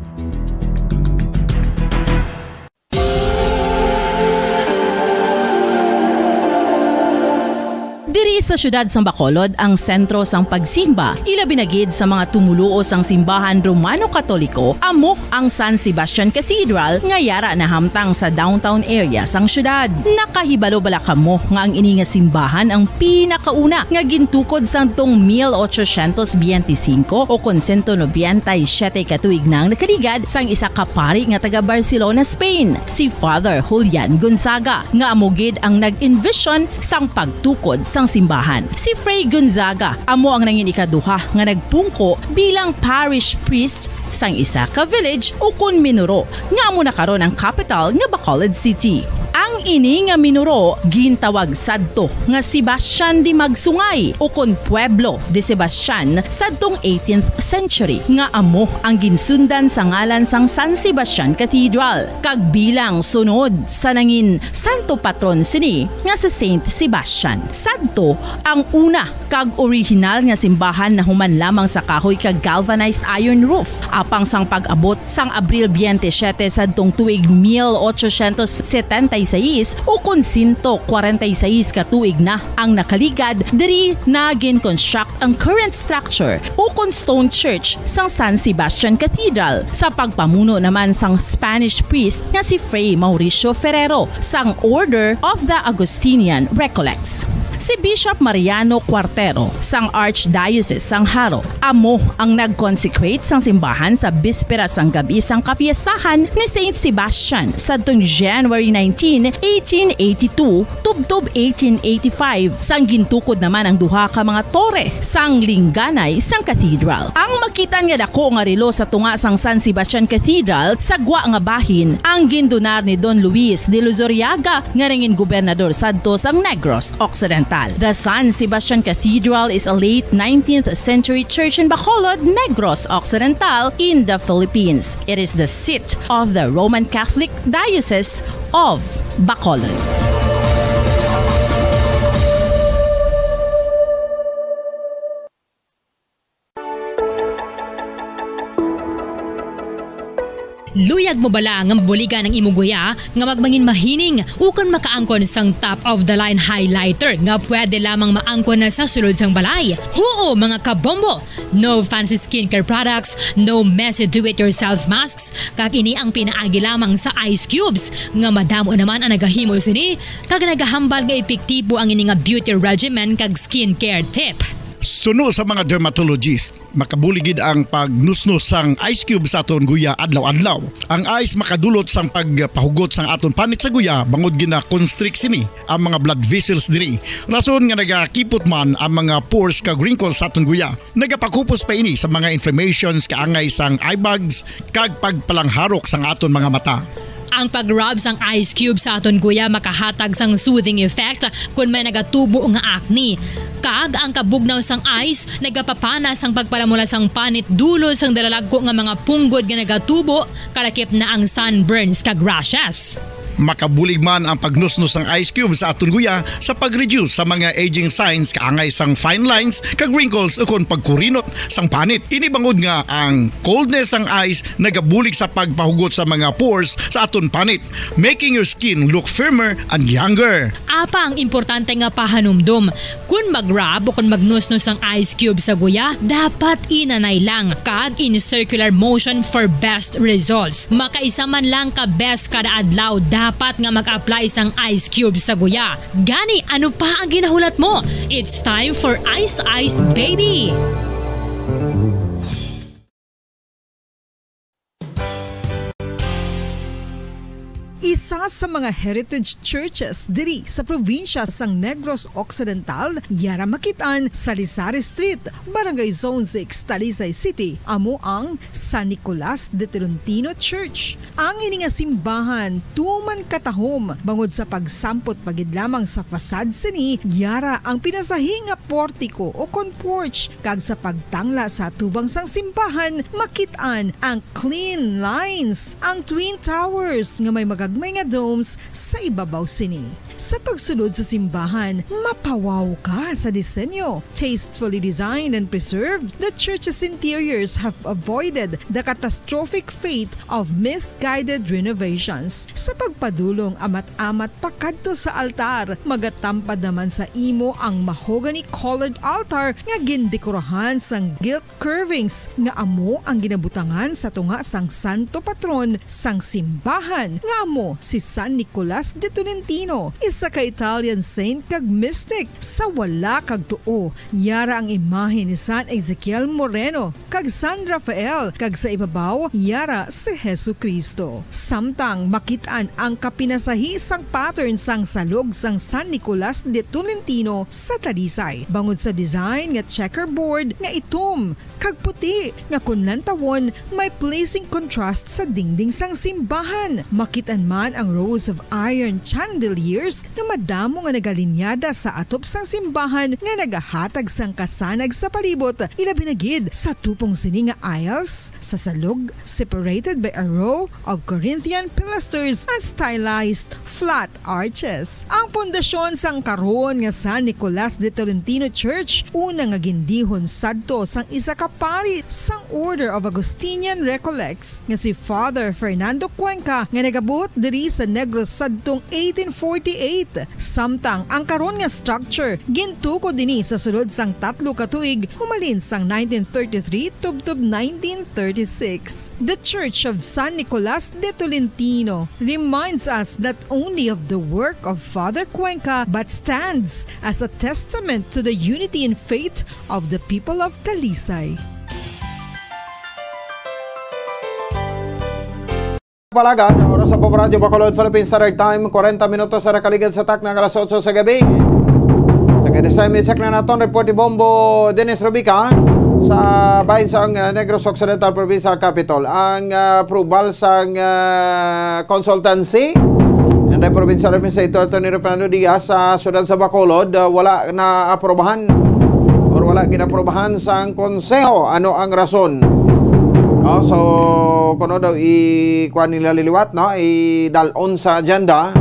Diri sa siyudad sang Bacolod ang sentro sang pagsimba, ilabi na gid sa mga tumoluo sang simbahan Romano-Katoliko, amo ang San Sebastian Cathedral nga yara nahamtang sa downtown area sang siyudad. Nakahibalo bala kamo nga ang ini nga simbahan ang pinakauna nga gintukod sadtong mil ochocientos biyente singko o kon sento nobenta y siyete ka tuig na ang nakaligad sang isa ka pari nga taga Barcelona, Spain, si Father Julian Gonzaga, nga amo gid ang nag-envision sang pagtukod sang simbahan. Si Fray Gonzaga amo ang nangin ikaduha nga nagpungko bilang parish priest sang isa ka village ukon minuro nga amo na karon ang kapital nga Bacolod City. Ang ini nga minuro gintawag sadto nga Sebastian de Magsungay ukon Pueblo de Sebastian sadtong eighteenth century, nga amo ang ginsundan sa ngalan sang San Sebastian Cathedral, kag bilang sunod sa nangin santo patron sini nga si Saint Sebastian. Sadto ang una kag orihinal nga simbahan nahuman lamang sa kahoy kag galvanized iron roof, apang sang pag-abot sang Abril biyente siyete sadtong tuig mil ochocientos setenta y seis ukon sento kwarenta y seis ka tuig na ang nakaligad, diri na gin-construct ang current structure ukon stone church sang San Sebastian Cathedral sa pagpamuno naman sang Spanish priest nga si Fray Mauricio Ferrero sang Order of the Augustinian Recollects. Si Bishop Mariano Cuartero sang Archdiocese sang Jaro amo ang nag-consecrate sang simbahan sa bispera sang gab-i sang kapiestahan ni Saint Sebastian sadtong January nineteen, eighteen eighty-two, tubtob eighteen eighty-five, sang gintukod naman ang duha ka mga tore sang lingganay sang cathedral. Ang makit-an nga dako nga relo sa tunga sang San Sebastian Cathedral sa gwa nga bahin ang gindonar ni Don Luis de Luzuriaga nga nangin gobernador sadto sang Negros Occidental. The San Sebastian Cathedral is a late nineteenth century church in Bacolod, Negros Occidental, in the Philippines. It is the seat of the Roman Catholic Diocese of Bacolod. Luyag mo bala nga mabuligan ang imo guya nga magmangin mahining ukon makaangkon sang top-of-the-line highlighter nga pwede lamang maangkon na sa sulod sang balay? Huo, mga kabombo! No fancy skincare products, no messy do-it-yourself masks, kag ini ang pinaagi lamang sa ice cubes, nga madamo naman ang nagahimo sini kag nagahambal nga epektibo ang ini nga beauty regimen kag skincare tip. Suno sa mga dermatologist, makabulig gid ang pagnusnos sang ice cube sa aton guya adlaw-adlaw. Ang ice makadulot sang pagpahugot sang aton panit sa guya bangod gina-constrict sini ang mga blood vessels diri, rason nga nagakipot man ang mga pores kag wrinkles sa aton guya. Nagapakupos pa ini sa mga inflammations kaangay sang eye bags kag pagpalangharok sang aton mga mata. Ang pag-rub sang ice cube sa aton guya makahatag sang soothing effect kon may nagatubo nga acne. Kag ang kabugnaw sang ice nagapapana sang pagpalamula sang panit dulot sang dalalagko nga mga punggod nga nagatubo, kalakip na ang sunburns kag rashes. Makabulig man ang pagnusnos sang ice cube sa aton guya sa pag-reduce sa mga aging signs kaangay sang fine lines kag wrinkles ukon pagkurinot sang panit. Ini bangod nga ang coldness sang ice nagabulig sa pagpahugot sa mga pores sa aton panit, making your skin look firmer and younger. Apang importante nga pahanumdom, kon mag-rub o kon magnusnos ang ice cube sa guya, dapat inanay lang kag in circular motion for best results. Makaisa man lang ka beses kada adlaw dapat nga mag-apply sang ice cube sa guya. Gani, ano pa ang ginahulat mo? It's time for Ice Ice Baby! Isa sa mga heritage churches diri sa probinsya sang Negros Occidental, yara makit-an sa Lisari Street, Barangay Zone six, Talisay City, amo ang San Nicolas de Tolentino Church. Ang ini nga simbahan tuman katahom bangod sa pagsampot pa gid lamang sa facade sini, yara ang pinasahi nga portiko o kon porch, kag sa pagtangla sa atubang sang simbahan, makit-an ang clean lines, ang twin towers nga may mga may nga domes sa ibabaw sini. Sa pagsulod sa simbahan, mapawaw ka sa disenyo. Tastefully designed and preserved, the church's interiors have avoided the catastrophic fate of misguided renovations. Sa pagpadulong amat-amat pakadto sa altar, magatampad naman sa imo ang mahogany-colored altar nga gindekorahan sang gilt curvings nga amo ang ginabutangan sa tunga sang santo patron sang simbahan, nga amo si San Nicolas de Tolentino, isa ka Italian saint kag mystic. Sa wala kag tuo, yara ang imahe ni San Ezekiel Moreno kag San Rafael, kag sa ibabaw yara si Jesu-Cristo. Samtang makit-an ang kapinasahi sang pattern sang salog sang San Nicolas de Tolentino sa Talisay, bangod sa design nga checkerboard nga itom kag puti, nga kon lantawon, may pleasing contrast sa dingding sang simbahan. Makit-an man ang rows of iron chandeliers nga madamo nga nagalinyada sa atop sang simbahan nga nagahatag sang kasanag sa palibot, ilabi na gid sa tupong sini nga aisles sa salog, separated by a row of Corinthian pilasters and stylized flat arches. Ang pundasyon sang karon nga San Nicolas de Tolentino Church, una nga gindihon sadto sang isa ka pari sang Order of Augustinian Recollects nga si Father Fernando Cuenca, nga nagabuot diri sa Negros sadtong eighteen forty-eight. Samtang ang karon nga structure gintukod dinhi sa sulod sang tatlo ka tuig, humalin sang nineteen thirty-three tubtob nineteen thirty-six. The Church of San Nicolas de Tolentino reminds us not only of the work of Father Cuenca but stands as a testament to the unity in faith of the people of Talisay. Palagan, oras sa Pamaradyo Bacolod, Philippine Standard Time, kwarenta minutos sa nakaligad sa takna nga alas otso sa gabi. Sa kadisay, may check na naton report ni Bombo Dennis Rubica sa bahin sa ang uh, Negros Occidental Provincial Capital. Ang uh, approval sa uh, consultancy and the Provincial Administrator Attorney Fernando Diaz sa siyudad sa Bacolod, uh, wala na aprobahan or wala ginaprobahan sang konseho. Ano ang rason? Oh, so kuno daw i kuan nila liliwat, no, idalon sa agenda.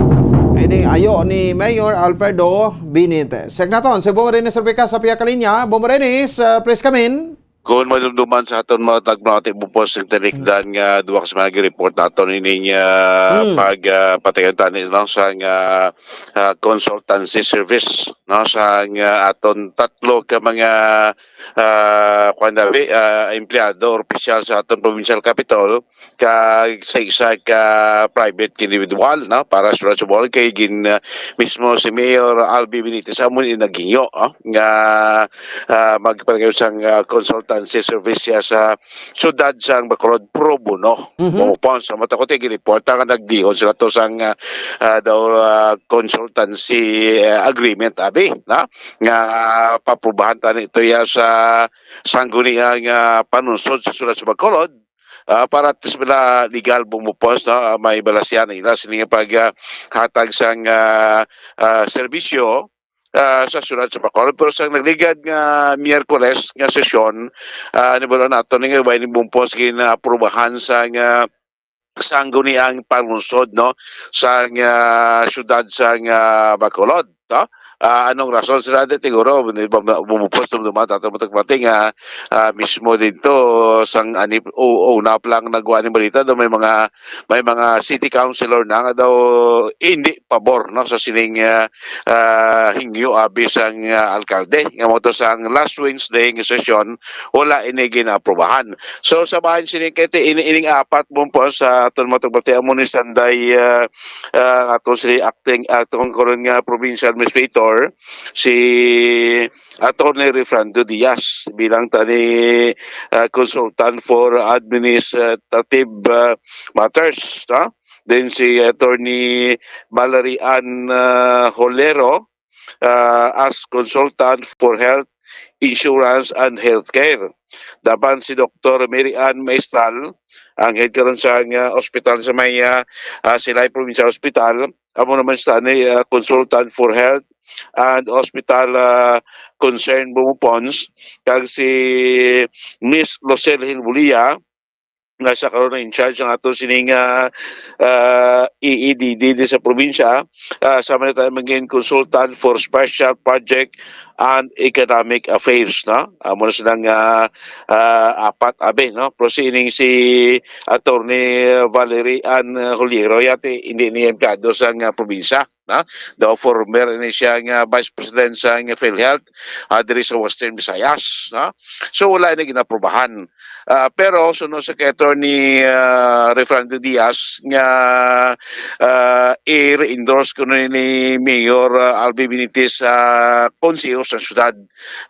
Ini ayo ni Mayor Alfredo Benitez. Check naton si Bombo Dennis Rubica sa pihak kalinya. Bombo Dennis, uh, please come in. Kung madumduman sa aton mga tagmati bupos ng talikdan nga duwa ka semana gi-report naton ining uh, hmm. pag uh, patayon tani no sang uh, uh, consultancy service no sang uh, aton tatlo ka mga uh, kuan dabi uh, empleyado or opisyal sa aton provincial capital kag sa isa ka private individual no para sa Bohol kay gin uh, mismo si Mayor Albi Benitez amo ni naghingyo uh, nga uh, magpagayon sang uh, consultancy service siya sa syudad sang Bacolod pro bono. Mm-hmm. Mo pa sa mata ko ti giniporta nga nagdihon sila to sang uh, uh, daw uh, consultancy uh, agreement abi na nga paprubahan tani ito ya sa sangguniang uh, panunsod sa syudad sa Bacolod uh, para at least bila legal bumupos no? Uh, may balasyan nila sini nga pag uh, hatag sang uh, uh, serbisyo uh, sa syudad sa Bacolod. Pero sa nagligad nga Miyerkules nga sesyon, uh, nibalo nato ni nga way ni bumpos ginaprubahan sa nga sangguniang panglungsod no sa nga syudad sa nga Bacolod no. Uh, anong rason sila di siguro bumupos dumduman tato mo tagpati nga uh, mismo dito sang ani o, o na lang nagwa ni balita do may mga may mga city councilor na nga daw hindi pabor no sa sining uh, uh, hingyo abi sang uh, alkalde nga mo to sang last Wednesday nga session wala ini ginaaprobahan. So sa bahin sini kay ini ining apat mo po sa aton mo tagbati amo ni Sanday uh, uh, ato si acting atong karon nga provincial administrator si Attorney Refrando Diaz bilang tani uh, consultant for administrative uh, matters. No? Then si Attorney Valerie Ann uh, Holero uh, as consultant for health insurance and healthcare. Dapan si Doktor Mary Ann Maestral, ang head karon sa uh, ospital sa may uh, uh, Silay Provincial Hospital, amo naman sa ni uh, consultant for health and hospital uh, concern bumupons kag si Miss Lucille Hilbulia nga sa karon in charge ang ato sining, ah, ah, E E D D di sa probinsya, ah, sama na tayo maging consultant for special project and economic affairs, no? Amo na silang, ah, ah, apat, abi, no? Pero sining si Attorney Valerie Ann Juliero, yati, hindi niya empleyado sa nga probinsya, no? Daw former ni siya nga Vice President sa nga PhilHealth, ah, diri sa Western Visayas, no? So, wala na ginaprobahan. Ah, pero suno sa kay Attorney, ah, Refrando Diaz nga, ah, i-re-endorse ko ni Mayor, ah, Albi Benitez sa konseho sa syudad,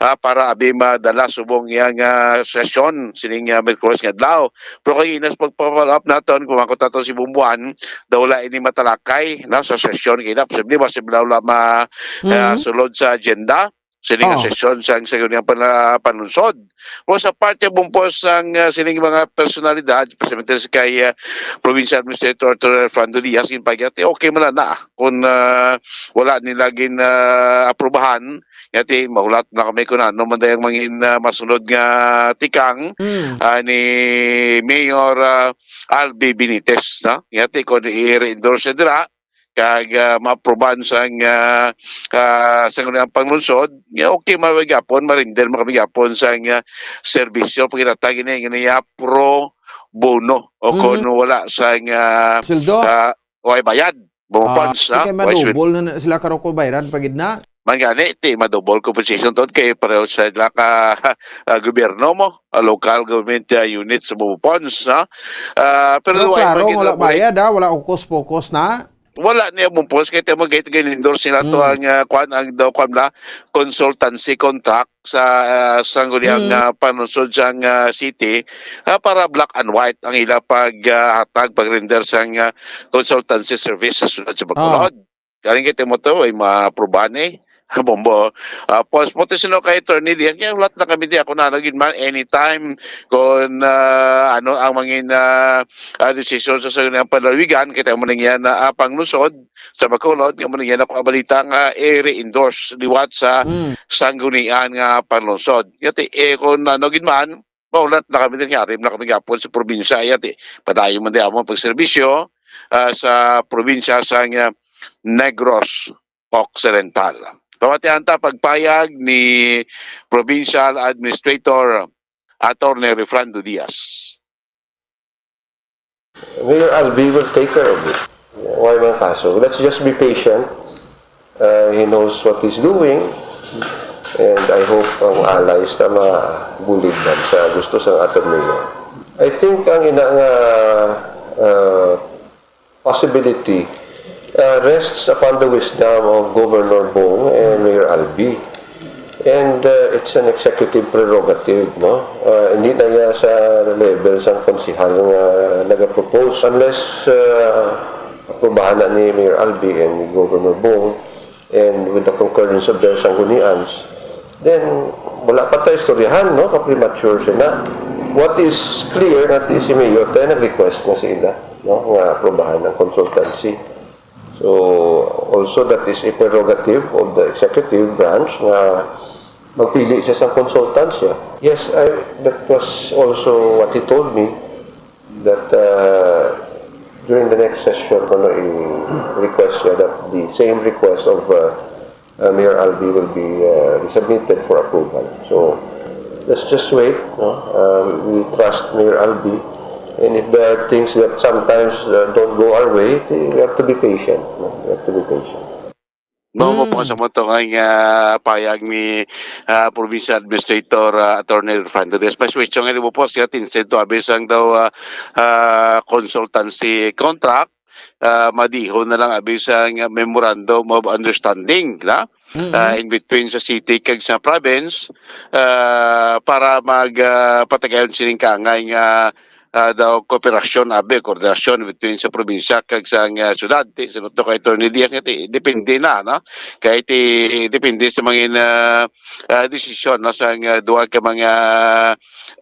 ah, para abi madala subong iya nga sesyon sining, ah, Miyerkules nga adlaw. Pero kay inas pagpa-follow up naton, kung ako tato si Bumbuan, daw wala ini matalakay, no, sa sesyon kay na posible, posible wala ma, ah, sulod sa agenda sining nga sesyon sang, sang inyong pala panunsod. O sa parte bumpos sang, ah, sining mga personalidad, especially sa kay, ah, Provincial Administrator Arthur Fernando Diaz, in pagyati, okay man na kung, ah, wala nila gin, ah, aprubahan, yati, mahulat na kami kung ano man dayang mangin, ah, masunod nga tikang, ah, ni Mayor, ah, Albi Benitez, no? Yati, kung i-endorse dira, kag, ah, maaprubahan sang, ah, ah, sang ang panglungsod, nga okay man gihapon, marinder man kami gihapon sang, ah, serbisyo, pagkatagi na nga niya pro bono, o kung wala sang, ah, Sweldo? Ah, way bayad, bumupons, ah, kay madubol na, na sila, karo ko bayran pagid na. Man gani, ti madubol compensation to kay pareho sa ila ka, ah, gobyerno mo, ah, local government, ah, unit sa bumupons, no? Ah, pero, pero wala klaro, wala bayad, ah, wala ukos-pokos na. Wala niya mong post kay tama gate gin-endorse nila to ang, ah, kwan, ang daw kwan na consultancy contract sa, ah, sangguniang, ah, panunsod sang, ah, city, ah, para black and white ang ila pag, ah, hatag, pag-render sang, ah, consultancy service sa sulod sa Bacolod. Galing kay Timoto ay maaprubahan eh. Bombo. Ah, pos, pati sino kay Attorney Diaz, kaya ulat na kami di ako na nagin man anytime kung, ah, ano ang mangin, ah, ah, desisyon sa sangguniang panlalawigan, kita mo nang yan na, ah, panglusod sa Bacolod, nga mo nang yan ako ang balita nga i-endorse liwat sa sanggunian nga panlungsod. Yati, eh, kung ano gid man, maulat na kami din nga, arim na kami gapon sa probinsya, yati, padayon man di amon pagserbisyo, ah, sa probinsya sa nga Negros Occidental. Pamatian ta pagpayag ni Provincial Administrator Attorney Refrando Diaz. Mayor Albi will take care of it. Why man kaso? Let's just be patient. Uh, he knows what he's doing. And I hope ang allies na mabulig man sa gusto sa aton mayor. I think ang ina nga, uh, possibility, uh, rests upon the wisdom of Governor Bong and Mayor Albi. And, uh, it's an executive prerogative, no? Uh, hindi na iya sa level sang konsehal nga nagapropose unless, uh, aprubahan na ni Mayor Albi and ni Governor Bong and with the concurrence of their sanggunians, then wala pa tayo istoryahan, no? Ka-premature sila. What is clear nga si Mayor tayo nag-request na sila, no? Nga aprubahan ang consultancy. So, also that is a prerogative of the executive branch nga magpili siya sa consultants siya. Yes, I, that was also what he told me, that, uh, during the next session, ano, i-request niya that the same request of, uh, uh, Mayor Albi will be, uh, resubmitted for approval. So, let's just wait, no? Uh, we trust Mayor Albi, and if there are things that sometimes, uh, don't go our way, ti-, we have to be patient, no? We have to be patient. Mao mo po sa mo to nga, ah, payag ni, ah, Provincial Administrator, ah, Attorney Refrando Diaz. Mas question nga ni mo po siya, instead to abi sang daw, ah, ah, consultancy contract, ah, madihon na lang abi sang memorandum of understanding, na? Ah, in between sa city kag sa province, ah, para mag, ah, patagayon sining kaangay nga, ah, daw kooperasyon, abi, koordinasyon between sa probinsya kag sa, ah, syudad. Ti, sa to kay Attorney Diaz nga ti, depende na, no? Kay ti, depende sa mga, ah, ah, desisyon, no, sa, ah, duha ka mga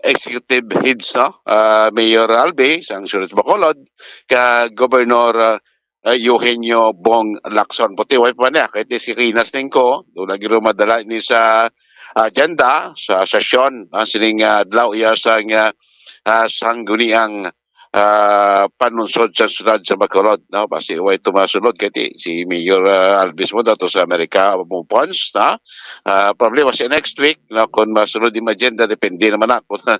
executive heads, no? Ah, Mayor Albi, sang Syudad sa Bacolod, kag Governor, ah, ah, Eugenio Bong Lacson. Puti, way pa niya, kay ti si Rinas Ningko, doon lagi rin madala ni sa agenda, sa sesyon, ah, sining, ah, adlaw iya sa, ah, ah, sangguniang, ah, panunsod sa siyudad sa Bacolod, no? Basi way ito masulod kay ti-, si Mayor, ah, Alvis mo dato sa Amerika mo funds, na? Ah, problema si next week, no? Kung masulod yung agenda, depende naman na kung, ah,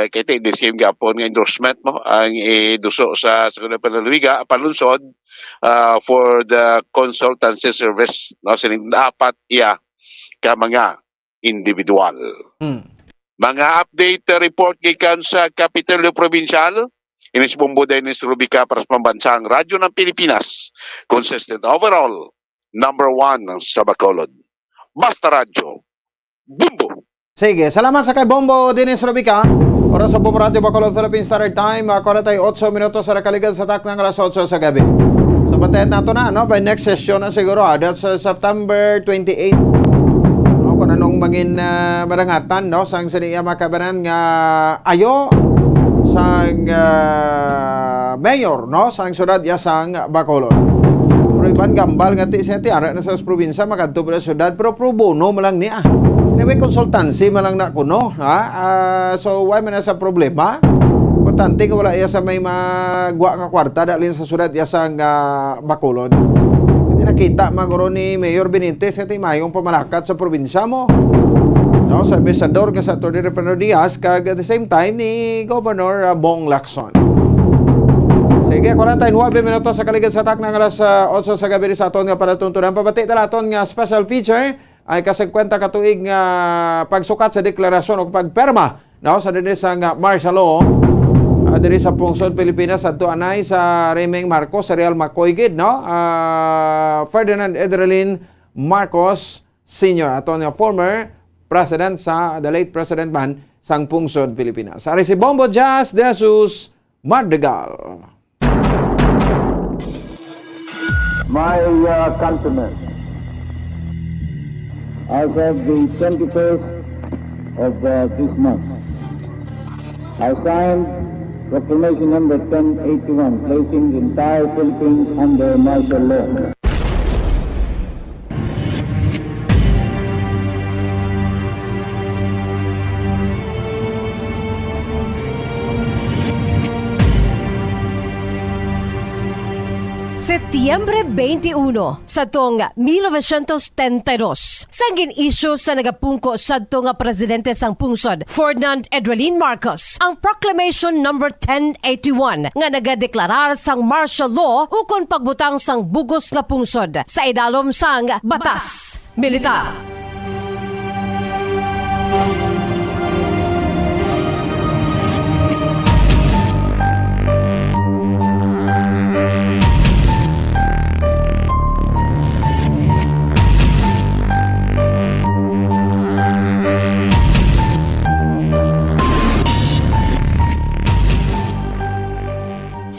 kay ti-, the same gapon nga endorsement mo ang iduso sa, sa Panlalawiga, palunsod, ah, for the consultancy service, no? Sining apat iya ka mga individual. Hmm. Mga update, uh, report gikan sa Kapitolyo Provincial. Ini si Bombo Dennis Rubica para sa Pambansang Radyo ng Pilipinas. Consistent overall, number one sa Bacolod. Basta Radyo, Bombo! Sige, salamat sa kay Bombo Dennis Rubica. Oras sa Bombo Radyo Bacolod, Philippine Standard Time, ah, kwarenta y ocho minutos sa nakaligad sa taknang alas otso sa gabi. So, bantayan nato na, no? By next session na siguro, ah, that's, uh, September twenty-eight. No, kung anong mangin, ah, marangatan, no? Sang sini iya makabanan nga ayo sang, ah, mayor, no? Sang syudad iya sang Bacolod. Pero iban gambal nga ti siya ti ara na sa probinsya, makadto pa sa syudad, pero pro bono man lang niya. Anyway, consultancy man lang na kuno, ha? Ah, so, why man na sa problema? Importante nga wala iya sa may magwa nga kwarta, dalin sa syudad iya sang, ah, Bacolod. Hindi nakita maguro ni Mayor Benitez nga ti mayong pamalakat sa probinsya mo. No, sa Ambassador nga sa Attorney Reverendo Diaz, kag at the same time ni Governor, ah, Bong Lacson. Sige, kwarenta y nuebe minutos sa kaligid sa taknang alas, ah, otso sa gabi sa aton nga palatuntunan. Pabati talaton nga special feature ay ka singkwenta ka tuig nga pagsukat sa deklarasyon o pagperma, no, sa diri sa nga martial law, ah, diri sa pungsod Pilipinas, adto anay sa Remeng Marcos, sa Real Macoy gid, no? Ah, Ferdinand Edralin Marcos Senior, ato nga former president sa, the late president man sang pungsod Pilipinas. Ari si Bombo Jazz de Jesus Madrigal. My, uh, countrymen, as of the twenty-first of, uh, this month, I signed Proclamation Number ten eighty-one, placing the entire Philippines under martial law. Setyembre twenty-one, sa tong mil novecientos setenta y dos, sang gin-issue sa nagapungko sadto nga presidente sang pungsod, Ferdinand Edralin Marcos, ang Proclamation Number ten eighty-one nga nagadeklarar sang martial law ukon pagbutang sang bug-os nga pungsod sa idalom sang batas militar.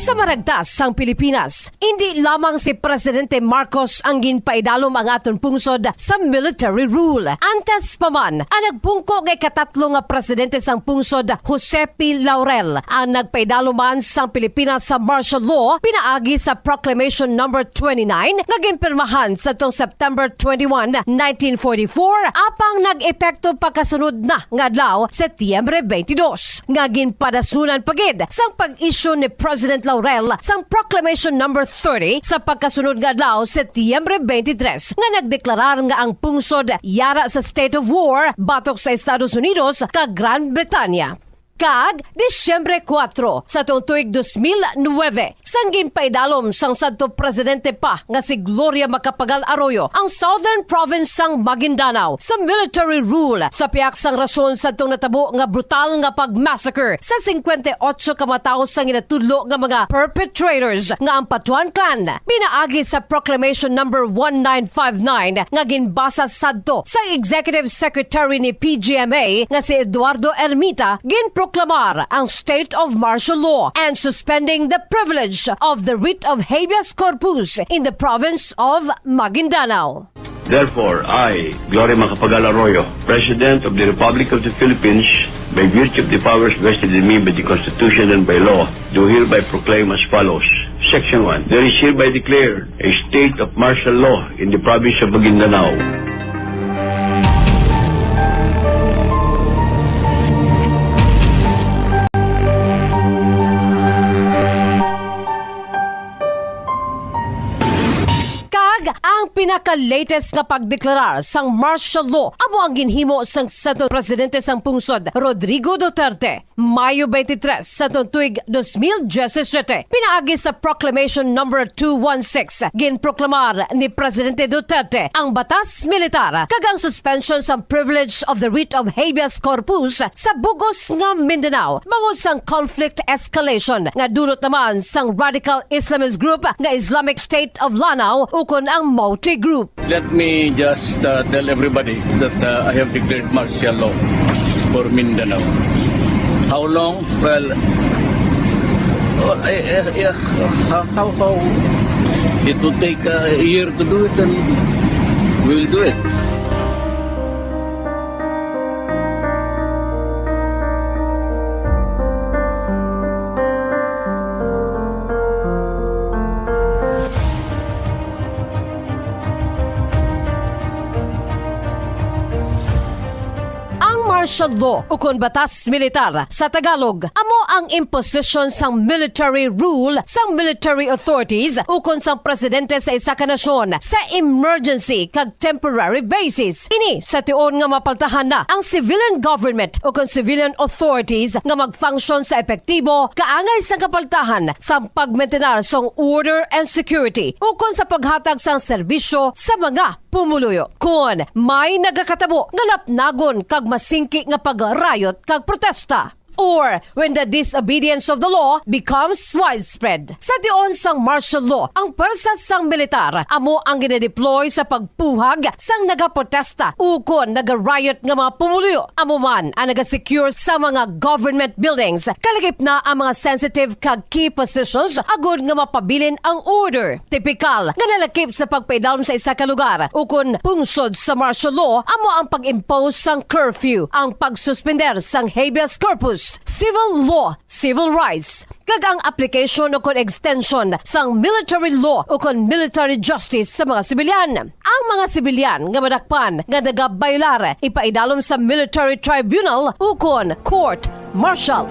Sa maragtas sang Pilipinas, indi lamang si Presidente Marcos ang ginpaidalom ang aton pungsod sa military rule. Antes pa man, ang nagpungko nga ikatatlo nga presidente sang pungsod, Jose P. Laurel, ang nagpaidalom man sang Pilipinas sa martial law pinaagi sa Proclamation Number twenty-nine nga ginpirmahan sa tong September twenty-one, nineteen forty-four, apang nag-epekto pagkasunod na nga adlaw, Setyembre twenty-two, nga ginpadasunan pa gid sang pag-issue ni President Laurel sang Proclamation Number thirty sa pagkasunod nga adlaw, Setyembre twenty-three, nga nagdeklarar nga ang pungsod yara sa state of war batok sa Estados Unidos kag Gran Bretanya. Kag Disyembre kuwatro sa tuong tuig dos mil nuwebe, sang ginpaidalom sang sadto presidente pa nga si Gloria Macapagal Arroyo ang Southern Province sang Maguindanao sa military rule sa pihak sang rason sadtong natabo nga brutal nga pag-massacre sa singkwenta y otso ka matawo sang ginatudlo nga mga perpetrators nga ang Patuan Clan. Pinaagi sa Proclamation Number one nine five nine nga ginbasa sadto sa Executive Secretary ni P G M A nga si Eduardo Ermita, ginproklamar ang state of martial law and suspending the privilege of the writ of habeas corpus in the province of Maguindanao. Therefore, I, Gloria Macapagal Arroyo, President of the Republic of the Philippines, by virtue of the powers vested in me by the Constitution and by law, do hereby proclaim as follows. Section one, there is hereby declared a state of martial law in the province of Maguindanao. Ang pinaka-latest nga pagdeklarar sang martial law amo ang ginhimo sang sadtong presidente sang pungsod, Rodrigo Duterte. Mayo twenty-three sa tuig dos mil diyesisiyete, pinaagi sa Proclamation Number two one six, ginproklamar ni Presidente Duterte ang batas militar kag ang suspension sa privilege of the writ of habeas corpus sa bug-os nga Mindanao bangod sang conflict escalation nga dulot naman sang radical Islamist group nga Islamic State of Lanao ukon ang Mauti Group. Let me just, uh, tell everybody that, uh, I have declared martial law for Mindanao. How long? Well, oh, eh, eh, eh, how, how, how? It will take, uh, a year to do it, and we'll do it. Ang martial law ukon batas militar sa Tagalog amo ang imposition sang military rule sang military authorities ukon sang presidente sa isa ka nasyon sa emergency kag temporary basis. Ini sa tion nga mapaltahan na ang civilian government ukon civilian authorities nga mag-function sa epektibo kaangay sang kapaltahan sang pagmentenar sang order and security ukon sa paghatag sang serbisyo sa mga pumuluyo. Kon may nagakatabo nga lapnagon kag masingki nga pag-riot kag protesta, or when the disobedience of the law becomes widespread. Sa tion sang martial law, ang pwersa sang militar amo ang ginadeploy sa pagpuhag sang nagaprotesta ukon nagariot nga mga pumuluyo, amo man ang nagasecure sa mga government buildings, kalakip na ang mga sensitive kag key positions agod nga mapabilin ang order. Tipikal nga nalakip sa pagpaidalom sa isa ka lugar ukon pungsod sa martial law amo ang pag-impose sang curfew, ang pagsuspender sang habeas corpus, civil law, civil rights, kag ang application ukon extension sang military law ukon military justice sa mga sibilyan. Ang mga sibilyan nga madakpan nga nagabayolar ipaidalom sa military tribunal ukon court martial.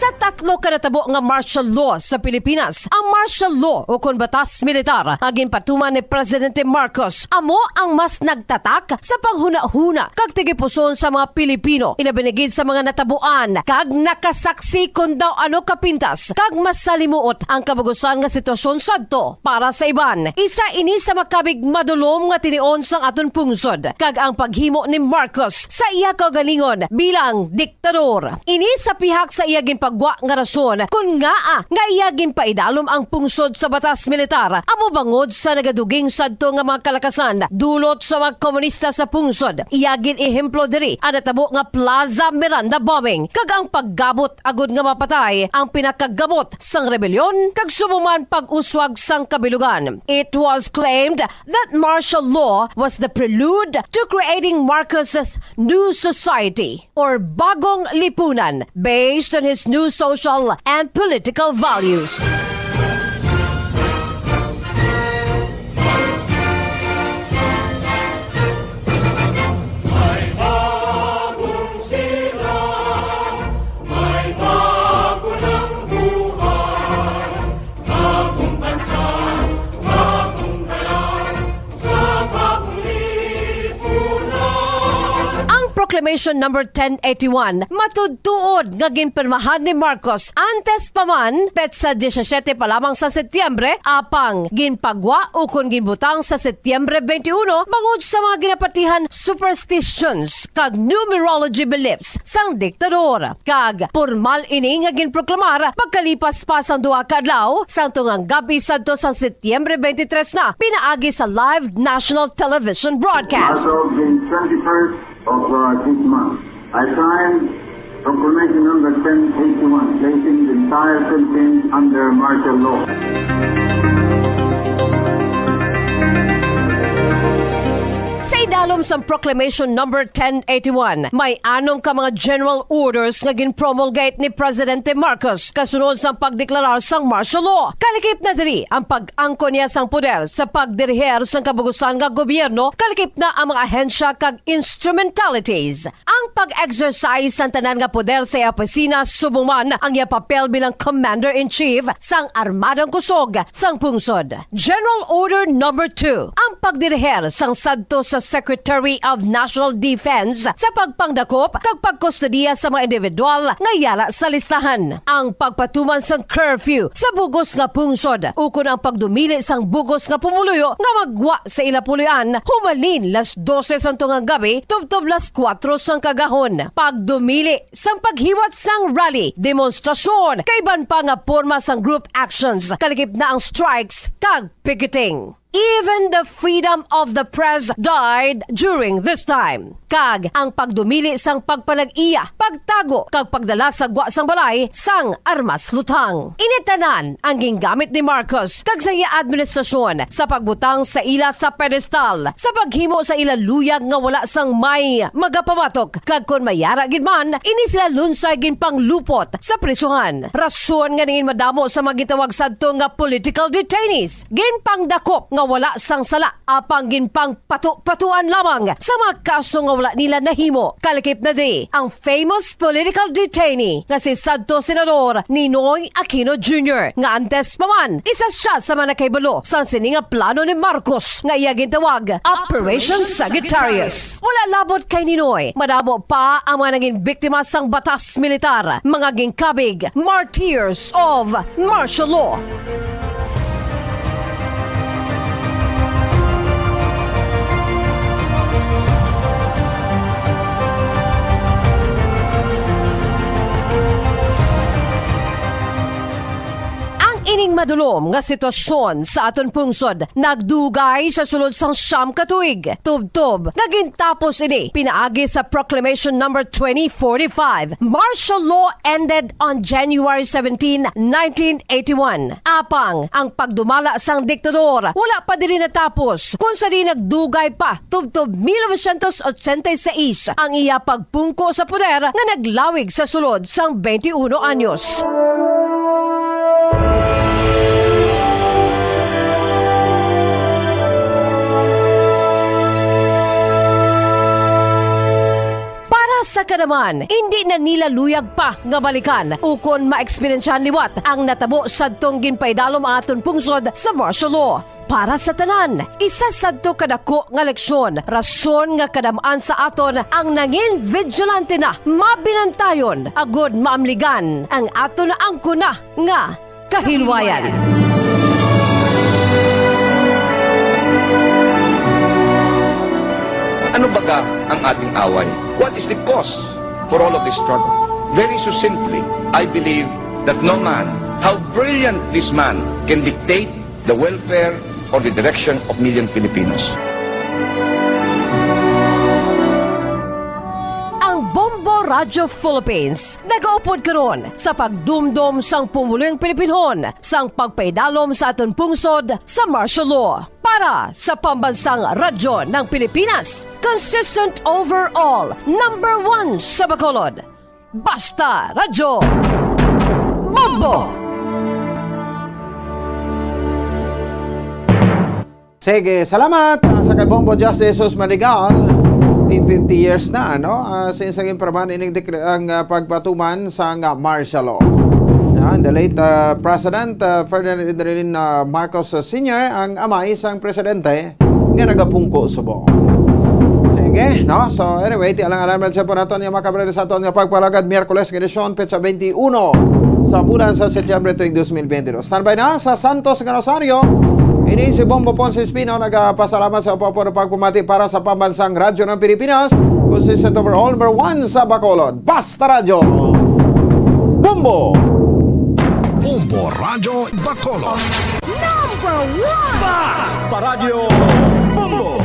Sa tatlo ka natabo nga martial law sa Pilipinas, ang martial law ukon batas militar nga ginpatuman ni Presidente Marcos amo ang mas nagtatak sa panghunahuna kag tigipuson sa mga Pilipino, ilabi na gid sa mga natabuan kag nakasaksi kon daw ano kapintas kag masalimuot ang kabug-usan nga sitwasyon sadto. Para sa iban, isa ini sa makabig madulom nga tinion sang aton pungsod kag ang paghimo ni Marcos sa iya kaugalingon bilang diktador. Ini sa pihak sa iya ginpagwa nga rason kon ngaa nga iya ginpaidalom ang pungsod sa batas militar amo bangod sa nagaduging sadto nga mga kalakasan dulot sa mga komunista sa pungsod. Iya gin-ehemplo diri ang natabo nga Plaza Miranda bombing kag ang paggabot agod nga mapatay ang pinakagamot sang rebelyon kag subong man pag-uswag sang kabilugan. It was claimed that martial law was the prelude to creating Marcos's new society or bagong lipunan based on his new social and political values. May bagong silang, may bago ng buhay, bagong bansa, bagong galaw, sa bagong lipunan. Ang Proclamation Number ten eighty-one matuod-tuod nga ginpirmahan ni Marcos antes pa man petsa diyesisiyete pa lamang sa Setyembre, apang ginpagwa ukon ginbutang sa Setyembre twenty-one bangod sa mga ginapatihan superstitions kag numerology beliefs sang diktador. Kag pormal ini nga ginproklamar pagkalipas pa sang duha ka adlaw sang tungang gab-i sadto sang Setyembre twenty-three na pinaagi sa live national television broadcast. As of the twenty-first of, uh, this month, I signed Proclamation Number ten eighty-one, placing the entire Philippines under martial law. Sa idalom sang Proclamation Number ten eighty-one, may anom ka mga general orders nga ginpromulgate ni Presidente Marcos kasunod sang pagdeklarar sang martial law. Kalikip na diri ang pag-angkon niya sang poder sa pagdiriher sang kabugusan nga gobyerno, kalikip na ang mga ahensya kag instrumentalities. Ang pag-exercise sang tanan nga poder sa iya opisina subong man ang iya papel bilang Commander-in-Chief sang Armadang Kusog sang pungsod. General Order Number Two, ang pagdiriher sang sadto sa Secretary of National Defense sa pagpangdakop kag pagkustodiya sa mga individual nga yara sa listahan. Ang pagpatuman sang curfew sa bugos nga pungsod ukon ang pagdumili sang bugos nga pumuluyo nga maggwa sa ila puloy-an humalin las dose sang tungang gabi tubtob las kuwatro sang kagahon. Pagdumili sang paghiwat sang rally, demonstrasyon, kag iban pa nga porma sang group actions, kalikip na ang strikes kag picketing. Even the freedom of the press died during this time. Kag ang pagdumili sang pagpanag-iya, pagtago, kag pagdala sa gwa sang balay sang armas luthang. Ini tanan ang gingamit ni Marcos kag sa iya administrasyon sa pagbutang sa ila sa pedestal, sa paghimo sa ila luyag nga wala sang may magapabatok, kag kon may yara gid man, ini sila lunsay ginpanglupot sa prisuhan. Rason nga nangin madamo sa mga gitawag sadto nga political detainees, ginpangdakop nga wala sang sala, apang ginpangpato-patuan lamang sa mga kaso nga wala nila nahimo. Kalikip na diri ang famous political detainee nga si sadto Senador Ninoy Aquino Junior, nga antes pa man isa sia sa mga nakahibalo sang sini nga plano ni Marcos nga iya gintawag Operation Sagittarius. Wala labot kay Ninoy, madamo pa ang mga nangin biktima sang batas militar, mga ginkabig, martyrs of martial law. Ang ining madulom nga sitwasyon sa aton pungsod nagdugay sa sulod sang siyam ka tuig. Tubtob nga gintapos ini pinaagi sa Proclamation Number twenty forty-five. Martial law ended on January seventeen, nineteen eighty-one. Apang ang pagdumala sang diktador wala pa diri natapos, kung sa di nagdugay pa tubtob mil novecientos ochenta y seis ang iya pagpungko sa poder nga naglawig sa sulod sang twenty-one anyos. Para sa kada man, indi na nila luyag pa nga balikan ukon maeksperiensyahan liwat ang natabo sadtong ginpaidalom ang aton pungsod sa martial law. Para sa tanan, isa sadto ka dako nga leksyon, rason nga kadam-an sa aton ang nangin vigilante na mabinantayon agud maamligan ang aton angkon na nga kahilwayan. Ano baga ang ating away? What is the cause for all of this struggle? Very succinctly, I believe that no man, how brilliant this man, can dictate the welfare or the direction of million Filipinos. Ang Bombo Radyo Philippines nagaupod karon sa pagdumdom sang pumulong Pilipinhon sang pagpaidalom sa aton pungsod sa martial law. Para sa Pambansang Radyo ng Pilipinas, consistent overall, number one sa Bacolod. Basta Radyo Bombo! Sige, salamat, ah, sa kay Bombo Just Jesus Madrigal. Di fifty years na, ano? Ah, since naging praman ining dekre-, ang, ah, pagpatuman sang, ah, martial law. Ah, the late, ah, President, ah, Ferdinand Idalin, ah, Marcos, ah, Senior ang amay sang presidente nga nagapungko subong. Sige, no? So, anyway, ti alang alarm sa po naton nga makabrada sa aton nga pagpalagad Miyerkules nga edisyon, petsa twenty-uno sa bulan sa Setyembre tuig dos mil bente dos. Standby na sa Santos nga Rosario. Ini si Bombo Ponce Espino nagapasalamat sa upo-upo nga pagpamati para sa Pambansang Radyo ng Pilipinas, consistent overall, number one sa Bacolod. Basta Radyo Bombo! Bombo Radyo Bacolod. Number one! Basta Radyo Bombo!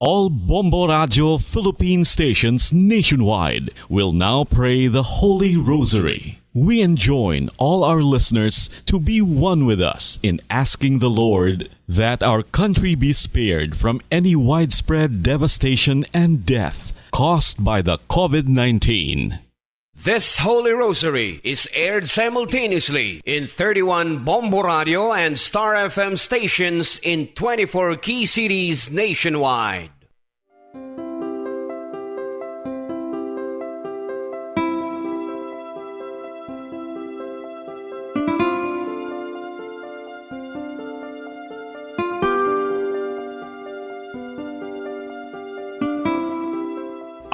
All Bombo Radyo Philippine stations nationwide will now pray the Holy Rosary. We enjoin all our listeners to be one with us in asking the Lord that our country be spared from any widespread devastation and death caused by the COVID nineteen. This Holy Rosary is aired simultaneously in thirty-one Bombo Radio and Star F M stations in twenty-four key cities nationwide.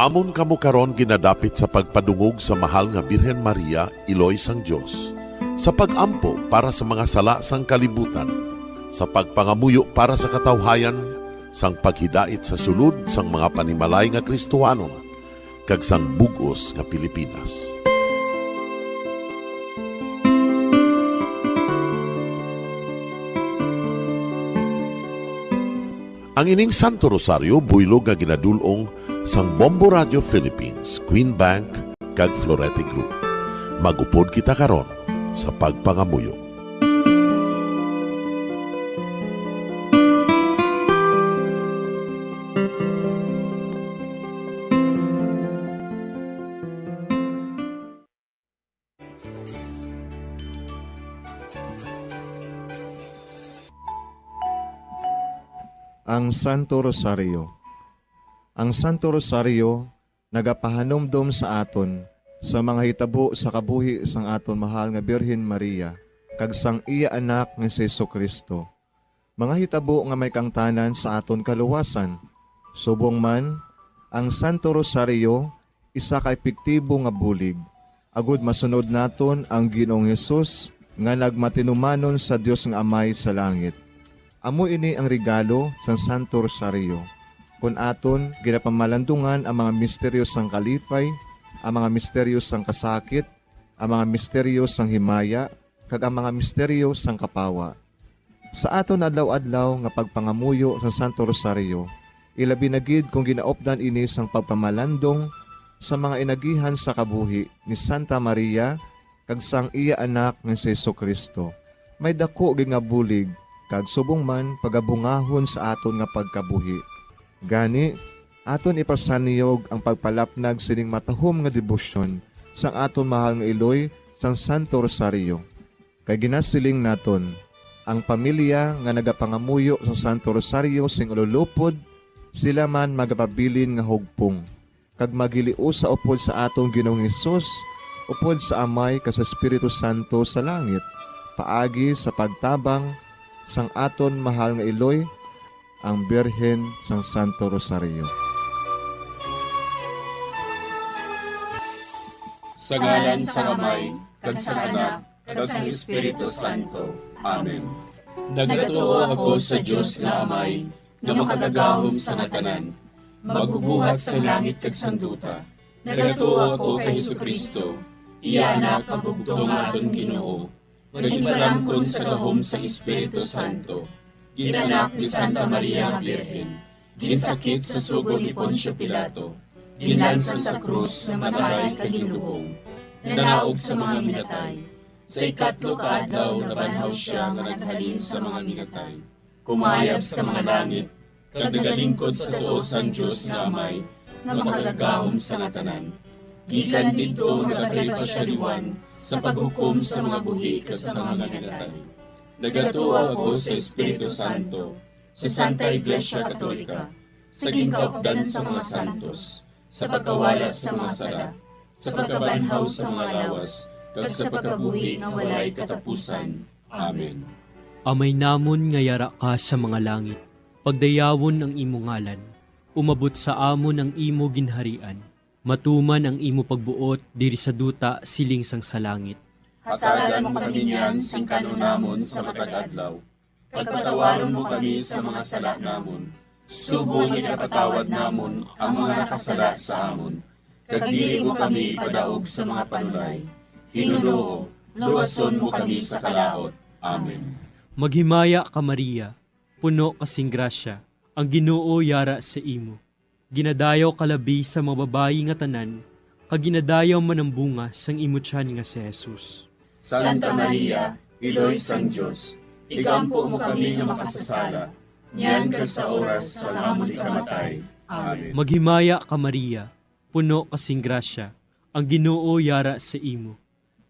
Amon kamo karon ginadapit sa pagpadungog sa Mahal nga Birhen Maria, Iloy sang Dios, sa pag-ampo para sa mga sala sang kalibutan, sa pagpangamuyo para sa katawhayan, sang paghidait sa sulod sang mga panimalay nga Kristohanon, kag sang bug-os nga Pilipinas. Ang ining Santo Rosario buylog nga ginadul-ong sang Bombo Radio Philippines, Queen Bank, kag Florete Group. Mag-upod kita karon sa pagpangamuyo. Ang Santo Rosario. Ang Santo Rosario nagapahanumdom sa aton sa mga hitabo sa kabuhi sang aton mahal nga Birhen Maria kag sang iya Anak nga si Jesu-Cristo. Mga hitabo nga may kaangtanan sa aton kaluwasan. Subong man, ang Santo Rosario isa ka epektibo nga bulig agod masunod naton ang Ginoong Hesus nga nagmatinumanon sa Dios nga Amay sa langit. Amo ini ang regalo sang Santo Rosario. Kon aton ginapamalandungan ang mga misteryo sang kalipay, ang mga misteryo sang kasakit, ang mga misteryo sang himaya, kag ang mga misteryo sang kapawa. Sa aton adlaw-adlaw nga pagpangamuyo sa Santo Rosario, ilabi na gid kon ginaupdan ini sang pagpamalandong sa mga inagihan sa kabuhi ni Santa Maria kag sang iya Anak nga si Jesu-Cristo, may daku gid nga bulig kag subong man pagabungahon sa aton nga pagkabuhi. Gani, aton ipasaniyog ang pagpalapnag sining matahom nga debosyon sang aton mahal nga iloy sang Santo Rosario. Kay ginasiling naton, ang pamilya nga nagapangamuyo sa Santo Rosario sing ululupod, sila man magapabilin nga hugpong, kag magiliusa upod sa aton Ginoong Hesus, upod sa Amay kag sa Espiritu Santo sa langit, paagi sa pagtabang sang aton mahal nga iloy, ang Birhen sang Santo Rosario. Sa ngalan sang Amay, kag sang Anak, kag sang Espiritu Santo. Amen. Nagatuo ako sa Dios nga Amay, nga makagagahom sa nga tanan, magbubuhat sa langit kag sang duta. Nagatuo ako kay Jesu-Cristo, iya Anak, ang bugtong nga aton Ginoo, nga ginpalamkon sa gahom sang Espiritu Santo, gin-anak ni Santa Maria nga Birhen, ginsakit sa sugo ni Poncio Pilato, ginlansang sa krus, namatay kag ginlubong, nanaog sa mga minatay. Sa ikatlo ka adlaw nabanhaw sia nga naghalin sa mga minatay, kumayab sa mga langit, kag nagalingkod sa tuo sang Dios nga Amay, nga makagagahom sa nga tanan. Gikan didto nagakari pa sia liwat sa paghukom sa mga buhi kag sa mga minatay. Nagatuo ako sa Espiritu Santo, sa Santa Iglesia Katolika, sa ginkaupdan sa mga santos, sa pagkawala sa mga sala, sa pagkabanhaw sa mga lawas, kag sa pagkabuhi nga walay katapusan. Amen. Amay namon nga yara ka sa mga langit, pagdayawon ang imo ngalan. Umabot sa amon ang imo ginharian. Matuman ang imo pagbuot diri sa duta siling sang sa langit. Hatagan mo kami niyan sing kan-on namon sa matag adlaw. Pagpatawaron mo kami sa mga sala namon, subong nga ginapatawad namon ang mga nakasala sa amon. Kag dili mo kami ipadaog sa mga panulay. Hinunoo, luwason mo kami sa kalaut. Amen. Maghimaya ka, Maria, puno ka sing grasya, ang Ginoo yara sa imo. Ginadayaw ka labi sa mga babayi nga tanan, kag ginadayaw man ang bunga sang imo tiyan nga si Jesus. Santa Maria, Iloy sang Dios, igampo mo kami nga makasasala, niyan kag sa oras sang amon ikamatay. Amen. Maghimaya ka, Maria, puno ka sing grasya, ang Ginoo yara sa imo.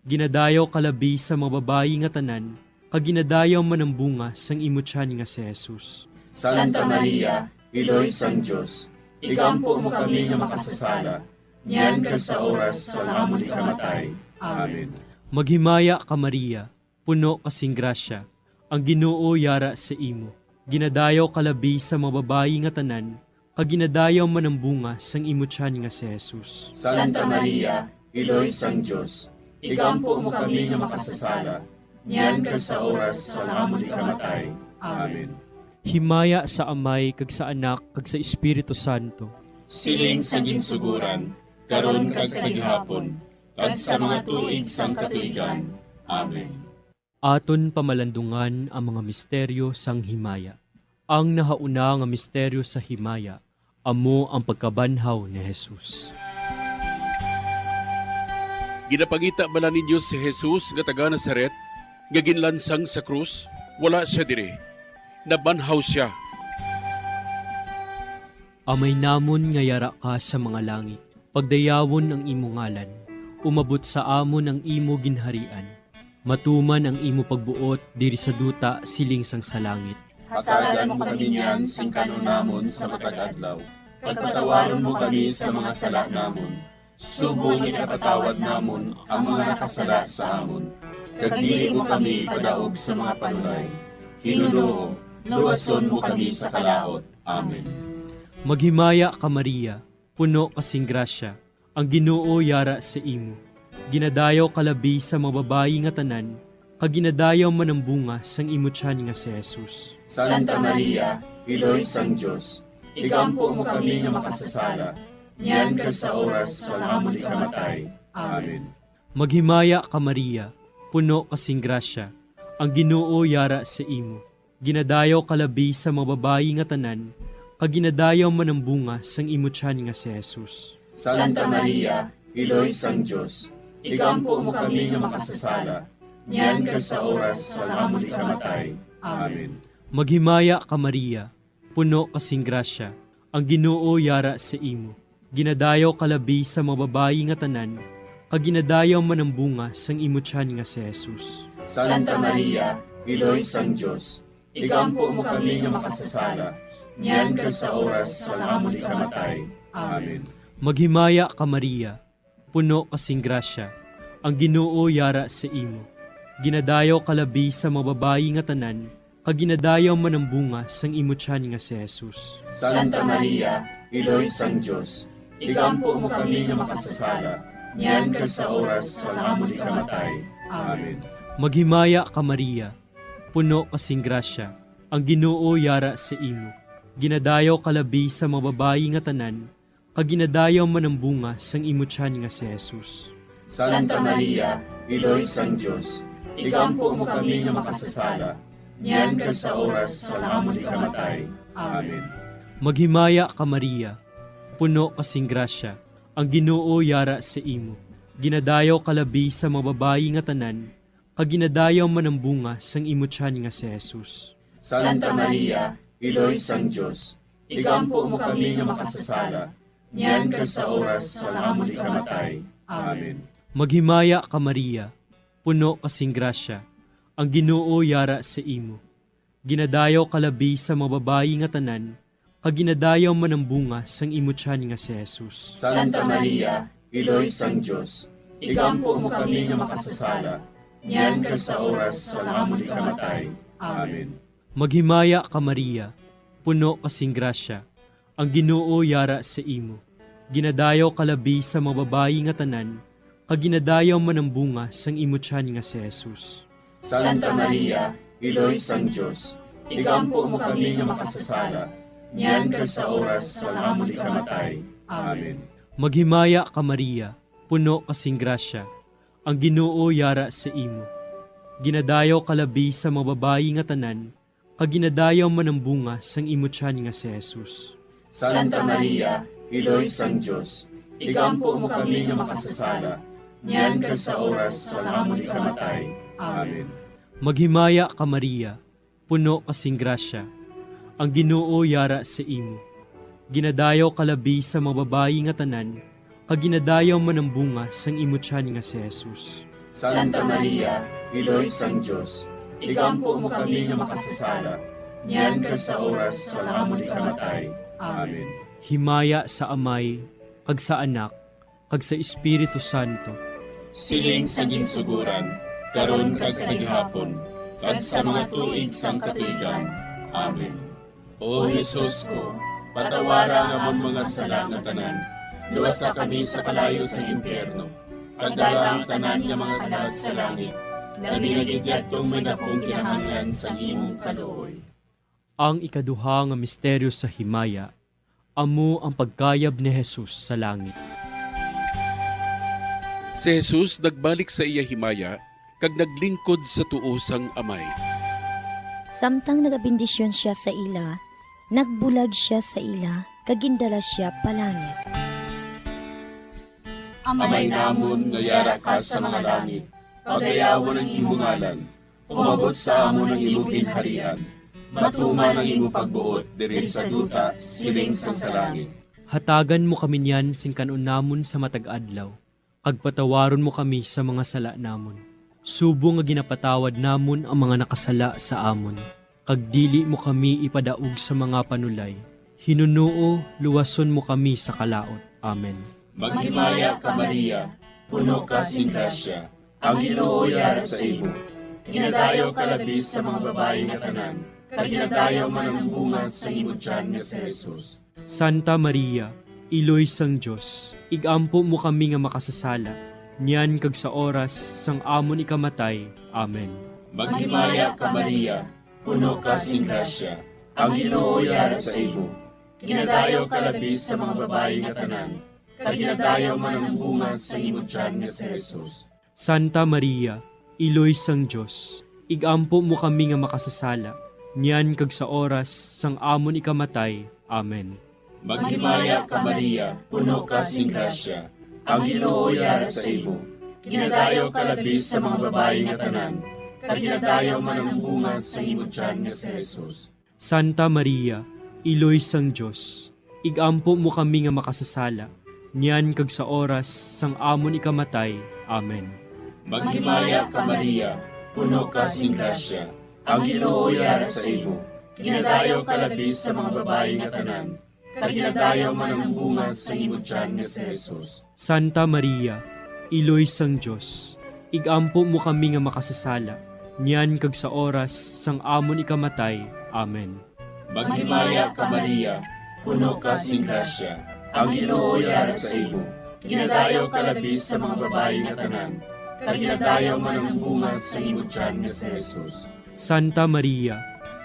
Ginadayaw ka labi sa mga babayi nga tanan, kag ginadayaw man ang bunga sang imo tiyan nga si Jesus. Santa Maria, Iloy sang Dios, igampo mo kami nga makasasala, niyan kag sa oras sang amon ikamatay. Amen. Maghimaya ka, Maria, puno ka sing grasya, ang Ginoo yara sa imo. Ginadayaw ka labi sa mga babayi nga tanan, kag ginadayaw man ang bunga sang imo tiyan nga si Jesus. Santa Maria, Iloy sang Dios, igampo mo kami nga makasasala, niyan kag sa oras sang amon ikamatay. Amen. Himaya sa Amay, kag sa Anak, kag sa Espiritu Santo. Siling sa ginsuguran, karon kag sa gihapon, kag sa mga tuig sang katuigan. Amen. Aton pamalandungan ang mga misteryo sang himaya. Ang nahauna nga misteryo sa himaya amo ang pagkabanhaw ni Jesus. Ginapangita bala ninyo si Jesus nga taga Nazaret, nga ginlansang sa krus? Wala sia diri. Nabanhaw sia. Amay namon nga yara ka sa mga langit, pagdayawon ang imo ngalan. Umabot sa amon ang imo ginharian. Matuman ang imo pagbuot diri sa duta siling sang sa langit. Hatagan mo kami niyan sing kanon namon sa matag adlaw, kag patawaron mo kami sa mga sala namon, subong nga ginapatawad namon ang mga nakasala sa amon, kag dili mo kami ipadaog sa mga panulay. Hinunoo, luwason mo kami sa kalaut. Amen. Maghimaya ka, Maria, puno ka sing grasya, ang Ginoo yara sa imo. Ginadayaw ka labi sa mga babayi nga tanan, kag ginadayaw man ang bunga sang imo tiyan nga si Jesus. Santa Maria, Iloy sang Dios, igampo mo kami nga makasasala, niyan kag sa oras sang amon ikamatay. Amen. Maghimaya ka, Maria, puno ka sing grasya, ang Ginoo yara sa imo. Ginadayaw ka labi sa mga babayi nga tanan, kag ginadayaw man ang bunga sang imo tiyan nga si Jesus. Santa Maria, Iloy sang Dios, igampo mo kami nga makasasala, niyan kag sa oras sang amon ikamatay. Amen. Maghimaya ka, Maria, puno ka sing grasya, ang Ginoo yara sa imo. Ginadayaw ka labi sa mga babayi nga tanan, kag ginadayaw man ang bunga sang imo tiyan nga si Jesus. Santa Maria, Iloy sang Dios, igampo mo kami nga makasasala, niyan kag sa oras sang amon ikamatay. Amen. Maghimaya ka, Maria, puno ka sing grasya, ang Ginoo yara sa imo. Ginadayaw ka labi sa mga babayi nga tanan, kag ginadayaw man ang bunga sang imo tiyan nga si Jesus. Santa Maria, Iloy sang Dios, igampo mo kami nga makasasala, niyan kag sa oras sang amon ikamatay. Amen. Maghimaya ka, Maria, puno ka sing grasya, ang Ginoo yara sa imo. Ginadayaw ka labi sa mga babayi nga tanan, kag ginadayaw man ang bunga sang imo tiyan nga si Jesus. Santa Maria, Iloy sang Dios, igampo mo kami nga makasasala, niyan kag sa oras sang amon ikamatay. Amen. Maghimaya ka, Maria, puno ka sing grasya, ang Ginoo yara sa imo. Ginadayaw ka labi sa mga babayi nga tanan, kag ginadayaw man ang bunga sang imo tiyan nga si Jesus. Santa Maria, Iloy sang Dios, igampo mo kami nga makasasala, niyan kag sa oras sang amon ikamatay. Amen. Maghimaya ka, Maria, puno ka sing grasya, ang Ginoo yara sa imo. Ginadayaw ka labi sa mga babayi nga tanan, kag ginadayaw man ang bunga sang imo tiyan nga si Jesus. Santa Maria, Iloy sang Dios, igampo mo kami nga makasasala, niyan kag sa oras sang amon ikamatay. Amen. Maghimaya ka, Maria, puno ka sing grasya, ang Ginoo yara sa imo. Ginadayaw ka labi sa mga babayi nga tanan, kag ginadayaw man ang bunga sang imo tiyan nga si Jesus. Santa Maria, Iloy sang Dios, igampo mo kami nga makasasala, niyan kag sa oras sang amon ikamatay. Amen. Maghimaya ka, Maria, puno ka sing grasya, ang Ginoo yara sa imo. Ginadayaw ka labi sa mga babayi nga tanan, kag ginadayaw man ang bunga sang imo tiyan nga si Jesus. Santa Maria, Iloy sang Dios, Igampo mo kami nga makasasala, niyan kag sa oras sang amon ikamatay. Amen. Maghimaya ka, Maria, puno ka sing grasya. Ang Ginoo yara sa imo. Ginadayaw ka labi sa mga babayi nga tanan, kag ginadayaw man ang bunga sang imo tiyan nga si Jesus. Santa Maria, Iloy sang Dios, igampo mo kami nga makasasala, niyan kag sa oras sang amon ikamatay. Amen. Himaya sa Amay, kag sa Anak, kag sa Espiritu Santo. Siling sa ginsuguran, karon kag sa gihapon, kag sa mga tuig sang katuigan. Amen. O Jesus ko, patawara ang amon mga sala nga tanan, luwasa kami sa kalayo sa impyerno, kag dala ang tanan nga mga kalag sa langit, labi na gid yadtong may dakong kinahanglan sang imong kaluoy. Ang ikaduha nga misteryo sa himaya, amo ang pagkayab ni Jesus sa langit. Si Jesus nagbalik sa iya himaya kag naglingkod sa tuo sang Amay. Samtang nagabendisyon sia sa ila, nagbulag sia sa ila, kag gindala sia palangit. Amay namon nga yara ka sa mga langit, pagayawon ang imo ngalan. Umabot sa amon ang imo ginharian. Matuman ang imo pagbuot diri sa duta, siling sang sa langit. Hatagan mo kami niyan sing kan-on namon sa matag adlaw, kag patawaron mo kami sa mga sala namon, subong nga ginapatawad namon ang mga nakasala sa amon, kag dili mo kami ipadaog sa mga panulay. Hinunoo, luwason mo kami sa kalaut. Amen. Maghimaya ka, Maria, puno ka sing grasya, ang Ginoo yara sa imo. Ginadayaw ka labi sa mga babayi nga tanan, kag ginadayaw man ang bunga sa imo tiyan nga si Jesus. Santa Maria, Iloy sang Dios, igampo mo kami nga makasasala, niyan kag sa oras sang amon ikamatay. Amen. Maghimaya ka, Maria, puno ka sing grasya, ang Ginoo yara sa imo. Ginadayaw ka labi sa mga babayi nga tanan, kag ginadayaw man ang bunga sa imo tiyan nga si Jesus. Santa Maria, Iloy sang Dios, igampo mo kami nga makasasala, niyan kag sa oras sang amon ikamatay. Amen. Maghimaya ka, Maria, puno ka sing grasya, ang Ginoo yara sa imo. Ginadayaw ka labi sa mga babayi nga tanan, kag ginadayaw man ang bunga sa imo tiyan nga si Jesus. Santa Maria, Iloy sang Dios, igampo mo kami nga makasasala, niyan kag sa oras sang amon ikamatay. Amen. Maghimaya ka, Maria, puno ka sing grasya, ang Ginoo yara sa imo. Ginadayaw ka labi sa mga babayi nga tanan, kag ginadayaw man ang bunga sa imo tiyan nga si Jesus. Santa Maria, Iloy sang Dios, igampo mo kami nga makasasala, niyan kag sa oras sang amon ikamatay. Amen. Maghimaya ka, Maria, puno ka sing grasya, ang Ginoo yara sa imo. Ginadayaw ka labi sa mga babayi nga tanan, kag ginadayaw man ang bunga sa imo tiyan nga si Jesus. Santa Maria,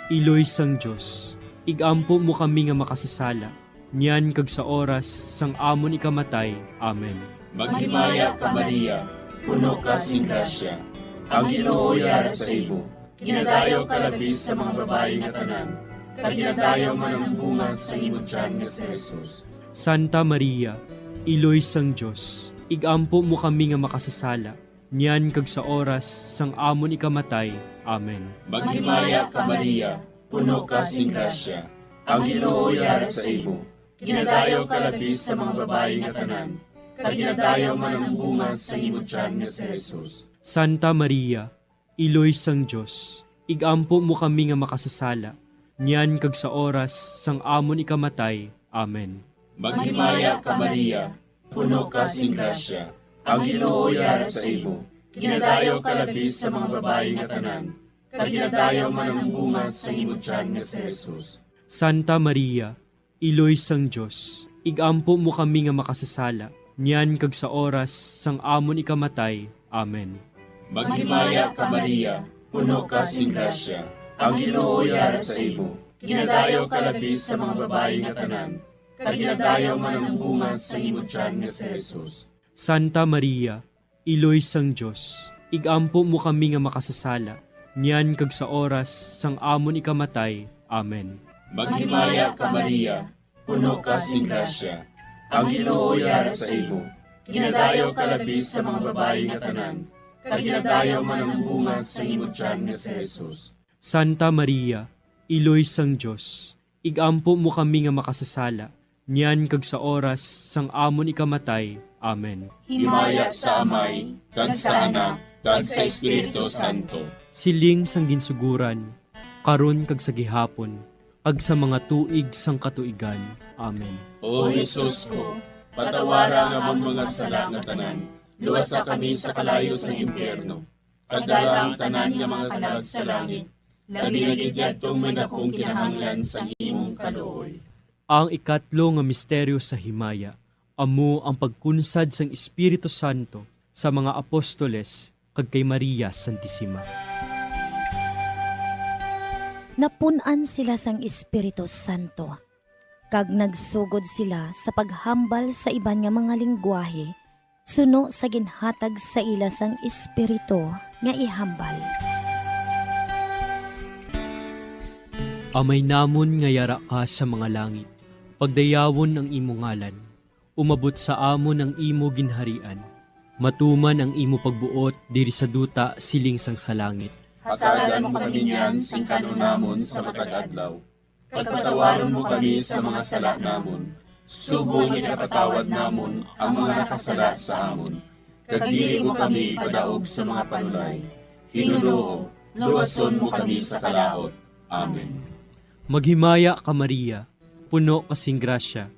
Iloy sang Dios, igampo mo kami nga makasasala, niyan kag sa oras sang amon ikamatay. Amen. Maghimaya ka, Maria, puno ka sing grasya, ang Ginoo yara sa imo. Ginadayaw ka labi sa mga babayi nga tanan, kag ginadayaw man ang bunga sa imo tiyan nga si Jesus. Santa Maria, Iloy sang Dios, igampo mo kami nga makasasala, niyan kag sa oras sang amon ikamatay. Amen. Maghimaya ka, Maria, puno ka sing grasya, ang Ginoo yara sa imo. Ginadayaw ka labi sa mga babayi nga tanan, kag ginadayaw man ang bunga sa imo tiyan nga si Jesus. Santa Maria, Iloy sang Dios, igampo mo kami nga makasasala, niyan kag sa oras sang amon ikamatay. Amen. Maghimaya ka, Maria, puno ka sing grasya, ang Ginoo yara sa imo. Ginadayaw ka labi sa mga babayi nga tanan, kag ginadayaw man ang bunga sa imo tiyan nga si Jesus. Santa Maria, Iloy sang Dios, igampo mo kami nga makasasala, niyan kag sa oras sang amon ikamatay. Amen. Maghimaya ka, Maria, puno ka sing grasya, ang Ginoo yara sa imo. Ginadayaw ka labi sa mga babayi nga tanan, kag ginadayaw man ang bunga sa imo tiyan nga si Jesus. Santa Maria, Iloy sang Dios, igampo mo kami nga makasasala, niyan kag sa oras sang amon ikamatay. Amen. Maghimaya ka, Maria, puno ka sing grasya, Ang Ginoo yara sa imo. Ginadayaw ka labi sa mga babayi nga tanan, kag ginadayaw man ang bunga sa imo tiyan nga si Jesus. Santa Maria, Iloy sang Dios, igampo mo kami nga makasasala, niyan kag sa oras sang amon ikamatay. Amen. Himaya sa Amay, kag sa Anak, kag sa Espiritu Santo. Siling sang ginsuguran, karon kag sa gihapon, kag sa mga tuig sang katuigan. Amen. O Jesus ko, patawara ang amon mga sala nga tanan, luwasa kami sa kalayo sang impyerno, kag dala ang tanan nga mga kalag sa langit, labi na gid yadtong may dakong kinahanglan sang imong kaluoy. Ang ikatlo nga misteryo sa himaya amo ang pagkunsad sang Espiritu Santo sa mga apostoles kag kay Maria Santisima. Napun-an sila sang Espiritu Santo, kag nagsugod sila sa paghambal sa iban nga mga linggwahe suno sa ginhatag sa ila sang Espiritu nga ihambal. Amay namon nga yara ka sa mga langit, pagdayawon ang imo ngalan. Umabot sa amon ang imo ginharian. Matuman ang imo pagbuot diri sa duta siling sang sa langit. Hatagan mo kami niyan sing kan-on namon sa matag adlaw. Kag patawaron mo kami sa mga sala namon, subong nga ginapatawad namon ang mga nakasala sa amon. Kag dili mo kami ipadaog sa mga panulay. Ginoo, luwason mo kami sa kalaut. Amen. Maghimaya ka, Maria, puno ka sing grasya,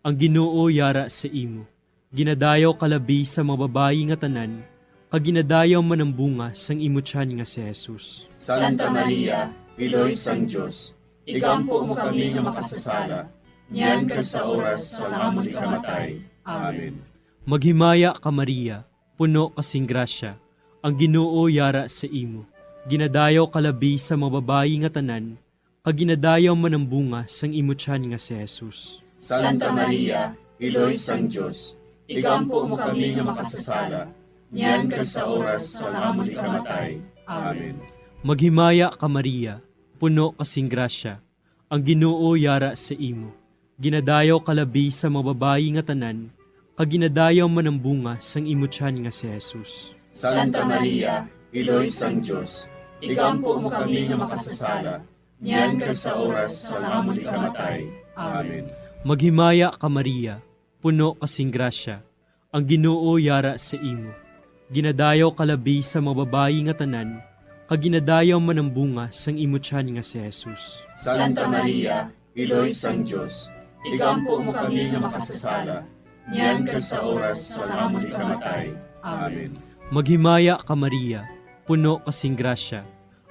ang Ginoo yara sa imo. Ginadayaw ka labi sa mga babayi nga tanan, kag ginadayaw man ang bunga sang imo tiyan nga si Jesus. Santa Maria, Iloy sang Dios, igampo mo kami nga makasasala, niyan kag sa oras sang amon ikamatay. Amen. Maghimaya ka, Maria, puno ka sing grasya, ang Ginoo yara sa imo. Ginadayaw ka labi sa mga babayi nga tanan, kag ginadayaw man ang bunga sang imo tiyan nga si Jesus. Santa Maria, Iloy sang Dios, igampo mo kami nga makasasala, niyan kag sa oras sang amon ikamatay. Amen. Maghimaya ka, Maria, puno ka sing grasya, ang Ginoo yara sa imo. Ginadayaw ka labi sa mga babayi nga tanan, kag ginadayaw man ang bunga sang imo tiyan nga si Jesus. Santa Maria, Iloy sang Dios, igampo mo kami nga makasasala, niyan kag sa oras sang amon ikamatay. Amen. Maghimaya ka, Maria, puno ka sing grasya, ang Ginoo yara sa imo. Ginadayaw ka labi sa mga babayi nga tanan, kag ginadayaw man ang bunga sang imo tiyan nga si Jesus. Santa Maria, Iloy sang Dios, igampo mo kami nga makasasala, niyan kag sa oras sang amon ikamatay. Amen. Maghimaya ka, Maria, puno ka sing grasya,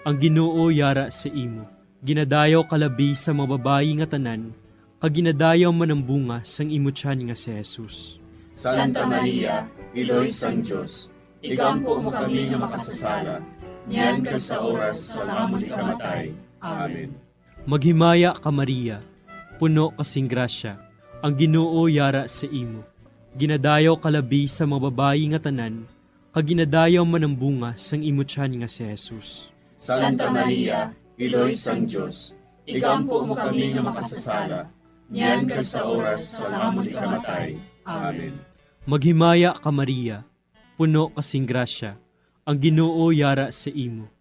ang Ginoo yara sa imo. Ginadayaw ka labi sa mga babayi nga tanan, kag ginadayaw man ang bunga sang imo tiyan nga si Jesus. Santa Maria, Iloy sang Dios, igampo mo kami nga makasasala, niyan kag sa oras sang amon ikamatay. Amen. Maghimaya ka, Maria, puno ka sing grasya, ang Ginoo yara sa imo. Ginadayaw ka labi sa mga babayi nga tanan, kag ginadayaw man ang bunga sang imo tiyan nga si Jesus. Santa Maria, Iloy sang Dios, igampo mo kami nga makasasala, niyan kag sa oras sang amon ikamatay. Amen. Maghimaya ka, Maria, puno ka sing grasya, ang Ginoo yara sa imo.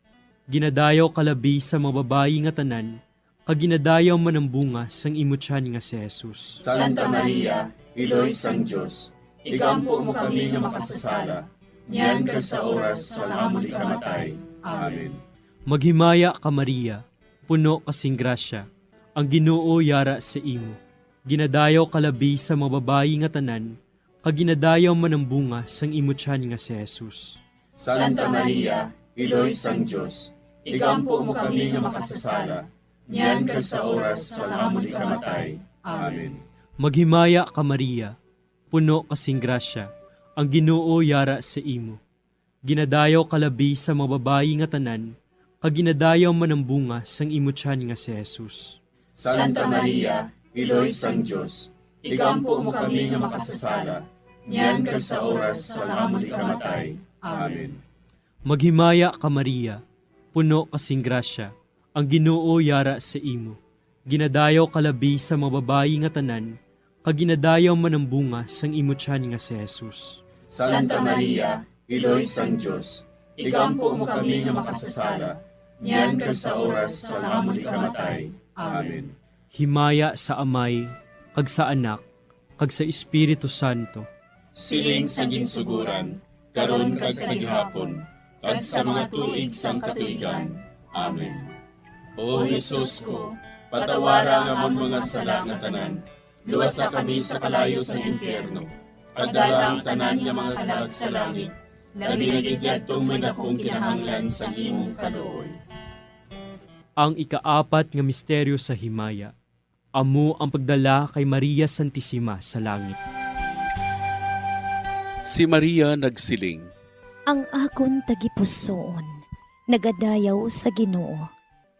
Ginadayaw ka labi sa mga babayi nga tanan, kag ginadayaw man ang bunga sang imo tiyan nga si Jesus. Santa Maria, Iloy sang Dios, igampo mo kami nga makasasala, niyan kag sa oras sang amon ikamatay. Amen. Maghimaya ka, Maria, puno ka sing grasya, ang Ginoo yara sa imo. Ginadayaw ka labi sa mga babayi nga tanan, kag ginadayaw man ang bunga sang imo tiyan nga si Jesus. Santa Maria, Iloy sang Dios, igampo mo kami nga makasasala, niyan kag sa oras sang amon ikamatay. Amen. Maghimaya ka, Maria, puno ka sing grasya, ang Ginoo yara sa imo. Ginadayaw ka labi sa mga babayi nga tanan, kag ginadayaw man ang bunga sang imo tiyan nga si Jesus. Santa Maria, Iloy sang Dios, igampo mo kami nga makasasala, niyan kag sa oras sang amon ikamatay. Amen. Maghimaya ka, Maria, puno ka sing grasya, ang Ginoo yara sa imo. Ginadayaw ka labi sa mga babayi nga tanan, kag ginadayaw man ang bunga sang imo tiyan nga si Jesus. Santa Maria, Iloy sang Dios, igampo mo kami nga makasasala, niyan kag sa oras sang amon ikamatay. Amen. Himaya sa Amay, kag sa Anak, kag sa Espiritu Santo. Siling sa ginsuguran, karon kag sa gihapon, kag sa mga tuig sang katuigan. Amen. O Jesus ko, patawara ang amon mga sala nga tanan, luwasa kami sa kalayo sang impyerno, kag dala ang tanan nga mga kalag sa langit, labi na gid yadtong may dakong kinahanglan sang imong kaluoy. Ang ikaapat nga misteryo sa himaya, amo ang pagdala kay Maria Santisima sa langit. Si Maria nagsiling, "Ang akon tagipusoon nagadayaw sa Ginoo,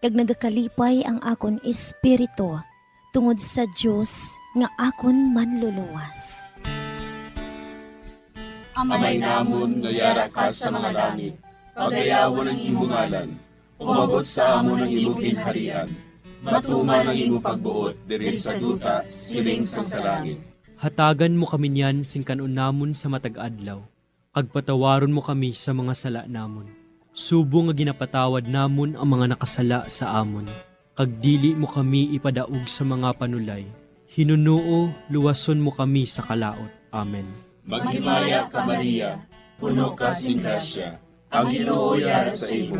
kag nagakalipay ang akon espiritu tungod sa Dios nga akon Manluluwas." Amay namon nga yara ka sa mga langit, pagayawon ang imo ngalan. Umabot sa amon ang imo ginharian. Matuman ang imo pagbuot diri sa duta, siling sang sa langit. Hatagan mo kami niyan sing kan-on namon sa matag adlaw, kag patawaron mo kami sa mga sala namon, subong nga ginapatawad namon ang mga nakasala sa amon, kag dili mo kami ipadaog sa mga panulay. Hinunoo, luwason mo kami sa kalaut. Amen. Maghimaya ka, Maria, puno ka sing grasya, ang Ginoo yara sa imo.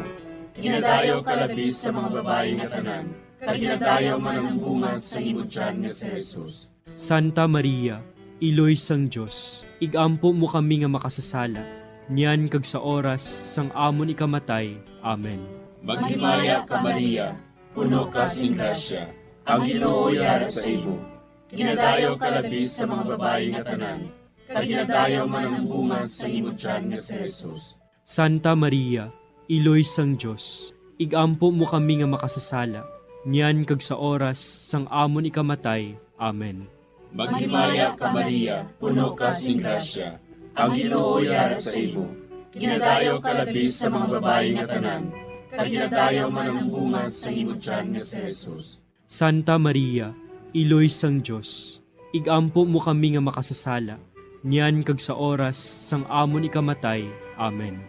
Ginadayaw ka labi sa mga babayi nga tanan, kag ginadayaw man ang bunga sa imo tiyan nga si Jesus. Santa Maria, Iloy sang Dios, igampo mo kami nga makasasala, niyan kag sa oras sang amon ikamatay. Amen. Maghimaya ka, Maria, puno ka sing grasya, ang Ginoo yara sa imo. Ginadayaw ka labi sa mga babayi nga tanan, kag ginadayaw man ang bunga sa imo tiyan nga si Jesus. Santa Maria, Iloy sang Dios, igampo mo kami nga makasasala, niyan kag sa oras sang amon ikamatay. Amen. Maghimaya ka, Maria, puno ka sing grasya, ang Ginoo yara sa imo. Ginadayaw ka labi sa mga babayi nga tanan, kag ginadayaw man ang bunga sa imo tiyan nga si Jesus. Santa Maria, Iloy sang Dios, igampo mo kami nga makasasala, niyan kag sa oras sang amon ikamatay. Amen.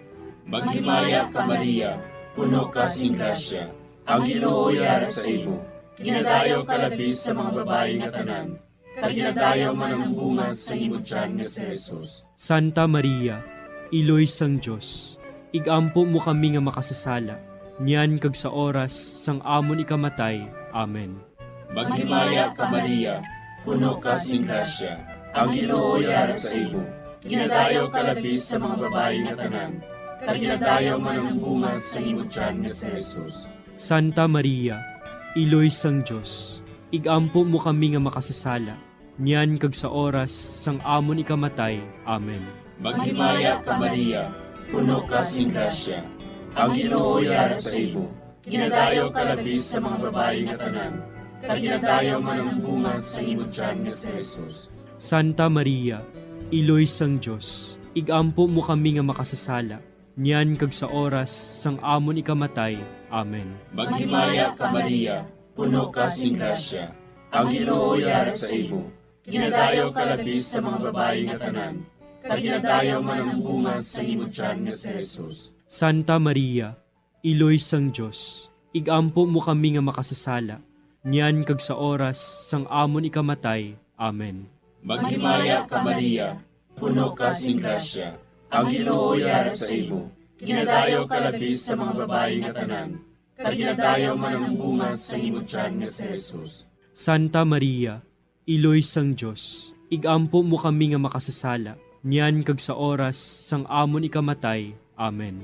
Maghimaya ka, Maria, puno ka sing grasya, ang Ginoo yara sa imo. Ginadayaw ka labi sa mga babayi nga tanan, kag ginadayaw man ang bunga sa imo tiyan nga si Jesus. Santa Maria, Iloy sang Dios, igampo mo kami nga makasasala, niyan kag sa oras sang amon ikamatay. Amen. Maghimaya ka, Maria, puno ka sing grasya, ang Ginoo yara sa imo. Ginadayaw ka labi sa mga babayi nga tanan, kag ginadayaw man ang bunga sa imo tiyan nga si Jesus. Santa Maria, Iloy sang Dios, igampo mo kami nga makasasala, niyan kag sa oras sang amon ikamatay. Amen. Maghimaya ka, Maria, puno ka sing grasya, ang Ginoo yara sa imo. Ginadayaw ka labi sa mga babayi nga tanan, kag ginadayaw man ang bunga sa imo tiyan nga si Jesus. Santa Maria, Iloy sang Dios, igampo mo kami nga makasasala, niyan kag sa oras sang amon ikamatay. Amen. Maghimaya ka, Maria, puno ka sing grasya, ang Ginoo yara sa imo. Ginadayaw ka labi sa mga babayi nga tanan, kag ginadayaw man ang bunga sa imo tiyan nga si Jesus. Santa Maria, Iloy sang Dios, igampo mo kami nga makasasala, niyan kag sa oras sang amon ikamatay. Amen. Maghimaya ka, Maria, puno ka sing grasya, ang Ginoo yara sa imo. Ginadayaw ka labi sa mga babayi nga tanan, kag ginadayaw man ang bunga sa imo tiyan nga si Jesus. Santa Maria, Iloy sang Dios, igampo mo kami nga makasasala, niyan kag sa oras sang amon ikamatay. Amen.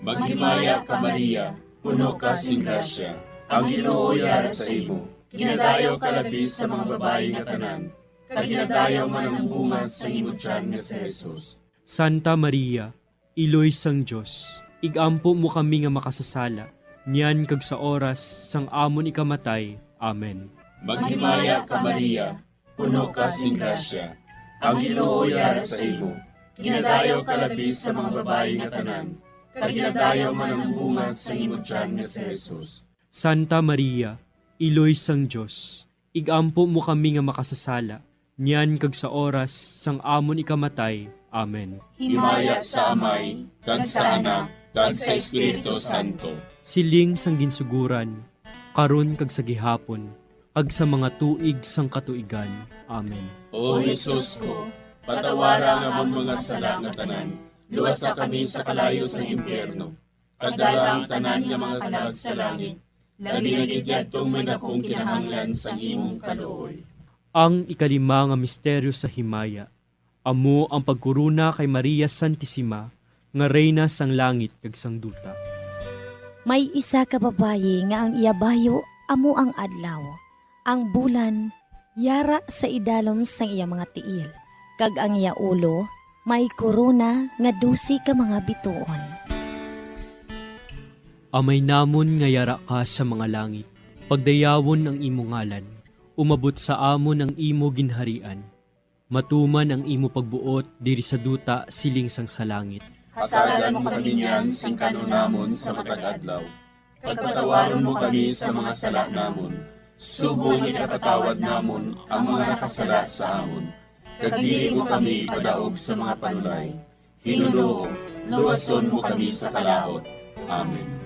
Maghimaya ka, Maria, puno ka sing grasya, ang Ginoo yara sa imo. Ginadayaw ka labi sa mga babayi nga tanan, kag ginadayaw man ang bunga sa imo tiyan nga si Jesus. Santa Maria, Iloy sang Dios, igampo mo kami nga makasasala, niyan kag sa oras sang amon ikamatay. Amen. Maghimaya ka, Maria, puno ka sing grasya, ang Ginoo yara sa imo. Ginadayaw ka labi sa mga babayi nga tanan, kag ginadayaw man ang bunga sa imo tiyan nga si Jesus. Santa Maria, Iloy sang Dios, igampo mo kami nga makasasala, niyan kag sa oras sang amon ikamatay. Amen. Himaya sa Amay, kag sa Anak, kag sa Espiritu Santo. Siling sang ginsuguran, karon kag sa gihapon, kag sa mga tuig sang katuigan. Amen. O Jesus ko, patawara ang amon mga sala nga tanan, luwasa kami sa kalayo sang impyerno, kag dala ang tanan nga mga kalag sa langit, labi na gid yadtong may dakong kinahanglan sang imong kaluoy. Ang ikalima nga misteryo sa himaya, amo ang pagkorona kay Maria Santisima nga Reyna sang langit kag sang duta. May isa ka babayi nga ang iya bayo amo ang adlaw, ang bulan yara sa idalom sang iya mga tiil, kag ang iya ulo may korona nga dose ka mga bituon. Amay namon nga yara ka sa mga langit, pagdayawon ang imo ngalan, umabot sa amon ang imo ginharian, matuman ang imo pagbuot diri sa duta siling sang sa langit. Hatagan mo kami niyan sing kan-on namon sa matag adlaw, kag patawaron mo kami sa mga sala namon, subong nga ginapatawad namon ang mga nakasala sa amon, kag dili mo kami ipadaog sa mga panulay. Hinunoo, luwason mo kami sa kalaut. Amen.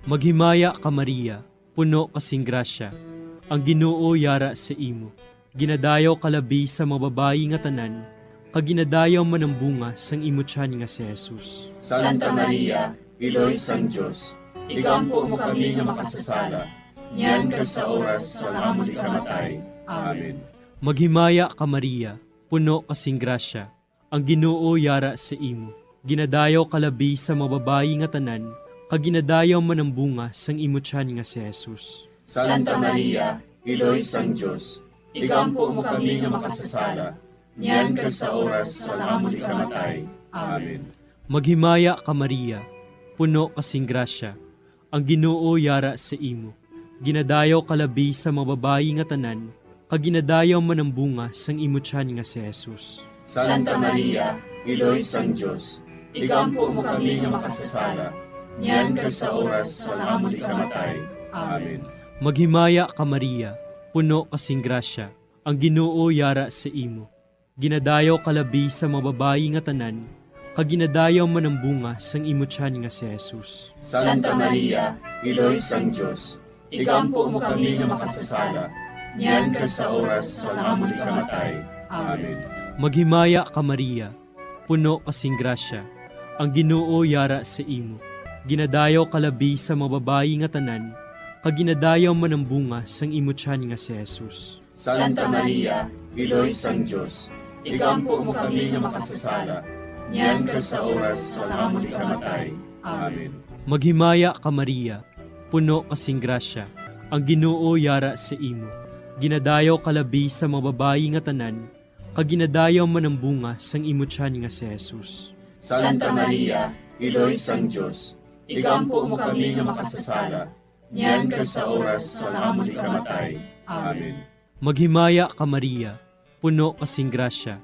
Maghimaya ka, Maria, puno ka sing grasya, ang Ginoo yara sa imo. Ginadayaw ka labi sa mga babayi nga tanan, kag ginadayaw man ang bunga sang imo tiyan nga si Jesus. Santa Maria, Iloy sang Dios, igampo mo kami nga makasasala, niyan kag sa oras sang amon ikamatay. Amen. Maghimaya ka, Maria, puno ka sing grasya, ang Ginoo yara sa imo. Ginadayaw ka labi sa mga babayi nga tanan, kag ginadayaw man ang bunga sang imo tiyan nga si Jesus. Santa Maria, Iloy sang Dios, igampo mo kami nga makasasala, niyan kag sa oras sang amon ikamatay. Amen. Maghimaya ka, Maria, puno ka sing grasya, ang Ginoo yara sa imo. Ginadayaw ka labi sa mga babayi nga tanan, kag ginadayaw man ang bunga sang imo tiyan nga si Jesus. Santa Maria, Iloy sang Dios, igampo mo kami nga makasasala, niyan kag sa oras sang amon ikamatay. Amen. Maghimaya ka, Maria, puno ka sing grasya, ang Ginoo yara sa imo. Ginadayaw ka labi sa mga babayi nga tanan, kag ginadayaw man ang bunga sang imo tiyan nga si Jesus. Santa Maria, Iloy sang Dios, igampo mo kami nga makasasala, niyan kag sa oras sang amon ikamatay. Amen. Maghimaya ka, Maria, puno ka sing grasya, ang Ginoo yara sa imo. Ginadayaw ka labi sa mga babayi nga tanan, kag ginadayaw man ang bunga sang imo tiyan nga si Jesus. Santa Maria, Iloy sang Dios, igampo mo kami nga makasasala, niyan kag sa oras sang amon ikamatay. Amen. Maghimaya ka, Maria, puno ka sing grasya, ang Ginoo yara sa imo. Ginadayaw ka labi sa mga babayi nga tanan, kag ginadayaw man ang bunga sang imo tiyan nga si Jesus. Santa Maria, Iloy sang Dios, igampo mo kami nga makasasala, niyan kag sa oras sang amon ikamatay. Amen. Maghimaya ka, Maria, puno ka sing grasya,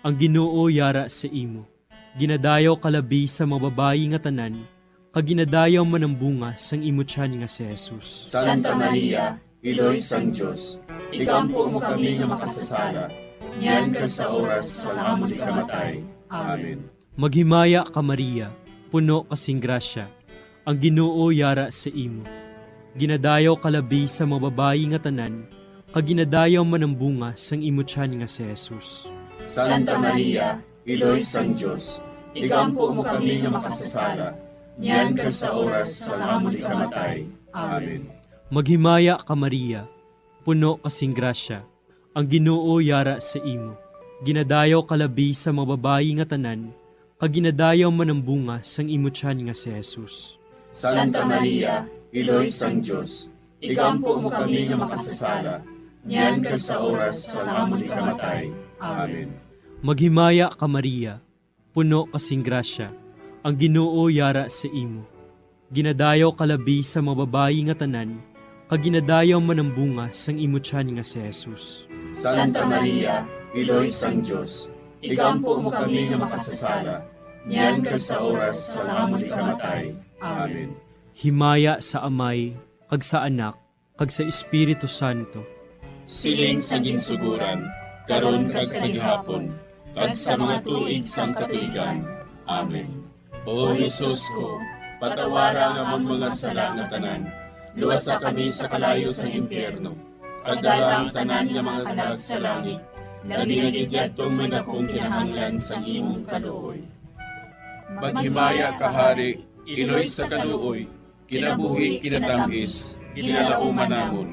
ang Ginoo yara sa imo. Ginadayaw ka labi sa mga babayi nga tanan, kag ginadayaw man ang bunga sang imo tiyan nga si Jesus. Santa Maria, Iloy sang Dios, igampo mo kami nga makasasala, niyan kag sa oras sang amon ikamatay. Amen. Maghimaya ka, Maria, puno ka sing grasya, ang Ginoo yara sa imo. Ginadayaw ka labi sa mga babayi nga tanan, kag ginadayaw man ang bunga sang imo tiyan nga si Jesus. Santa Maria, Iloy sang Dios, igampo mo kami nga makasasala, niyan kag sa oras sang amon ikamatay. Amen. Maghimaya ka, Maria, puno ka sing grasya, ang Ginoo yara sa imo. Ginadayaw ka labi sa mga babayi nga tanan, kag ginadayaw man ang bunga sang imo tiyan nga si Jesus. Santa Maria, Iloy sang Dios, igampo mo kami nga makasasala, niyan kag sa oras sang amon ikamatay. Amen. Maghimaya ka, Maria, puno ka sing grasya, ang Ginoo yara sa imo. Ginadayaw ka labi sa mga babayi nga tanan, kag ginadayaw man ang bunga sang imo tiyan nga si Jesus. Santa Maria, Iloy sang Dios, igampo mo kami nga makasasala, niyan kag sa oras sang amon ikamatay. Amen. Himaya sa Amay, kag sa Anak, kag sa Espiritu Santo. Siling sa ginsuguran, karon kag sa gihapon, kag sa mga tuig sang katuigan. Amen. O Jesus ko, patawara ang amon mga sala nga tanan, luwasa kami sa kalayo sang impyerno, kag dala ang tanan nga mga kalag sa langit, labi na gid yadtong may dakong kinahanglan sang imong kaluoy. Maghimaya ka, Hari, iloy sa kaluoy, kinabuhi, kinatamis, ginalauman namon.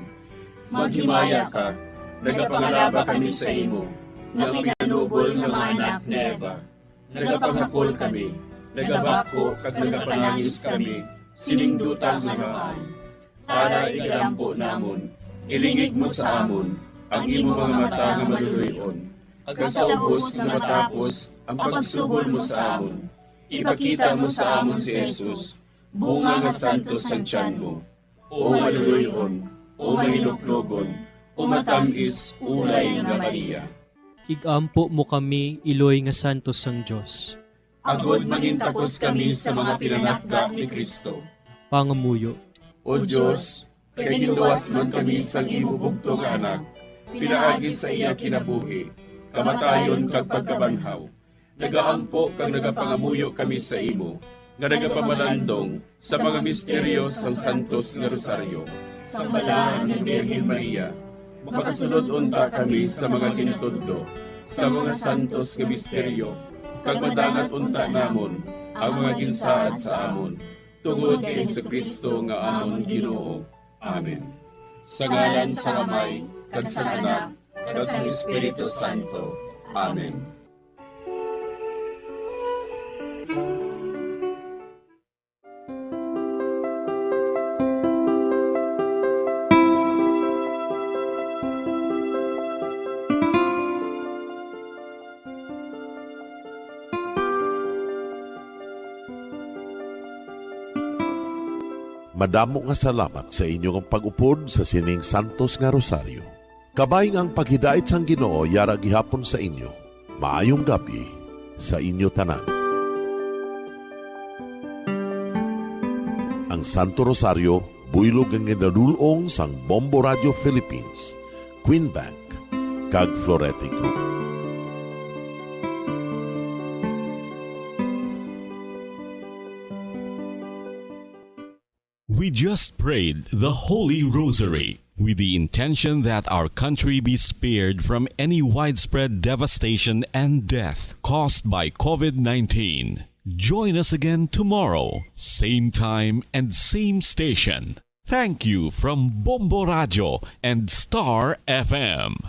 Maghimaya ka, nagapangalaba kami sa imo, nga pinanubol nga mga anak ni Eva. Nagapanghakol kami, nagabako kag nagapanangis kami sining duta nga luhaan. Tara, igalampo namon, ilingig mo sa amon ang imo mga mata nga maluloy-on, kag sa ubos nga matapos ang pagsubol mo sa amon, ipakita mo sa amon si Jesus, bunga nga santos sang tiyan mo. O maluloy-on, o mahinuklogon, o matamis ulay nga Maria. Igampo mo kami, iloy nga santos sang Dios. Agod mangintakos kami sa mga pinanakda ni Cristo. Pangamuyo. O Dios, kay ginluwas man kami sang imo bugtong nga Anak, pinaagi sa iya kinabuhi, kamatayon kag pagkabanhaw, nagaampo kag nagapangamuyo kami sa imo, nga nagapamalandong sa mga misteryo sang Santos nga Rosaryo. Sa Balaan nga Birhen Maria, makasulod unta kami sa mga ginatudlo sa mga santos nga misteryo, kag madangat unta namon ang mga ginsaad sa amon, tungod kay Jesu-Cristo nga amon Ginoo. Amen. Sa ngalan sang Amay, kag sang Anak, kag sang Espiritu Santo. Amen. Madamo nga salamat sa inyo nga pag-upod sa sining santos nga rosaryo. Kabay nga ang paghidait sang Ginoo yara gihapon sa inyo. Maayong gab-i sa inyo tanan. Ang Santo Rosario, buylog nga ginadul-ong sang Bombo Radio Philippines, Queen Bank, kag Florete Group. We just prayed the Holy Rosary with the intention that our country be spared from any widespread devastation and death caused by COVID nineteen. Join us again tomorrow, same time and same station. Thank you from Bombo Radio and Star F M.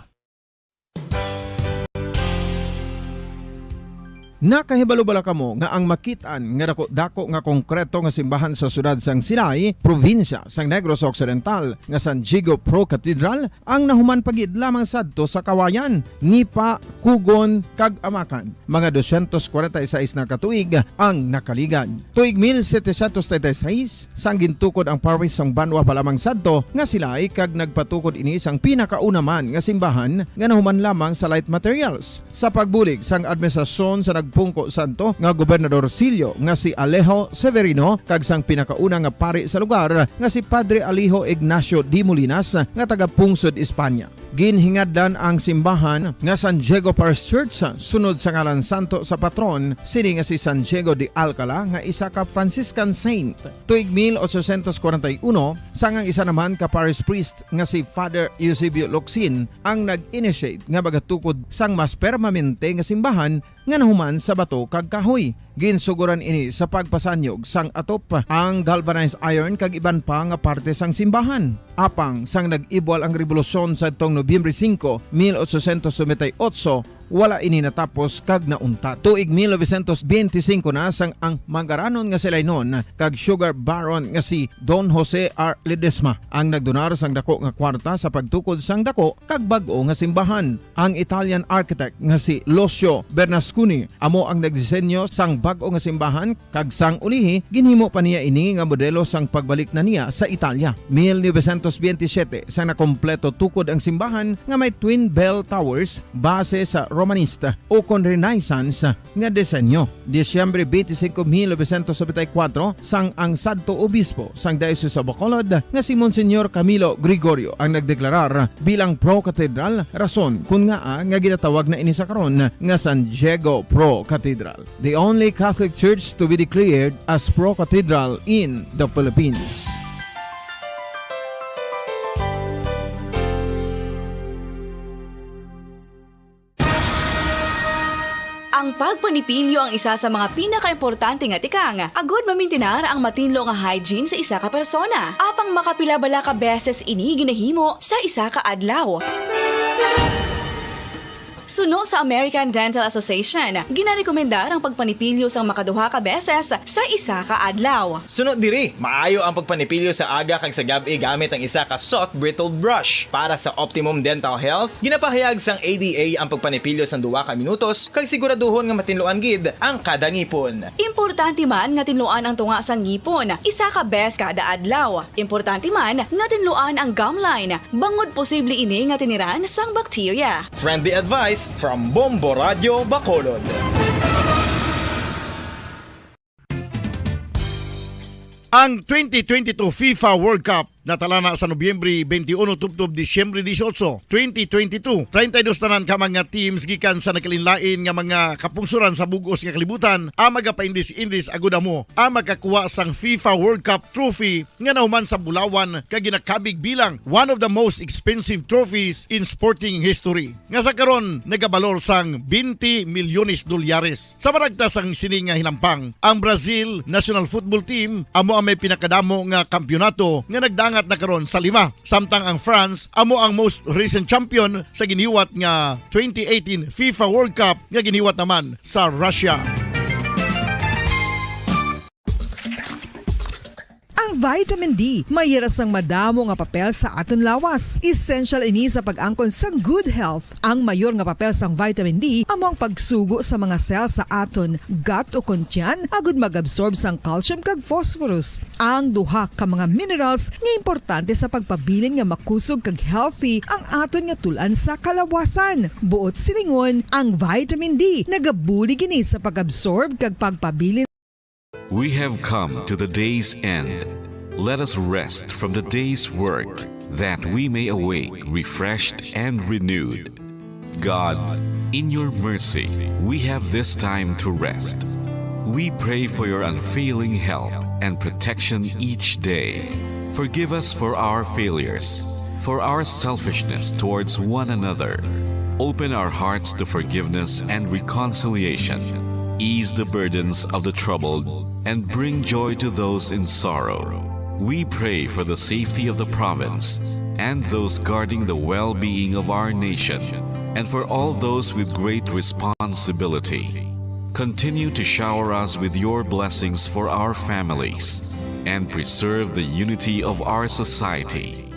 Nakahibalo bala kamo nga ang makit-an nga daku-daku nga konkreto nga simbahan sa siyudad sang Silay, probinsya sang Negros Occidental, nga San Diego Pro Cathedral, ang nahuman pa gid lamang sadto sa Kawayan, Nipa, Cogon, kag Amacan? Mga dosyentos kwarenta y seis na ka tuig ang nakaligad. Tuig mil setecientos treinta y seis, sang gintukod ang parish sang banwa pa lamang sadto nga Silay, kag nagpatukod ini sang pinakauna man nga simbahan nga nahuman lamang sa light materials. Sa pagbulig sang administrasyon sa nagpungko sadto nga Gobernador Sillo nga si Alejo Severino kag sang pinakauna nga pari sa lugar nga si Padre Alejo Ignacio de Molinas nga taga-pungsod Espanya. Ginhingadlan ang simbahan nga San Diego Parish Church sunod sa ngalan santo sa patron sini nga si San Diego de Alcala nga isa ka Franciscan saint. Tuig mil ochocientos kwarenta y uno, sang ang isa naman ka parish priest nga si Father Eusebio Locsin ang nag-initiate nga magatukod sang mas permanente nga simbahan nga nahuman sa bato kag kahoy. Ginsugoran ini sa pagpasanyog sang atop, ang galvanized iron kag iban pa nga parte sang simbahan. Apang sang nag-ibwal ang rebolusyon sadtong Nobyembre singko, mil ochocientos noventa y ocho, wala ini natapos kag nauntat. Tuig mil novecientos benti singko na sang ang mangaranon nga Silaynon kag sugar baron nga si Don Jose R. Ledesma ang nagdonar sang dako nga kwarta sa pagtukod sang dako kag bag-o nga simbahan. Ang Italian architect nga si Lucio Bernasconi amo ang nagdisenyo sang bag-o nga simbahan, kag sang ulihi ginhimo pa niya ini nga modelo sang pagbalik na niya sa Italia. Mil novecientos benti siyete, sang nakompleto tukod ang simbahan nga may twin bell towers base sa Romanista ukon Renaissance nga disenyo. Disyembre twenty-five, mil novecientos setenta y cuatro, sang ang sadto obispo sang Diocese of Bacolod nga si Monsignor Camilo Gregorio ang nagdeklarar bilang pro-cathedral, rason kon ngaa nga ginatawag na ini sa karon nga San Diego Pro Cathedral, the only Catholic church to be declared as pro-cathedral in the Philippines. Ang pagpanipilyo ang isa sa mga pinakaimportante nga tikang agod mamintinar ang matinlo nga hygiene sa isa ka persona. Apang makapila bala ka beses ini ginahimo sa isa ka adlaw? Suno sa American Dental Association, ginarekomendar ang pagpanipilyo sang makaduha ka beses sa isa ka adlaw. Suno diri, maayo ang pagpanipilyo sa aga kag sa gab-i gamit ang isa ka soft bristled brush. Para sa optimum dental health, ginapahayag sang A D A ang pagpanipilyo sang duha ka minutos kag siguraduhon nga matinluan gid ang kada ngipon. Importante man nga tinluan ang tunga sang ngipon isa ka beses kada adlaw. Importante man nga tinluan ang gum line, bangod posible ini nga tiniran sang bakterya. Friendly advice from Bombo Radio Bacolod. Ang twenty twenty-two FIFA World Cup natala na sa Nobyembre twenty-one tubtob Disyembre dieciocho, twenty twenty-two. Treinta y dos tanan ka mga teams gikan sa nagkalainlain nga mga kapungsoran sa bug-os nga kalibutan ang magapaindis-indis agud amo ang makakuha sang FIFA World Cup trophy nga nahuman sa bulawan kag ginakabig bilang one of the most expensive trophies in sporting history, nga sa karon nagabalor sang twenty milyones dolyares. Sa maragtas sang sini nga hinampang, ang Brazil national football team amo ang may pinakadamo nga kampiyonato nga nagdangat na karon sa lima, samtang ang France amo ang most recent champion sa giniwat nga twenty eighteen FIFA World Cup nga giniwat naman sa Russia. Ang vitamin D may hira sang madamo nga papel sa aton lawas. Essential ini sa pag-angkon sang good health. Ang mayor nga papel sang vitamin D amo ang pagsugo sa mga cell sa aton gut o kon tiyan agud mag-absorb sang calcium kag phosphorus, ang duha ka mga minerals nga importante sa pagpabilin nga makusog kag healthy ang aton nga tul-an sa kalawasan. Buot silingon, ang vitamin D nagabulig ini sa pag-absorb kag pagpabilin. We have come to the day's end. Let us rest from the day's work, that we may awake refreshed and renewed. God, in your mercy, we have this time to rest. We pray for your unfailing help and protection each day. Forgive us for our failures, for our selfishness towards one another. Open our hearts to forgiveness and reconciliation. Ease the burdens of the troubled and bring joy to those in sorrow. We pray for the safety of the province and those guarding the well-being of our nation, and for all those with great responsibility. Continue to shower us with your blessings for our families and preserve the unity of our society.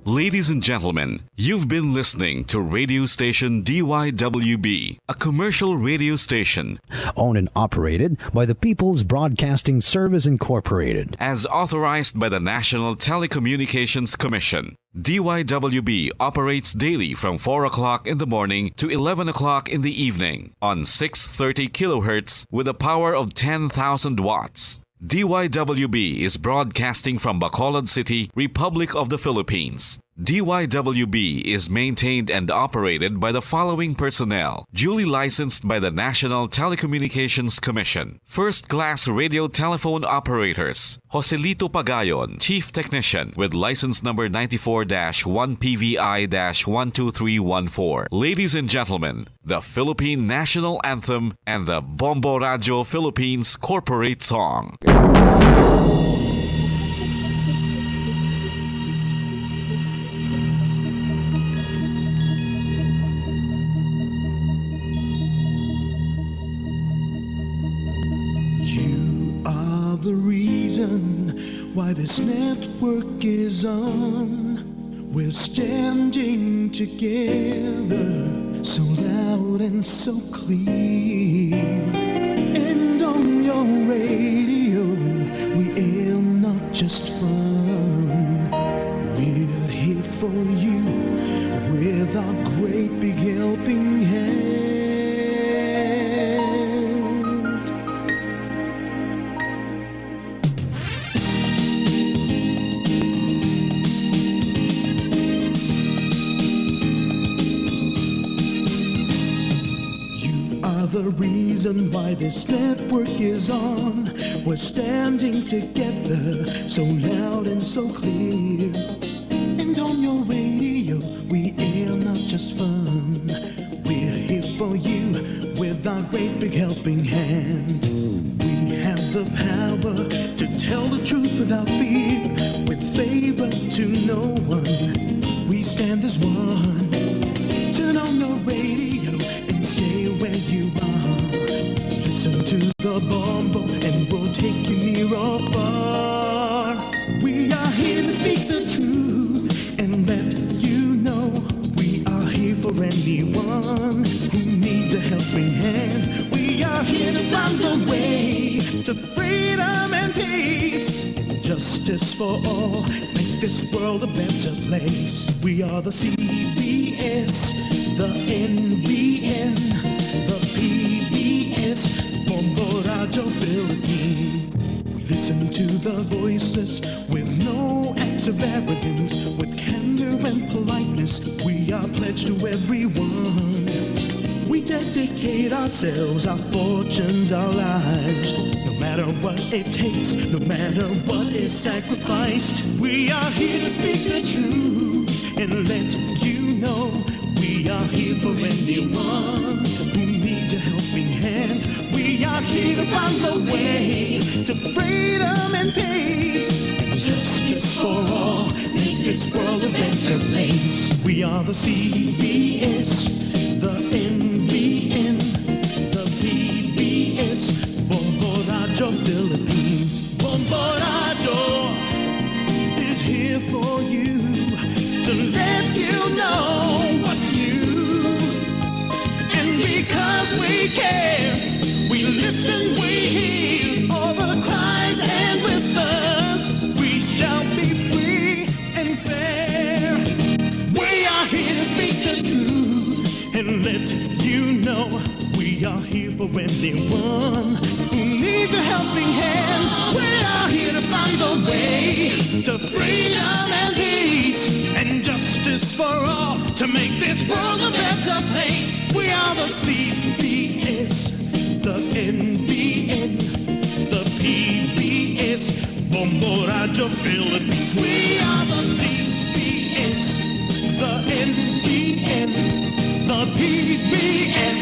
Ladies and gentlemen, you've been listening to radio station D Y W B, a commercial radio station owned and operated by the People's Broadcasting Service Incorporated. As authorized by the National Telecommunications Commission. D Y W B operates daily from four o'clock in the morning to eleven o'clock in the evening on six thirty kilohertz with a power of ten thousand watts. D Y W B is broadcasting from Bacolod City, Republic of the Philippines. D Y W B is maintained and operated by the following personnel, duly licensed by the National Telecommunications Commission. First-class radio telephone operators, Joselito Pagayon, Chief Technician, with license number ninety-four dash one P V I dash one two three one four. Ladies and gentlemen, the Philippine National Anthem and the Bombo Radio Philippines Corporate Song. You are the reason why this network is on. We're standing together, so loud and so clear. And on your radio, we air not just fun. We're here for you with our great big helping hand. why this network is on. We're standing together, so loud and so clear. And on your radio, we air not just fun. We're here for you with our great big helping hand. We have the power to tell the truth without fear, with favor to no one. We stand as one. Turn on your radio and stay where you are. Listen to the Bombo and we'll take you near or far. We are here to speak the truth and let you know we are here for anyone who needs a helping hand. We are here to find the way to freedom and peace, justice for all. Make this world a better place. We are the C B S, the N B N, the P B S, Bombo Radyo Philippines. We listen to the voiceless with no acts of arrogance, with candor and politeness. We are pledged to everyone. We dedicate ourselves, our fortunes, our lives. No matter what it takes, no matter what is sacrificed, we are here to speak the truth and let you know we are here for anyone who needs a helping hand. We are here to find the way to freedom and peace and justice for all. Make this world a better place. We are the C B S, the N B N, the P B S, Bombo Radyo Philippines. Bombo Radyo is here for you to let you know what's new. And because we care, we listen, we hear all the cries and whispers. We shall be free and fair. We are here to speak the truth and let you know we are here for anyone who needs a helping hand. We are here to find the way to freedom and peace and justice for all to make this world a better place. We are the C B S, the N B N, the P B S, Bombo Radyo Philippines. We are the C B S, the N B N, the P B S,